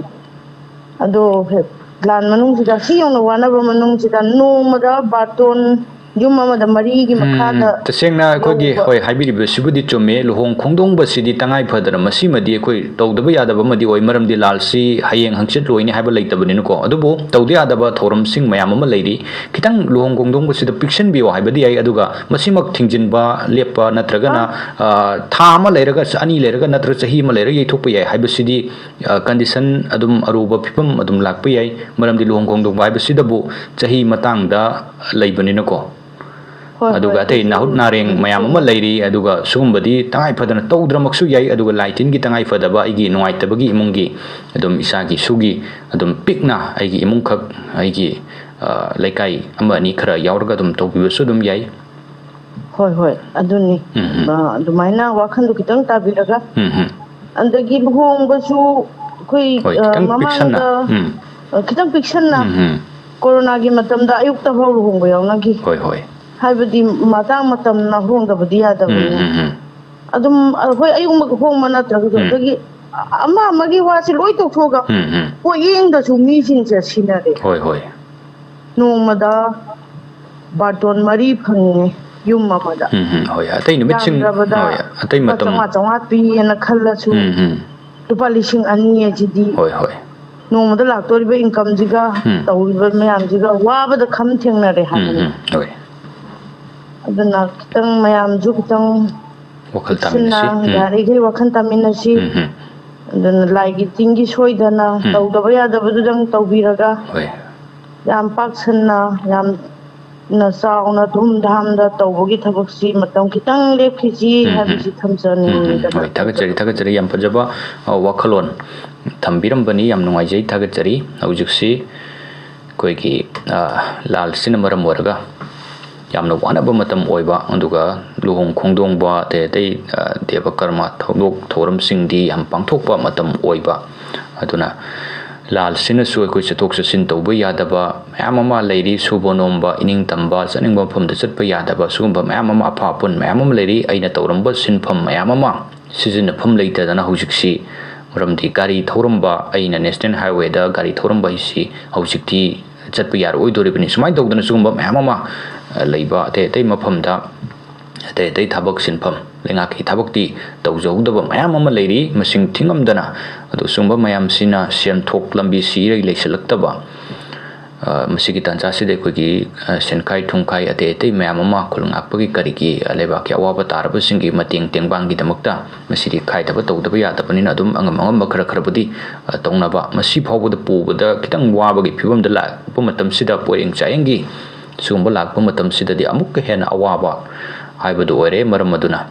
ꯑꯗꯣ ꯍꯦꯛ ꯂꯥꯟ ꯃꯅꯨꯡꯁꯤꯗ, ꯁꯤ ꯌꯧꯅ ꯋꯥꯅꯕ ꯃꯅꯨꯡꯁꯤꯗ, ꯅꯣꯡꯃꯗ ꯕꯥꯔꯇꯣꯟ ꯌꯨꯝ ꯑꯃꯗ ꯃꯔꯤꯒꯤ ꯎꯝ, ꯃꯈꯥꯗ ꯇꯁꯦꯡꯅ ꯑꯩꯈꯣꯏꯒꯤ, ꯂꯧꯕ꯫ ꯍꯣꯏ, ꯍꯥꯏꯕꯤꯔꯤꯕꯁꯤꯕꯨꯗꯤ ꯆꯨꯝꯃꯦ꯫ ꯂꯨꯍꯣꯡ ꯈꯣꯡꯗꯣꯡꯕꯁꯤꯗꯤ ꯇꯉꯥꯏ ꯐꯗꯅ ꯃꯁꯤꯃꯗꯤ ꯑꯩꯈꯣꯏ ꯇꯧꯗꯕ ꯌꯥꯗꯕ ꯑꯃꯗꯤ ꯑꯣꯏ, ꯃꯔꯝꯗꯤ ꯂꯥꯜꯁꯤ ꯍꯌꯦꯡ ꯍꯪꯆꯤꯠ ꯂꯣꯏꯅꯤ ꯍꯥꯏꯕ ꯂꯩꯇꯕꯅꯤꯅꯀꯣ꯫ ꯑꯗꯨꯕꯨ ꯇꯧꯗ ꯌꯥꯗꯕ ꯊꯧꯔꯝꯁꯤꯡ ꯃꯌꯥꯝ ꯑꯃ ꯂꯩꯔꯤ꯫ ꯈꯤꯇꯪ ꯂꯨꯍꯣꯡ ꯈꯣꯡꯗꯣꯡꯕꯁꯤꯗ ꯄꯤꯛꯁꯟꯕꯤꯌꯣ ꯍꯥꯏꯕꯗꯤ ꯌꯥꯏ, ꯑꯗꯨꯒ ꯃꯁꯤꯃꯛ ꯊꯤꯡꯖꯤꯟꯕ ꯂꯦꯞꯄ ꯅꯠꯇ꯭ꯔꯒꯅ, ꯑ, ꯊꯥ ꯑꯃ ꯂꯩꯔꯒ, ꯑꯅꯤ ꯂꯩꯔꯒ ꯅꯠꯇ꯭ꯔꯒ ꯆꯍꯤ ꯑꯃ ꯂꯩꯔꯒ ꯌꯩꯊꯣꯛꯄ ꯌꯥꯏ ꯍꯥꯏꯕꯁꯤꯗꯤ, ꯑ, condition ꯑꯗꯨꯝ ꯑꯔꯨꯕ ꯐꯤꯕꯝ ꯑꯗꯨꯝ ꯂꯥꯛꯄ ꯌꯥꯏ꯫ ꯃꯔꯝꯗꯤ ꯂꯨꯍꯣꯡ ꯈꯣꯡꯗꯣꯡꯕ ꯍꯥꯏꯕꯁꯤꯗꯕꯨ ꯆꯍꯤ ꯃꯇꯥꯡꯗ ꯂꯩꯕꯅꯤꯅꯀꯣ꯫ ꯍꯣꯏ, ꯍꯣꯏ, ꯑꯗꯨꯒ ꯑꯇꯩ ꯑꯗꯨꯁꯨ ꯅꯥꯍꯨꯠ ꯅꯥꯔꯦꯡ ꯎꯝ, ꯃꯌꯥꯝ ꯑꯃ ꯂꯩꯔꯤ, ꯑꯗꯨꯒ ꯁꯤꯒꯨꯝꯕꯗꯤ ꯇꯉꯥꯏ ꯐꯗꯅ ꯇꯧꯗ꯭ꯔꯃꯛꯁꯨ ꯌꯥꯏ꯫ ꯑꯗꯨꯒ ꯂꯥꯏ ꯇꯤꯟꯒꯤ ꯇꯉꯥꯏ ꯐꯗꯕ, ꯑꯩꯒꯤ ꯅꯨꯡꯉꯥꯏꯇꯕꯒꯤ ꯏꯃꯨꯡꯒꯤ ꯑꯗꯨꯝ ꯏꯁꯥꯒꯤ ꯏꯁꯨꯒꯤ ꯑꯗꯨꯝ ꯄꯤꯛꯅ ꯑꯩꯒꯤ ꯏꯃꯨꯡꯈꯛ, ꯑꯩꯒꯤ, ꯑ, ꯂꯩꯀꯥꯏ ꯑꯃ ꯑꯅꯤ ꯈꯔ ꯌꯥꯎꯔꯒ ꯑꯗꯨꯝ ꯇꯧꯕꯤꯕꯁꯨ ꯑꯗꯨꯝ ꯌꯥꯏ꯫ ꯍꯣꯏ, ꯍꯣꯏ, ꯑꯗꯨꯅꯤ꯫ ꯎꯝ, ꯎꯝ꯫ ꯑ, ꯑꯗꯨꯃꯥꯏꯅ ꯋꯥꯈꯜꯗꯣ ꯈꯤꯇꯪ ꯇꯥꯕꯤꯔꯒ, ꯎꯝ, ꯎꯝ꯫ ꯑꯗꯒꯤ ꯂꯨꯍꯣꯡꯕꯁꯨ ꯑꯩꯈꯣꯏ, ꯍꯣꯏ, ꯑ, ꯈꯤꯇꯪ ꯄꯤꯛꯁꯟꯅ꯫ ꯃꯃꯥꯡꯗ, ꯎꯝ꯫ ꯑ, ꯈꯤꯇꯪ ꯄꯤꯛꯁꯟꯅ, ꯎꯝ, ꯎꯝ꯫ ꯀꯣꯔꯣꯅꯥꯒꯤ ꯃꯇꯝꯗ ꯑꯌꯨꯛꯇ ꯐꯥꯎ ꯂꯨꯍꯣꯡꯕ ꯌꯥꯎꯅꯈꯤ꯫ ꯍꯣꯏ, ꯍꯣꯏ꯫ ꯍꯥꯏꯕꯗꯤ ꯃꯇꯥꯡ ꯃꯇꯝꯅ ꯍꯣꯡꯗꯕꯗꯤ ꯎꯝ, ꯌꯥꯗꯕꯅꯤꯅ꯫ ꯎꯝ, ꯎꯝ꯫ ꯑꯗꯨꯝ, ꯑ, ꯍꯣꯏ, ꯑꯌꯨꯛꯃꯛ ꯍꯣꯡꯕ ꯅꯠꯇ꯭ꯔꯒꯁꯨ, ꯎꯝ꯫ ꯑꯗꯒꯤ ꯑ-, ꯑꯃ ꯑꯃꯒꯤ ꯋꯥꯁꯤ ꯂꯣꯏ ꯇꯣꯛꯊꯣꯛꯑꯒ, ꯎꯝ, ꯎꯝ꯫ ꯄꯣꯠꯌꯦꯡꯗꯁꯨ ꯃꯤꯁꯤꯡꯁꯦ ꯁꯤꯟꯅꯔꯦ꯫ ꯍꯣꯏ, ꯍꯣꯏ꯫ ꯅꯣꯡꯃꯗ ꯕꯥꯔꯇꯣꯟ ꯃꯔꯤ ꯐꯪꯉꯦ ꯌꯨꯝ ꯑꯃꯗ꯫ ꯎꯝ, ꯎꯝ, ꯍꯣꯏ, ꯑꯇꯩ ꯅꯨꯃꯤꯠꯁꯤꯡ, ꯌꯥꯝꯗ꯭ꯔꯕꯗ ꯍꯣꯏ, ꯑꯇꯩ ꯂꯨꯄꯥ ꯃꯇꯝ ꯆꯥꯝꯃꯉꯥ, ꯆꯥꯝꯃꯉꯥ ꯄꯤꯌꯦꯅ ꯈꯜꯂꯁꯨ, ꯎꯝ, ꯎꯝ꯫ ꯂꯨꯄꯥ ꯂꯤꯁꯤꯡ ꯑꯅꯤ ꯑꯁꯤꯗꯤ ꯍꯣꯏ, ꯍꯣꯏ꯫ ꯅꯣꯡꯃꯗ ꯂꯥꯛꯇꯧꯔꯤꯕ incomeꯁꯤꯒ ꯎꯝ꯫ ꯇꯧꯔꯤꯕ ꯃꯌꯥꯝꯁꯤꯒ ꯋꯥꯕꯗ ꯈꯝ ꯊꯦꯡꯅꯔꯦ ꯎꯝ, ꯍꯥꯏꯕꯅꯤ꯫ ꯎꯝ, ꯍꯣꯏ꯫ ꯑꯗꯨꯅ ꯈꯤꯇꯪ ꯃꯌꯥꯝꯁꯨ ꯈꯤꯇꯪ ꯋꯥꯈꯜ ꯆꯦꯛꯁꯤꯟꯅ, ꯇꯥꯃꯤꯟꯅꯁꯤ꯫ ꯎꯝ꯫ ꯌꯥꯔꯤꯈꯩ ꯋꯥꯈꯜ ꯇꯥꯃꯤꯟꯅꯁꯤ꯫ ꯎꯝ, ꯎꯝ꯫ ꯑꯗꯨꯅ ꯂꯥꯏꯒꯤ ꯇꯤꯟꯒꯤ ꯁꯣꯏꯗꯅ ꯎꯝ꯫ ꯇꯧꯗꯕ ꯌꯥꯗꯕꯗꯨꯗꯪ ꯇꯧꯕꯤꯔꯒ, ꯍꯣꯏ꯫ ꯌꯥꯝ ꯄꯥꯛꯁꯟꯅ, ꯌꯥꯝꯅ ꯆꯥꯎꯅ ꯙꯨꯝ ꯙꯥꯝꯗ ꯇꯧꯕꯒꯤ ꯊꯕꯛꯁꯤ ꯃꯇꯝ ꯈꯤꯇꯪ ꯂꯦꯞꯈꯤꯁꯤ ꯎꯝ, ꯎꯝ꯫ ꯍꯥꯏꯕꯁꯤ ꯎꯝ, ꯎꯝ, ꯊꯝꯖꯅꯤꯡꯉꯤꯗꯅ꯫ ꯍꯣꯏ, ꯊꯥꯒꯠꯆꯔꯤ, ꯊꯥꯒꯠꯆꯔꯤ꯫ ꯌꯥꯝ ꯐꯖꯕ, ꯑ, ꯋꯥꯈꯜꯂꯣꯟ ꯊꯝꯕꯤꯔꯝꯕꯅꯤ꯫ ꯌꯥꯝ ꯅꯨꯡꯉꯥꯏꯖꯩ, ꯊꯥꯒꯠꯆꯔꯤ꯫ ꯍꯧꯖꯤꯛꯁꯤ ꯑꯩꯈꯣꯏꯒꯤ, ꯑ, ꯂꯥꯜꯁꯤꯅ ꯃꯔꯝ ꯑꯣꯏꯔꯒ ꯌꯥꯝꯅ ꯋꯥꯅꯕ ꯃꯇꯝ ꯑꯣꯏꯕ, ꯑꯗꯨꯒ ꯂꯨꯍꯣꯡ ꯈꯣꯡꯗꯣꯡꯕ, ꯑꯇꯩ ꯑꯇꯩ, ꯑ, ꯗꯦꯕ ꯀꯔꯃ ꯊꯧꯗꯣꯛ ꯊꯧꯔꯝꯁꯤꯡꯗꯤ ꯌꯥꯝ ꯄꯥꯡꯊꯣꯛꯄ ꯃꯇꯝ ꯑꯣꯏꯕ꯫ ꯑꯗꯨꯅ ꯂꯥꯜꯁꯤꯅꯁꯨ ꯑꯩꯈꯣꯏ ꯆꯠꯊꯣꯛ ꯆꯠꯁꯤꯟ ꯇꯧꯕ ꯌꯥꯗꯕ ꯃꯌꯥꯝ ꯑꯃ ꯂꯩꯔꯤ, ꯁꯨꯕ ꯅꯣꯝꯕ, ꯏꯅꯤꯡ ꯇꯝꯕ, ꯆꯠꯅꯤꯡꯕ ꯃꯐꯝꯗ ꯆꯠꯄ ꯌꯥꯗꯕ, ꯁꯤꯒꯨꯝꯕ ꯃꯌꯥꯝ ꯑꯃ, ꯑꯐꯥ ꯑꯄꯨꯟ ꯃꯌꯥꯝ ꯑꯃ ꯂꯩꯔꯤ꯫ ꯑꯩꯅ ꯇꯧꯔꯝꯕ ꯁꯤꯟꯐꯝ ꯃꯌꯥꯝ ꯑꯃ ꯁꯤꯖꯤꯟꯅꯐꯝ ꯂꯩꯇꯗꯅ ꯍꯧꯖꯤꯛꯁꯤ, ꯃꯔꯝꯗꯤ ꯒꯥꯔꯤ ꯊꯧꯔꯝꯕ, ꯑꯩꯅ National Highwayꯗ ꯒꯥꯔꯤ ꯊꯧꯔꯝꯕ ꯍꯥꯏꯁꯤ ꯍꯧꯖꯤꯛꯇꯤ ꯆꯠꯄ ꯌꯥꯔꯛꯑꯣꯏꯗꯣꯔꯤꯕꯅꯤ꯫ ꯁꯨꯃꯥꯏꯅ ꯇꯧꯗꯅ ꯁꯤꯒꯨꯝꯕ ꯃꯌꯥꯝ ꯑꯃ, ꯂꯩꯕ ꯑꯇꯩ ꯑꯇꯩ ꯃꯐꯝꯗ ꯑꯇꯩ ꯑꯇꯩ ꯊꯕꯛ ꯁꯤꯟꯐꯝ, ꯂꯩꯉꯥꯛꯀꯤ ꯊꯕꯛꯇꯤ ꯇꯧꯖꯍꯧꯗꯕ ꯃꯌꯥꯝ ꯑꯃ ꯂꯩꯔꯤ, ꯃꯁꯤꯡ ꯊꯤꯉꯝꯗꯅ꯫ ꯑꯗꯨ ꯁꯨꯝꯕ ꯃꯌꯥꯝꯁꯤꯅ ꯁꯦꯟꯊꯣꯛ ꯂꯝꯕꯤꯁꯤ ꯏꯔꯩ ꯂꯩꯁꯤꯜꯂꯛꯇꯕ, ꯑ, ꯃꯁꯤꯒꯤ ꯇꯥꯟꯖꯥꯁꯤꯗ ꯑꯩꯈꯣꯏꯒꯤ, ꯑ, ꯁꯦꯟꯈꯥꯏ ꯊꯨꯝꯈꯥꯏ ꯑꯇꯩ ꯑꯇꯩ ꯃꯌꯥꯝ ꯑꯃ ꯈꯨꯜ ꯉꯥꯛꯄꯒꯤ ꯀꯔꯤꯒꯤ, ꯑ, ꯂꯩꯕꯥꯛꯀꯤ ꯑꯋꯥꯕ ꯇꯥꯔꯕꯁꯤꯡꯒꯤ ꯃꯇꯦꯡ ꯇꯦꯡꯕꯥꯡꯒꯤꯗꯃꯛꯇ ꯃꯁꯤꯗꯤ ꯈꯥꯏꯗꯕ ꯇꯧꯗꯕ ꯌꯥꯗꯕꯅꯤꯅ ꯑꯗꯨꯝ ꯑꯉꯝ ꯑꯉꯝꯕ ꯈꯔ ꯈꯔꯕꯨꯗꯤ, ꯑ, ꯇꯧꯅꯕ꯫ ꯃꯁꯤ ꯐꯥꯎꯕꯗ ꯄꯨꯕꯗ ꯈꯤꯇꯪ ꯋꯥꯕꯒꯤ ꯐꯤꯕꯝꯗ ꯂꯥꯛꯄ ꯃꯇꯝꯁꯤꯗ, ꯄꯣꯌꯦꯡ ꯆꯥꯌꯦꯡꯒꯤ ꯁꯤꯒꯨꯝꯕ ꯂꯥꯛꯄ ꯃꯇꯝꯁꯤꯗꯗꯤ ꯑꯃꯨꯛꯀ ꯍꯦꯟꯅ ꯑꯋꯥꯕ ꯍꯥꯏꯕꯗꯨ ꯑꯣꯏꯔꯦ꯫ ꯃꯔꯝ ꯑꯗꯨꯅ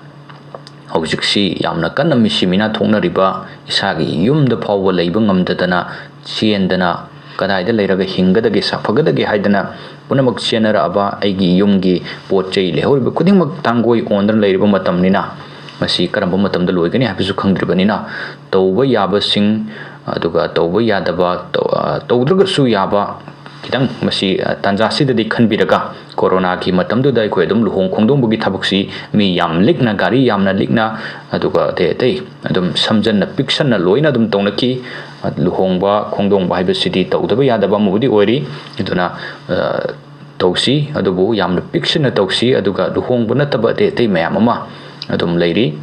ꯍꯧꯖꯤꯛꯁꯤ ꯌꯥꯝꯅ ꯀꯟꯅ ꯃꯤꯁꯤ ꯃꯤꯅꯥ ꯊꯣꯛꯅꯔꯤꯕ, ꯏꯁꯥꯒꯤ ꯌꯨꯝꯗ ꯐꯥꯎꯕ ꯂꯩꯕ ꯉꯝꯗꯗꯅ, ꯆꯦꯟꯗꯅ, ꯀꯗꯥꯏꯗ ꯂꯩꯔꯒ ꯍꯤꯡꯒꯗꯒꯦ, ꯁꯥꯐꯒꯗꯒꯦ ꯍꯥꯏꯗꯅ ꯄꯨꯝꯅꯃꯛ ꯆꯦꯟꯅꯔꯛꯑꯕ, ꯑꯩꯒꯤ ꯌꯨꯝꯒꯤ ꯄꯣꯠ ꯆꯩ ꯂꯩꯍꯧꯔꯤꯕ ꯈꯨꯗꯤꯡꯃꯛ ꯊꯥꯡꯒꯣꯏ ꯑꯣꯟꯗꯨꯅ ꯂꯩꯔꯤꯕ ꯃꯇꯝꯅꯤꯅ, ꯃꯁꯤ ꯀꯔꯝꯕ ꯃꯇꯝꯗ ꯂꯣꯏꯒꯅꯤ ꯍꯥꯏꯕꯁꯨ ꯈꯪꯗ꯭ꯔꯤꯕꯅꯤꯅ, ꯇꯧꯕ ꯌꯥꯕꯁꯤꯡ, ꯑꯗꯨꯒ ꯇꯧꯕ ꯌꯥꯗꯕ, ꯇꯧ-, ꯑ, ꯇꯧꯗ꯭ꯔꯒꯁꯨ ꯌꯥꯕ, ꯈꯤꯇꯪ ꯃꯁꯤ, ꯑ, ꯇꯥꯟꯖꯥꯁꯤꯗꯗꯤ ꯈꯟꯕꯤꯔꯒ, ꯀꯣꯔꯣꯅꯥꯒꯤ ꯃꯇꯝꯗꯨꯗ ꯑꯩꯈꯣꯏ ꯑꯗꯨꯝ ꯂꯨꯍꯣꯡ ꯈꯣꯡꯗꯣꯡꯕꯒꯤ ꯊꯕꯛꯁꯤ ꯃꯤ ꯌꯥꯝ ꯂꯤꯛꯅ, ꯒꯥꯔꯤ ꯌꯥꯝꯅ ꯂꯤꯛꯅ, ꯑꯗꯨꯒ ꯑꯇꯩ ꯑꯇꯩ ꯑꯗꯨꯝ ꯁꯝꯖꯟꯅ ꯄꯤꯛꯁꯟꯅ ꯂꯣꯏꯅ ꯑꯗꯨꯝ ꯇꯧꯅꯈꯤ꯫ ꯑ, ꯂꯨꯍꯣꯡꯕ ꯈꯣꯡꯗꯣꯡꯕ ꯍꯥꯏꯕꯁꯤꯗꯤ ꯇꯧꯗꯕ ꯌꯥꯗꯕ ꯑꯃꯕꯨꯗꯤ ꯑꯣꯏꯔꯤ꯫ ꯑꯗꯨꯅ, ꯑ, ꯇꯧꯁꯤ, ꯑꯗꯨꯕꯨ ꯌꯥꯝꯅ ꯄꯤꯛꯁꯟꯅ ꯇꯧꯁꯤ꯫ ꯑꯗꯨꯒ ꯂꯨꯍꯣꯡꯕ ꯅꯠꯇꯕ ꯑꯇꯩ ꯑꯇꯩ ꯃꯌꯥꯝ ꯑꯃ ꯑꯗꯨꯝ ꯂꯩꯔꯤ꯫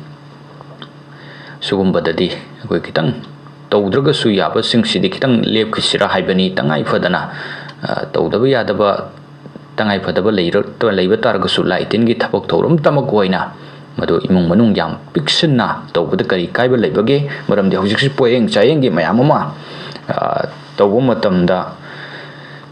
ꯁꯤꯒꯨꯝꯕꯗꯗꯤ ꯑꯩꯈꯣꯏ ꯈꯤꯇꯪ ꯇꯧꯗ꯭ꯔꯒꯁꯨ ꯌꯥꯕꯁꯤꯡꯁꯤꯗꯤ ꯈꯤꯇꯪ ꯂꯦꯞꯈꯤꯁꯤꯔꯥ ꯍꯥꯏꯕꯅꯤ꯫ ꯇꯉꯥꯏ ꯐꯗꯅ, ꯑ, ꯇꯧꯗꯕ ꯌꯥꯗꯕ, ꯇꯉꯥꯏ ꯐꯗꯕ ꯂꯩꯔ-, ꯂꯩꯕ ꯇꯥꯔꯒꯁꯨ, ꯂꯥꯏ ꯇꯤꯟꯒꯤ ꯊꯕꯛ ꯊꯧꯔꯝꯇꯃꯛ ꯑꯣꯏꯅ ꯃꯗꯨ ꯏꯃꯨꯡ ꯃꯅꯨꯡ ꯌꯥꯝ ꯄꯤꯛꯁꯤꯟꯅ ꯇꯧꯕꯗ ꯀꯔꯤ ꯀꯥꯏꯕ ꯂꯩꯕꯒꯦ? ꯃꯔꯝꯗꯤ ꯍꯧꯖꯤꯛꯁꯤ ꯄꯣꯌꯦꯡ ꯆꯥꯌꯦꯡꯒꯤ ꯃꯌꯥꯝ ꯑꯃ, ꯑ, ꯇꯧꯕ ꯃꯇꯝꯗ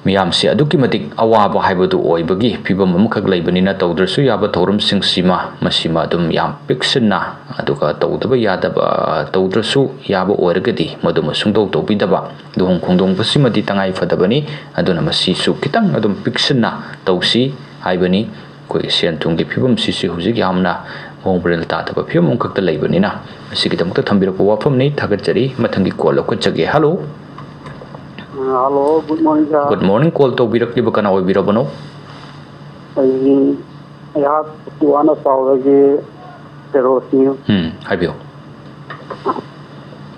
ꯃꯤꯌꯥꯝꯁꯦ ꯑꯗꯨꯛꯀꯤ ꯃꯇꯤꯛ ꯑꯋꯥꯕ ꯍꯥꯏꯕꯗꯨ ꯑꯣꯏꯕꯒꯤ ꯐꯤꯕꯝ ꯑꯃꯈꯛ ꯂꯩꯕꯅꯤꯅ, ꯇꯧꯗ꯭ꯔꯁꯨ ꯌꯥꯕ ꯊꯧꯔꯝꯁꯤꯡꯁꯤꯃ, ꯃꯁꯤꯃ ꯑꯗꯨꯝ ꯌꯥꯝ ꯄꯤꯛꯁꯤꯟꯅ, ꯑꯗꯨꯒ ꯇꯧꯗꯕ ꯌꯥꯗꯕ, ꯇꯧꯗ꯭ꯔꯁꯨ ꯌꯥꯕ ꯑꯣꯏꯔꯒꯗꯤ ꯃꯗꯨꯃ ꯁꯨꯡꯇꯧ ꯇꯧꯕꯤꯗꯕ, ꯂꯨꯍꯣꯡ ꯈꯣꯡꯗꯣꯡꯕꯁꯤꯃꯗꯤ ꯇꯉꯥꯏ ꯐꯗꯕꯅꯤ꯫ ꯑꯗꯨꯅ ꯃꯁꯤꯁꯨ ꯈꯤꯇꯪ ꯑꯗꯨꯝ ꯄꯤꯛꯁꯤꯟꯅ ꯇꯧꯁꯤ ꯍꯥꯏꯕꯅꯤ꯫ ꯑꯩꯈꯣꯏꯒꯤ ꯁꯦꯟ ꯊꯨꯝꯒꯤ ꯐꯤꯕꯝꯁꯤꯁꯨ ꯍꯧꯖꯤꯛ ꯌꯥꯝꯅ ꯃꯑꯣꯡ ꯃꯔꯤꯜ ꯇꯥꯗꯕ ꯐꯤꯕꯝ ꯑꯃꯈꯛꯇ ꯂꯩꯕꯅꯤꯅ, ꯃꯁꯤꯒꯤꯗꯃꯛꯇ ꯊꯝꯕꯤꯔꯛꯄ ꯋꯥꯐꯝꯅꯤ꯫ ꯊꯥꯒꯠꯆꯔꯤ꯫ ꯃꯊꯪꯒꯤ call ꯂꯧꯈꯠꯆꯒꯦ꯫ Hello꯫ Hello, good morning, sir꯫ Good morning꯫ Call ꯇꯧꯕꯤꯔꯛꯂꯤꯕ ꯀꯅꯥ ꯑꯣꯏꯕꯤꯔꯕꯅꯣ? ꯑꯩ, ꯑꯩꯍꯥꯛ ꯋꯥꯅ ꯆꯥꯎꯔꯒꯤ ꯁꯦꯔꯣꯁꯤꯡ꯫ ꯎꯝ, ꯍꯥꯏꯕꯤꯌꯨ꯫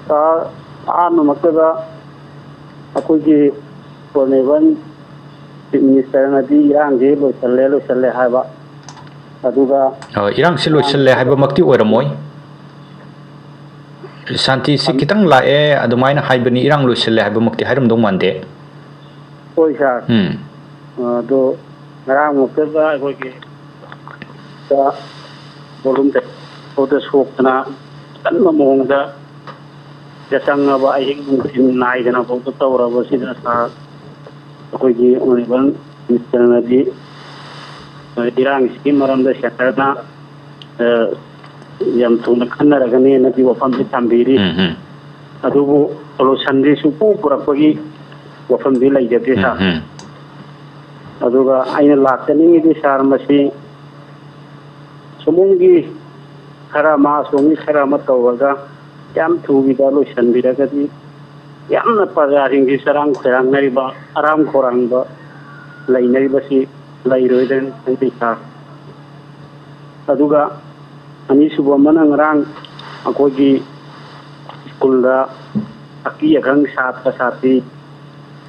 Sir, ꯑꯍꯥꯟꯕꯃꯛꯇꯗ ꯑꯩꯈꯣꯏꯒꯤ ꯐꯣꯔꯅꯦꯕꯟ ꯆꯤꯐ ꯃꯤꯅꯤꯁꯇꯔꯅꯗꯤ ꯏꯔꯥꯡꯁꯦ ꯂꯣꯏꯁꯜꯂꯦ, ꯂꯣꯏꯁꯜꯂꯦ ꯍꯥꯏꯕ꯫ ꯑꯗꯨꯒ ꯑ, ꯏꯔꯥꯡꯁꯤ ꯂꯣꯏꯁꯜꯂꯦ ꯍꯥꯏꯕꯃꯛꯇꯤ ꯑꯣꯏꯔꯝꯃꯣꯏ꯫ ꯁꯥꯟꯇꯤꯁꯤ ꯈꯤꯇꯪ ꯂꯥꯛꯑꯦ ꯑꯗꯨꯃꯥꯏꯅ ꯍꯥꯏꯕꯅꯤ, ꯏꯔꯥꯡ ꯂꯣꯏꯁꯜꯂꯦ ꯍꯥꯏꯕꯃꯛꯇꯤ ꯍꯥꯏꯔꯝꯗꯧ ꯃꯥꯟꯗꯦ꯫ ꯍꯣꯏ, ꯁꯥꯔ꯫ ꯎꯝ꯫ ꯑꯗꯣ ꯉꯔꯥꯡꯃꯛꯇꯗ ꯑꯩꯈꯣꯏꯒꯤ ꯕꯣꯂꯨꯝ ꯐꯥꯎꯗ ꯁꯣꯛꯇꯅ ꯑꯀꯟꯕ ꯃꯑꯣꯡꯗ ꯌꯥꯆꯪꯉꯕ ꯑꯍꯤꯡ ꯅꯨꯡꯊꯤꯜ ꯅꯥꯏꯗꯅ ꯐꯥꯎꯗ ꯇꯧꯔꯕꯁꯤꯗ, ꯁꯥꯔ, ꯑꯩꯈꯣꯏꯒꯤ ꯑꯣꯅꯔꯦꯕꯜ ꯃꯤꯅꯤꯁꯇꯔꯅꯗꯤ, ꯑ, ꯏꯔꯥꯡꯁꯤꯒꯤ ꯃꯔꯝꯗ ꯁꯦꯟꯇꯔꯅ, ꯑ, ꯌꯥꯝ ꯊꯨꯅ ꯈꯟꯅꯔꯒꯅꯤꯅꯗꯤ ꯋꯥꯐꯝꯁꯤ ꯊꯝꯕꯤꯔꯤ꯫ ꯎꯝ, ꯎꯝ꯫ ꯑꯗꯨꯕꯨ ꯁꯣꯂꯨꯁꯟꯗꯤ ꯁꯨꯡꯄꯨ ꯄꯨꯔꯛꯄꯒꯤ ꯋꯥꯐꯝꯗꯤ ꯂꯩꯖꯗꯦ, ꯁꯥꯔ꯫ ꯎꯝ, ꯎꯝ꯫ ꯑꯗꯨꯒ ꯑꯩꯅ ꯂꯥꯛꯆꯅꯤꯡꯉꯤꯗꯤ, ꯁꯥꯔ, ꯃꯁꯤ ꯁꯣꯝꯒꯤ ꯈꯔ ꯑꯃ, ꯑꯁꯣꯝꯒꯤ ꯈꯔ ꯑꯃ ꯇꯧꯔꯒ ꯌꯥꯝ ꯊꯨꯕꯤꯗ ꯂꯣꯏꯁꯤꯟꯕꯤꯔꯒꯗꯤ ꯌꯥꯝꯅ ꯄ꯭ꯔꯖꯥꯁꯤꯡꯁꯤ ꯆꯔꯥꯡ ꯈꯣꯏꯔꯥꯡꯅꯔꯤꯕ, ꯑꯔꯥꯝ ꯈꯧꯔꯥꯡꯕ ꯂꯩꯅꯔꯤꯕꯁꯤ ꯂꯩꯔꯣꯏꯗ꯭ꯔꯅ ꯈꯟꯖꯩ, ꯁꯥꯔ꯫ ꯑꯗꯨꯒ ꯑꯅꯤꯁꯨꯕ ꯑꯃꯅ, ꯉꯔꯥꯡ ꯑꯩꯈꯣꯏꯒꯤ ꯁ꯭ꯀꯨꯜꯗ ꯑꯀꯤ ꯑꯈꯪ ꯁꯥꯇ꯭ꯔ ꯁꯥꯇ꯭ꯔꯤ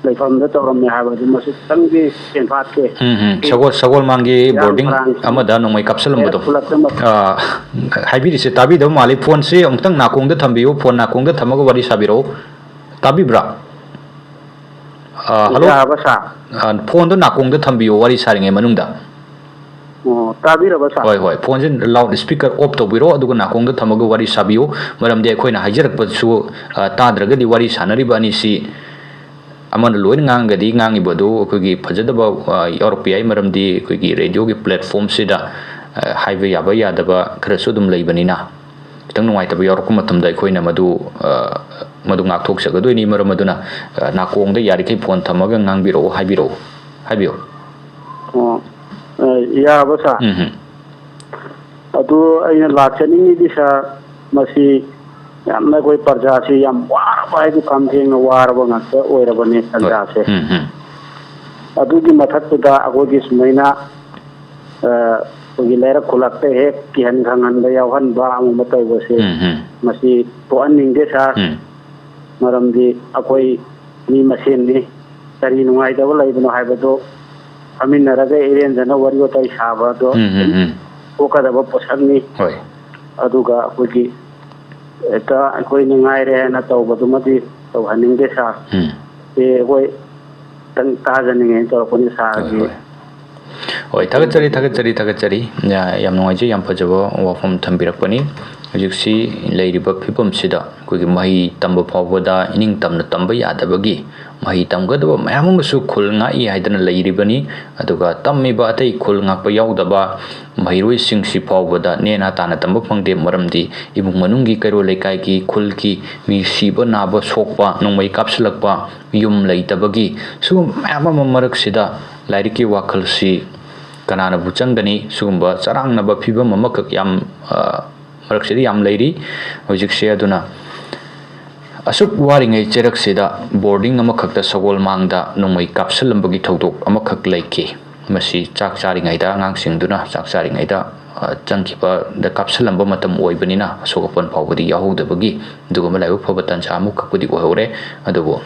ꯂꯩꯐꯝꯗ ꯇꯧꯔꯝꯃꯦ ꯍꯥꯏꯕꯗꯨ ꯃꯁꯤ ꯈꯤꯇꯪꯗꯤ ꯆꯦꯟꯐꯥꯠꯀꯦ꯫ ꯎꯝ, ꯎꯝ꯫ ꯁꯒꯣꯜ, ꯁꯒꯣꯜ ꯃꯥꯡꯒꯤ ꯏꯔꯥꯡ ꯕꯣꯔꯗꯤꯡ ꯐꯔꯥꯡ ꯑꯃꯗ ꯅꯣꯡꯃꯩ ꯀꯥꯞꯁꯤꯜꯂꯝꯕꯗꯣ꯫ ꯂꯩꯔꯛꯂꯛꯇ ꯑ, ꯍꯥꯏꯕꯤꯔꯤꯁꯦ ꯇꯥꯕꯤꯗꯕ ꯃꯥꯜꯂꯤ꯫ ꯐꯣꯟꯁꯦ ꯑꯃꯨꯛꯇꯪ ꯅꯥꯀꯣꯡꯗ ꯊꯝꯕꯤꯌꯨ, ꯐꯣꯟ ꯅꯥꯀꯣꯡꯗ ꯊꯝꯃꯒ ꯋꯥꯔꯤ ꯁꯥꯕꯤꯔꯛꯎ꯫ ꯇꯥꯕꯤꯕ꯭ꯔꯥ? ꯑ, ꯍꯜꯂꯣ? ꯌꯥꯔꯕ, ꯁꯥꯔ? ꯑ, ꯐꯣꯟꯗꯣ ꯅꯥꯀꯣꯡꯗ ꯊꯝꯕꯤꯌꯨ ꯋꯥꯔꯤ ꯁꯥꯔꯤꯉꯩ ꯃꯅꯨꯡꯗ꯫ ꯑꯣ, ꯇꯥꯕꯤꯔꯕ, ꯁꯥꯔ? ꯍꯣꯏ, ꯍꯣꯏ꯫ ꯐꯣꯟꯁꯦ ꯂꯥꯎꯗ ꯁ꯭ꯄꯤꯀꯔ ꯑꯣꯐ ꯇꯧꯕꯤꯔꯣ, ꯑꯗꯨꯒ ꯅꯥꯀꯣꯡꯗ ꯊꯝꯃꯒ ꯋꯥꯔꯤ ꯁꯥꯕꯤꯌꯨ꯫ ꯃꯔꯝꯗꯤ ꯑꯩꯈꯣꯏꯅ ꯍꯥꯏꯖꯔꯛꯄꯁꯨ, ꯑ, ꯇꯥꯗ꯭ꯔꯒꯗꯤ ꯋꯥꯔꯤ ꯁꯥꯟꯅꯔꯤꯕ ꯑꯅꯤꯁꯤ ꯑꯃꯅ ꯂꯣꯏꯅ ꯉꯥꯡꯉꯒꯗꯤ ꯉꯥꯡꯉꯤꯕ ꯑꯗꯨ ꯑꯩꯈꯣꯏꯒꯤ ꯐꯖꯗꯕ, ꯑ, ꯌꯥꯎꯔꯛꯄ ꯌꯥꯏ꯫ ꯃꯔꯝꯗꯤ ꯑꯩꯈꯣꯏꯒꯤ ꯔꯦꯗꯤꯑꯣꯒꯤ ꯄ꯭ꯂꯦꯠꯐꯣꯝꯁꯤꯗ, ꯑ, ꯍꯥꯏꯕ ꯌꯥꯕ ꯌꯥꯗꯕ ꯈꯔꯁꯨ ꯑꯗꯨꯝ ꯂꯩꯕꯅꯤꯅ, ꯈꯤꯇꯪ ꯅꯨꯡꯉꯥꯏꯇꯕ ꯌꯥꯎꯔꯛꯄ ꯃꯇꯝꯗ ꯑꯩꯈꯣꯏꯅ ꯃꯗꯨ, ꯑ, ꯃꯗꯨ ꯉꯥꯛꯊꯣꯛꯆꯒꯗꯣꯏꯅꯤ꯫ ꯃꯔꯝ ꯑꯗꯨꯅ, ꯑ, ꯅꯥꯀꯣꯡꯗ ꯌꯥꯔꯤꯈꯩ ꯐꯣꯟ ꯊꯝꯃꯒ ꯉꯥꯡꯕꯤꯔꯛꯑꯣ, ꯍꯥꯏꯕꯤꯔꯛꯑꯣ, ꯍꯥꯏꯕꯤꯌꯨ꯫ ꯑꯣ, ꯑ, ꯌꯥꯔꯕ, ꯁꯥꯔ? ꯎꯝ, ꯎꯝ꯫ ꯑꯗꯨ ꯑꯩꯅ ꯂꯥꯛꯆꯅꯤꯡꯉꯤꯗꯤ, ꯁꯥꯔ, ꯃꯁꯤ ꯌꯥꯝꯅ ꯑꯩꯈꯣꯏ ꯄ꯭ꯔꯖꯥꯁꯤ ꯌꯥꯝ ꯋꯥꯔꯕ ꯍꯥꯏꯗꯤ ꯈꯝ ꯊꯦꯡꯅ ꯋꯥꯔꯕ ꯉꯥꯛꯇ ꯑꯣꯏꯔꯕꯅꯦ ꯍꯣꯏ꯫ ꯇꯥꯟꯖꯥꯁꯦ꯫ ꯎꯝ, ꯎꯝ꯫ ꯑꯗꯨꯒꯤ ꯃꯊꯛꯇꯨꯗ ꯑꯩꯈꯣꯏꯒꯤ ꯁꯨꯃꯥꯏꯅ, ꯑ, ꯑꯩꯈꯣꯏꯒꯤ ꯂꯩꯔꯛ ꯈꯨꯂꯛꯇ ꯍꯦꯛ ꯀꯤꯍꯟ ꯈꯪꯍꯟꯕ ꯌꯥꯎꯍꯟꯕ ꯑꯃ ꯑꯃ ꯇꯧꯕꯁꯦ, ꯎꯝ, ꯎꯝ꯫ ꯃꯁꯤ ꯊꯣꯛꯍꯟꯅꯤꯡꯗꯦ, ꯁꯥꯔ꯫ ꯎꯝ꯫ ꯃꯔꯝꯗꯤ ꯑꯩꯈꯣꯏ ꯃꯤ ꯃꯁꯦꯟꯅꯤ꯫ ꯀꯔꯤ ꯅꯨꯡꯉꯥꯏꯇꯕ ꯂꯩꯕꯅꯣ ꯍꯥꯏꯕꯗꯣ ꯐꯝꯃꯤꯟꯅꯔꯒ ꯏꯔꯦꯟꯖꯅ ꯋꯥꯔꯤ ꯋꯥꯇꯥꯏ ꯁꯥꯕꯗꯣ ꯎꯝ, ꯎꯝ, ꯎꯝ. ꯊꯣꯛꯀꯗꯕ ꯄꯣꯠꯁꯛꯅꯤ꯫ ꯍꯣꯏ. ꯑꯗꯨꯒ ꯑꯩꯈꯣꯏꯒꯤ ꯍꯦꯛꯇ ꯑꯩꯈꯣꯏꯅ ꯉꯥꯏꯔꯦ ꯍꯥꯏꯅ ꯇꯧꯕꯗꯨꯃꯗꯤ ꯇꯧꯍꯟꯅꯤꯡꯗꯦ ꯁꯥꯔ꯫ ꯎꯝ. ꯁꯤ ꯑꯩꯈꯣꯏ ꯈꯤꯇꯪ ꯇꯥꯖꯅꯤꯡꯉꯦꯅ ꯇꯧꯔꯛꯄꯅꯤ ꯍꯣꯏ, ꯁꯥꯔꯒꯤ꯫ ꯍꯣꯏ. ꯍꯣꯏ, ꯊꯥꯒꯠꯆꯔꯤ, ꯊꯥꯒꯠꯆꯔꯤ, ꯊꯥꯒꯠꯆꯔꯤ꯫ ꯌꯥ-, ꯌꯥꯝ ꯅꯨꯡꯉꯥꯏꯖꯩ, ꯌꯥꯝ ꯐꯖꯕ ꯋꯥꯐꯝ ꯊꯝꯕꯤꯔꯛꯄꯅꯤ꯫ ꯍꯧꯖꯤꯛꯁꯤ ꯂꯩꯔꯤꯕ ꯐꯤꯕꯝꯁꯤꯗ ꯑꯩꯈꯣꯏꯒꯤ ꯃꯍꯩ ꯇꯝꯕ ꯐꯥꯎꯕꯗ ꯏꯅꯤꯡ ꯇꯝꯅ ꯇꯝꯕ ꯌꯥꯗꯕꯒꯤ, ꯃꯍꯩ ꯇꯝꯒꯗꯕ ꯃꯌꯥꯝ ꯑꯃꯁꯨ ꯈꯨꯜ ꯉꯥꯛꯏ ꯍꯥꯏꯗꯅ ꯂꯩꯔꯤꯕꯅꯤ꯫ ꯑꯗꯨꯒ ꯇꯝꯃꯤꯕ ꯑꯇꯩ ꯈꯨꯜ ꯉꯥꯛꯄ ꯌꯥꯎꯗꯕ ꯃꯍꯩꯔꯣꯏꯁꯤꯡꯁꯤ ꯐꯥꯎꯕꯗ ꯅꯦꯅꯥ ꯇꯥꯅ ꯇꯝꯕ ꯐꯪꯗꯦ꯫ ꯃꯔꯝꯗꯤ ꯏꯃꯨꯡ ꯃꯅꯨꯡꯒꯤ, ꯀꯩꯔꯣꯜ ꯂꯩꯀꯥꯏꯒꯤ, ꯈꯨꯜꯒꯤ ꯃꯤ ꯁꯤꯕ ꯅꯥꯕ ꯁꯣꯛꯄ, ꯅꯣꯡꯃꯩ ꯀꯥꯞꯁꯤꯜꯂꯛꯄ, ꯌꯨꯝ ꯂꯩꯇꯕꯒꯤ, ꯁꯤꯒꯨꯝꯕ ꯃꯌꯥꯝ ꯑꯃ ꯃꯔꯛꯁꯤꯗ ꯂꯥꯏꯔꯤꯛꯀꯤ ꯋꯥꯈꯜꯁꯤ ꯀꯅꯥꯅꯕꯨ ꯆꯪꯒꯅꯤ? ꯁꯤꯒꯨꯝꯕ ꯆꯔꯥꯡꯅꯕ ꯐꯤꯕꯝ ꯑꯃꯈꯛ ꯌꯥꯝ, ꯑ, ꯃꯔꯛꯁꯤꯗ ꯌꯥꯝ ꯂꯩꯔꯤ ꯍꯧꯖꯤꯛꯁꯦ꯫ ꯑꯗꯨꯅ ꯑꯁꯨꯛ ꯋꯥꯔꯤꯉꯩ ꯆꯩꯔꯛꯁꯤꯗ ꯕꯣꯔꯗꯤꯡ ꯑꯃꯈꯛꯇ ꯁꯒꯣꯜꯃꯥꯡꯗ ꯅꯣꯡꯃꯩ ꯀꯥꯞꯁꯤꯜꯂꯝꯕꯒꯤ ꯊꯧꯗꯣꯛ ꯑꯃꯈꯛ ꯂꯩꯈꯤ꯫ ꯃꯁꯤ ꯆꯥꯛ ꯆꯥꯔꯤꯉꯩꯗ, ꯑꯉꯥꯡꯁꯤꯡꯗꯨꯅ ꯆꯥꯛ ꯆꯥꯔꯤꯉꯩꯗ, ꯑ, ꯆꯪꯈꯤꯕꯗ ꯀꯥꯞꯁꯤꯜꯂꯝꯕ ꯃꯇꯝ ꯑꯣꯏꯕꯅꯤꯅ ꯑꯁꯣꯛ ꯑꯄꯟ ꯐꯥꯎꯕꯗꯤ ꯌꯥꯎꯍꯧꯗꯕꯒꯤ ꯑꯗꯨꯒꯨꯝꯕ ꯂꯥꯏꯕꯛ ꯐꯕ ꯇꯥꯟꯖꯥ ꯑꯃꯈꯛꯄꯨꯗꯤ ꯑꯣꯏꯍꯧꯔꯦ꯫ ꯑꯗꯨꯕꯨ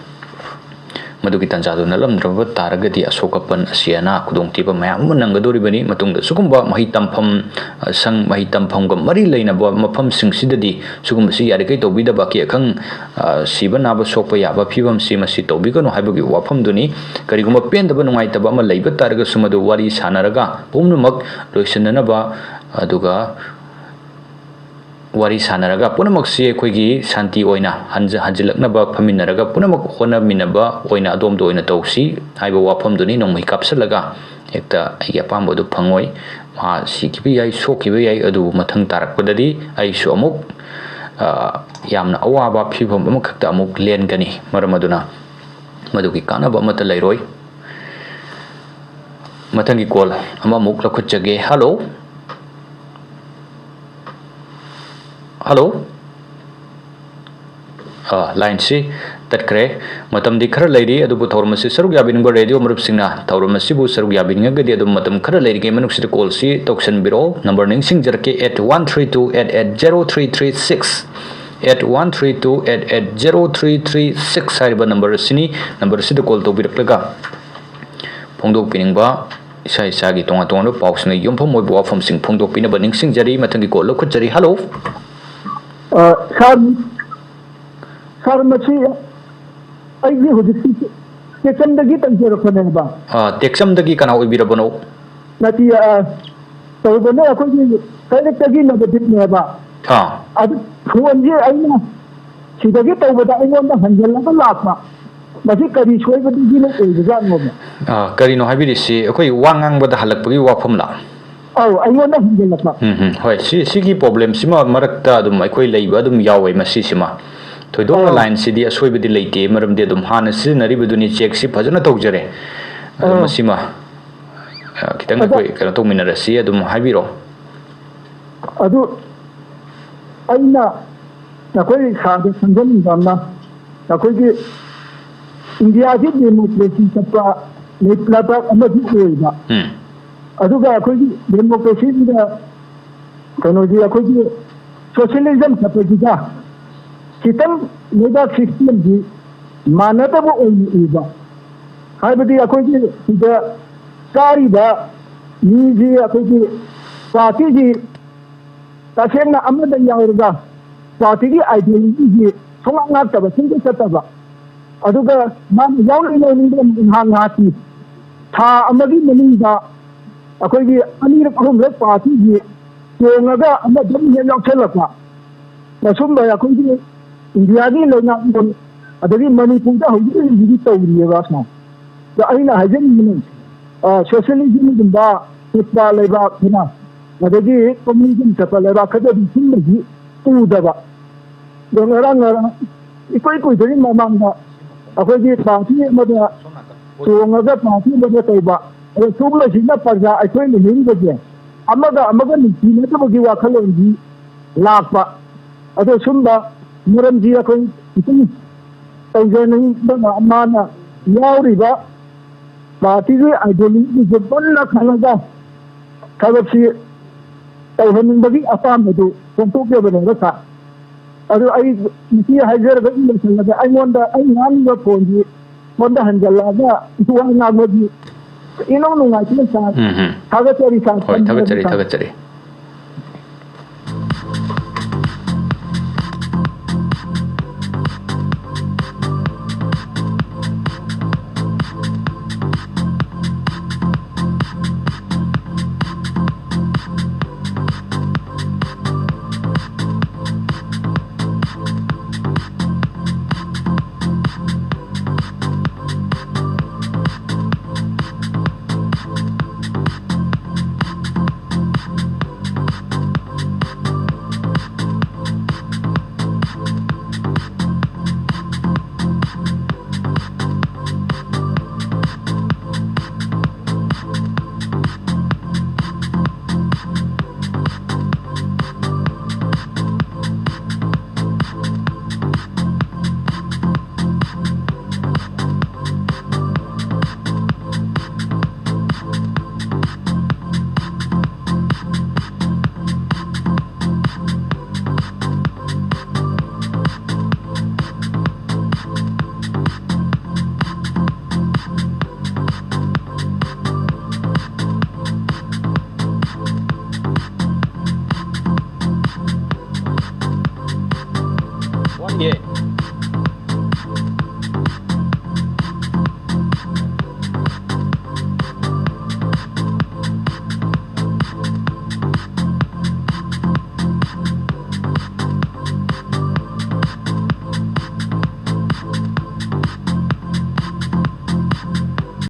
ꯃꯗꯨꯒꯤ ꯇꯥꯟꯖꯥꯗꯨ ꯅꯠꯂꯝꯗ꯭ꯔꯕ ꯇꯥꯔꯒꯗꯤ ꯑꯁꯣꯛ ꯑꯄꯟ, ꯑꯁꯤ ꯑꯅꯥ, ꯈꯨꯗꯣꯡꯊꯤꯕ ꯃꯌꯥꯝ ꯑꯃ ꯅꯪꯒꯗꯧꯔꯤꯕꯅꯤ꯫ ꯃꯇꯨꯡꯗ ꯁꯤꯒꯨꯝꯕ ꯃꯍꯩ ꯇꯝꯐꯝ, ꯑ, ꯁꯪ, ꯃꯍꯩ ꯇꯝꯐꯝꯒ ꯃꯔꯤ ꯂꯩꯅꯕ ꯃꯐꯝꯁꯤꯡꯁꯤꯗꯗꯤ ꯁꯤꯒꯨꯝꯕꯁꯤ ꯌꯥꯔꯤꯈꯩ ꯇꯧꯕꯤꯗꯕ, ꯑꯀꯤ ꯑꯈꯪ, ꯑ, ꯁꯤꯕ ꯅꯥꯕ ꯁꯣꯛꯄ ꯌꯥꯕ ꯐꯤꯕꯝꯁꯤ ꯃꯁꯤ ꯇꯧꯕꯤꯒꯅꯨ ꯍꯥꯏꯕꯒꯤ ꯋꯥꯐꯝꯗꯨꯅꯤ꯫ ꯀꯔꯤꯒꯨꯝꯕ ꯄꯦꯟꯗꯕ, ꯅꯨꯡꯉꯥꯏꯇꯕ ꯑꯃ ꯂꯩꯕ ꯇꯥꯔꯒꯁꯨ ꯃꯗꯨ ꯋꯥꯔꯤ ꯁꯥꯟꯅꯔꯒ ꯄꯨꯝꯅꯃꯛ ꯂꯣꯏꯁꯤꯟꯅꯅꯕ, ꯑꯗꯨꯒ ꯋꯥꯔꯤ ꯁꯥꯟꯅꯔꯒ ꯄꯨꯝꯅꯃꯛꯁꯤ ꯑꯩꯈꯣꯏꯒꯤ ꯁꯥꯟꯇꯤ ꯑꯣꯏꯅ ꯍꯟꯖ-, ꯍꯟꯖꯤꯜꯂꯛꯅꯕ ꯐꯝꯃꯤꯟꯅꯔꯒ ꯄꯨꯝꯅꯃꯛ ꯍꯣꯠꯅꯃꯤꯟꯅꯕ ꯑꯣꯏꯅ ꯑꯗꯣꯝꯗ ꯑꯣꯏꯅ ꯇꯧꯁꯤ ꯍꯥꯏꯕ ꯋꯥꯐꯝꯗꯨꯅꯤ꯫ ꯅꯣꯡꯃꯩ ꯀꯥꯞꯁꯤꯜꯂꯒ ꯍꯦꯛꯇ ꯑꯩꯒꯤ ꯑꯄꯥꯝꯕꯗꯨ ꯐꯪꯉꯣꯏ꯫ ꯃꯍꯥꯛ ꯁꯤꯈꯤꯕ ꯌꯥꯏ, ꯁꯣꯛꯈꯤꯕ ꯌꯥꯏ, ꯑꯗꯨꯕꯨ ꯃꯊꯪ ꯇꯥꯔꯛꯄꯗꯗꯤ ꯑꯩꯁꯨ ꯑꯃꯨꯛ, ꯑ, ꯌꯥꯝꯅ ꯑꯋꯥꯕ ꯐꯤꯕꯝ ꯑꯃꯈꯛꯇ ꯑꯃꯨꯛ ꯂꯦꯟꯒꯅꯤ꯫ ꯃꯔꯝ ꯑꯗꯨꯅ ꯃꯗꯨꯒꯤ ꯀꯥꯟꯅꯕ ꯑꯃꯠꯇ ꯂꯩꯔꯣꯏ꯫ ꯃꯊꯪꯒꯤ call ꯑꯃꯃꯨꯛ ꯂꯧꯈꯠꯆꯒꯦ꯫ Hello? Hello? ꯑ, line ꯁꯤ ꯇꯠꯈ꯭ꯔꯦ꯫ ꯃꯇꯝꯗꯤ ꯈꯔ ꯂꯩꯔꯤ, ꯑꯗꯨꯕꯨ ꯊꯧꯔꯝ ꯑꯁꯤ ꯁꯔꯨꯛ ꯌꯥꯕꯤꯅꯤꯡꯕ radio ꯃꯔꯨꯞꯁꯤꯡꯅ ꯊꯧꯔꯝ ꯑꯁꯤꯕꯨ ꯁꯔꯨꯛ ꯌꯥꯕꯤꯅꯤꯡꯉꯒꯗꯤ ꯑꯗꯨꯝ ꯃꯇꯝ ꯈꯔ ꯂꯩꯔꯤꯉꯩ ꯃꯅꯨꯡꯁꯤꯗ call ꯁꯤ ꯇꯧꯁꯤꯟꯕꯤꯔꯛꯑꯣ꯫ Number ꯅꯤꯡꯁꯤꯡꯖꯔꯛꯀꯦ, eight one three two eight eight zero three three six꯫ eight one three two eight eight zero three three six ꯍꯥꯏꯔꯤꯕ ꯅꯝꯕꯔ ꯑꯁꯤꯅꯤ꯫ ꯅꯝꯕꯔ ꯑꯁꯤꯗ ꯀꯣꯜ ꯇꯧꯕꯤꯔꯛꯂꯒ ꯐꯣꯡꯗꯣꯛꯄꯤꯅꯤꯡꯕ ꯏꯁꯥ ꯏꯁꯥꯒꯤ ꯇꯣꯉꯥꯟ ꯇꯣꯉꯥꯟꯕ ꯄꯥꯎꯁꯤꯡꯅ ꯌꯨꯝꯐꯝ ꯑꯣꯏꯕ ꯋꯥꯐꯝꯁꯤꯡ ꯐꯣꯡꯗꯣꯛꯄꯤꯅꯕ ꯅꯤꯡꯁꯤꯡꯖꯔꯤ꯫ ꯃꯊꯪꯒꯤ ꯀꯣꯜ ꯂꯧꯈꯠꯆꯔꯤ꯫ ꯍꯜꯂꯣ꯫ ꯑ, ꯁꯥꯔ, ꯁꯥꯔ, ꯃꯁꯤ ꯑꯩꯒꯤ ꯍꯧꯖꯤꯛꯀꯤ ꯇꯦꯛꯆꯝꯗꯒꯤ ꯇꯧꯖꯔꯛꯄꯅꯦꯕ꯫ ꯑ, ꯇꯦꯛꯆꯝꯗꯒꯤ ꯀꯅꯥ ꯑꯣꯏꯕꯤꯔꯕꯅꯣ? ꯅꯠꯇꯦ, ꯑ, ꯇꯧꯕꯅꯦ, ꯑꯩꯈꯣꯏꯒꯤ ꯀꯩꯔꯛꯇꯒꯤ ꯅꯕꯗꯤꯞꯅꯦꯕ꯫ ꯑꯥ꯫ ꯑꯗꯨ ꯐꯣꯟꯁꯦ ꯑꯩꯅ ꯁꯤꯗꯒꯤ ꯇꯧꯕꯗ ꯑꯩꯉꯣꯟꯗ ꯍꯟꯖꯜꯂꯒ ꯂꯥꯛꯄ꯫ ꯃꯁꯤ ꯀꯔꯤ ꯁꯣꯏꯕꯗꯒꯤꯅꯣ ꯑꯣꯏꯕꯖꯥꯠꯅꯣꯕ? ꯑ, ꯀꯔꯤꯅꯣ ꯍꯥꯏꯕꯤꯔꯤꯁꯤ, ꯑꯩꯈꯣꯏ ꯋꯥ ꯉꯥꯡꯕꯗ ꯍꯜꯂꯛꯄꯒꯤ ꯋꯥꯐꯝꯂ? ꯑꯧ, ꯑꯩꯉꯣꯟꯗ ꯍꯟꯖꯜꯂꯛꯄ꯫ ꯎꯝ, ꯎꯝ, ꯍꯣꯏ, ꯁꯤ, ꯁꯤꯒꯤ ꯄ꯭ꯔꯣꯕ꯭ꯂꯦꯝꯁꯤꯃ ꯃꯔꯛꯇ ꯑꯗꯨꯝ ꯑꯩꯈꯣꯏ ꯂꯩꯕ ꯑꯗꯨꯝ ꯌꯥꯎꯋꯦ꯫ ꯃꯁꯤꯁꯤꯃ ꯊꯣꯏꯗꯣꯛꯅ ꯑꯧ꯫ ꯂꯥꯏꯟꯁꯤꯗꯤ ꯑꯁꯣꯏꯕꯗꯤ ꯂꯩꯇꯦ, ꯃꯔꯝꯗꯤ ꯑꯗꯨꯝ ꯍꯥꯟꯅ ꯁꯤꯖꯤꯟꯅꯔꯤꯕꯗꯨꯅꯤ, ꯆꯦꯛꯁꯤ ꯐꯖꯅ ꯇꯧꯖꯔꯦ꯫ ꯑꯗꯣ ꯑꯧ꯫ ꯃꯁꯤꯃ, ꯑ, ꯈꯤꯇꯪ ꯑꯗꯣ ꯑꯩꯈꯣꯏ ꯀꯩꯅꯣ ꯇꯧꯃꯤꯟꯅꯔꯁꯤ, ꯑꯗꯨꯝ ꯍꯥꯏꯕꯤꯔꯣ꯫ ꯑꯗꯨ ꯑꯩꯅ ꯅꯈꯣꯏ ꯁꯥꯔꯗ ꯈꯪꯖꯅꯤꯡꯕ ꯑꯃꯅ, ꯑꯩꯈꯣꯏꯒꯤ ꯏꯟꯗꯤꯌꯥꯁꯤ ꯗꯦꯃꯣꯀ꯭ꯔꯦꯁꯤ ꯆꯠꯄ ꯂꯩꯕꯥꯛ ꯑꯃꯗꯤ ꯑꯣꯏꯕ꯫ ꯎꯝ꯫ ꯑꯗꯨꯒ ꯑꯩꯈꯣꯏꯒꯤ ꯗꯦꯃꯣꯀ꯭ꯔꯦꯁꯤꯁꯤꯗ ꯀꯩꯅꯣꯗꯤ ꯑꯩꯈꯣꯏꯒꯤ ꯁꯣꯁꯤꯌꯦꯂꯤꯖꯝ ꯆꯠꯄꯁꯤꯒ ꯈꯤꯇꯪ ꯂꯩꯕꯥꯛ ꯁꯤꯁꯇꯦꯝꯁꯤ ꯃꯥꯟꯅꯗꯕ ꯑꯣꯏꯅ ꯎꯕ꯫ ꯍꯥꯏꯕꯗꯤ ꯑꯩꯈꯣꯏꯒꯤ ꯁꯤꯗ ꯀꯥꯔꯤꯕ ꯃꯤꯁꯤ ꯑꯩꯈꯣꯏꯒꯤ ꯄꯥꯔꯇꯤꯒꯤ ꯇꯁꯦꯡꯅ ꯑꯃꯗ ꯌꯥꯎꯔꯒ ꯄꯥꯔꯇꯤꯒꯤ ꯑꯥꯏꯗꯤꯌꯣꯂꯣꯖꯤꯁꯤ ꯁꯨꯡꯉꯥꯛ ꯉꯥꯛꯇꯕ, ꯁꯨꯡꯆꯠ ꯆꯠꯇꯕ꯫ ꯑꯗꯨꯒ ꯃꯥꯅ ꯌꯥꯎꯅꯤꯡ ꯌꯥꯎꯅꯤꯡꯕ ꯉꯥꯏꯍꯥꯛ ꯉꯥꯏꯍꯥꯛꯀꯤ ꯊꯥ ꯑꯃꯒꯤ ꯃꯅꯨꯡꯗ ꯑꯩꯈꯣꯏꯒꯤ ꯑꯅꯤꯔꯛ ꯑꯍꯨꯝꯂꯛ ꯄꯥꯔꯇꯤꯒꯤ ꯇꯣꯡꯉꯒ ꯑꯃꯗ ꯑꯃꯨꯛ ꯍꯦꯛ ꯌꯥꯎꯁꯜꯂꯛꯄ꯫ ꯑꯁꯨꯝꯕ ꯑꯩꯈꯣꯏꯒꯤ ꯏꯟꯗꯤꯌꯥꯒꯤ ꯂꯩꯉꯥꯛꯂꯣꯟ ꯑꯗꯒꯤ ꯃꯅꯤꯄꯨꯔꯗ ꯍꯧꯖꯤꯛ ꯍꯧꯖꯤꯛ ꯇꯧꯔꯤꯑꯕ ꯑꯁꯨꯃꯥꯏꯅ꯫ ꯑꯗ ꯑꯩꯅ ꯍꯥꯏꯖꯅꯤꯡꯕꯅꯤ, ꯑ, ꯁꯣꯁꯤꯌꯦꯂꯤꯖꯝꯒꯨꯝꯕ ꯆꯠꯄ ꯂꯩꯕꯥꯛ ꯈꯔ, ꯑꯗꯒꯤ ꯀꯝꯃꯨꯅꯤꯖꯝ ꯆꯠꯄ ꯂꯩꯕꯥꯛ ꯈꯔꯗꯤ ꯁꯨꯝꯕꯁꯤ ꯎꯗꯕ꯫ ꯑꯗꯣ ꯉꯔꯥꯡ, ꯉꯔꯥꯡ ꯏꯀꯨꯏ ꯀꯨꯏꯗ꯭ꯔꯤꯉꯩ ꯃꯃꯥꯡꯗ ꯑꯩꯈꯣꯏꯒꯤ ꯄꯥꯔꯇꯤ ꯑꯃꯗ ꯇꯣꯡꯉꯒ ꯄꯥꯔꯇꯤ ꯑꯃꯗ ꯇꯧꯕ, ꯑꯗꯣ ꯁꯨꯝꯕꯁꯤꯅ ꯄ꯭ꯔꯖꯥ ꯑꯩꯈꯣꯏꯅ ꯍꯤꯡꯕꯁꯦ ꯑꯃꯒ ꯑꯃꯒ ꯅꯨꯡꯁꯤꯅꯗꯕꯒꯤ ꯋꯥꯈꯜꯂꯣꯟꯁꯤ ꯂꯥꯛꯄ꯫ ꯑꯗꯣ ꯁꯨꯝꯕ ꯃꯔꯝꯁꯤ ꯑꯩꯈꯣꯏ ꯈꯤꯇꯪ ꯇꯧꯖꯅꯤꯡꯕ, ꯃꯥꯅ ꯌꯥꯎꯔꯤꯕ ꯄꯥꯔꯇꯤꯒꯤ ꯑꯥꯏꯗꯤꯌꯣꯂꯣꯖꯤꯁꯦ ꯄꯨꯟꯅ ꯈꯪꯉꯒ ꯊꯕꯛꯁꯤ ꯇꯧꯍꯟꯅꯤꯡꯕꯒꯤ ꯑꯄꯥꯝꯕꯗꯨ ꯐꯣꯡꯗꯣꯛꯆꯕꯅꯦꯕ ꯁꯥꯔ꯫ ꯑꯗꯨ ꯑꯩ ꯉꯁꯤ ꯍꯥꯏꯖꯔꯒ ꯂꯣꯏꯁꯤꯜꯂꯒꯦ꯫ ꯑꯩꯉꯣꯟꯗ ꯑꯩ ꯉꯥꯡꯉꯤꯕ ꯐꯣꯟꯁꯤ ꯁꯣꯝꯗ ꯍꯟꯖꯜꯂꯛꯑꯒ ꯋꯥ ꯉꯥꯡꯕꯗꯤ ꯏꯅꯧ ꯅꯨꯡꯉꯥꯏꯇꯦ ꯁꯥꯔ꯫ ꯎꯝ ꯍꯝ꯫ ꯊꯥꯒꯠꯆꯔꯤ ꯁꯥꯔ꯫ ꯍꯣꯏ, ꯊꯝꯖꯔꯒꯦ ꯊꯥꯒꯠꯆꯔꯤ, ꯁꯥꯔ꯫ ꯊꯥꯒꯠꯆꯔꯤ꯫ One year.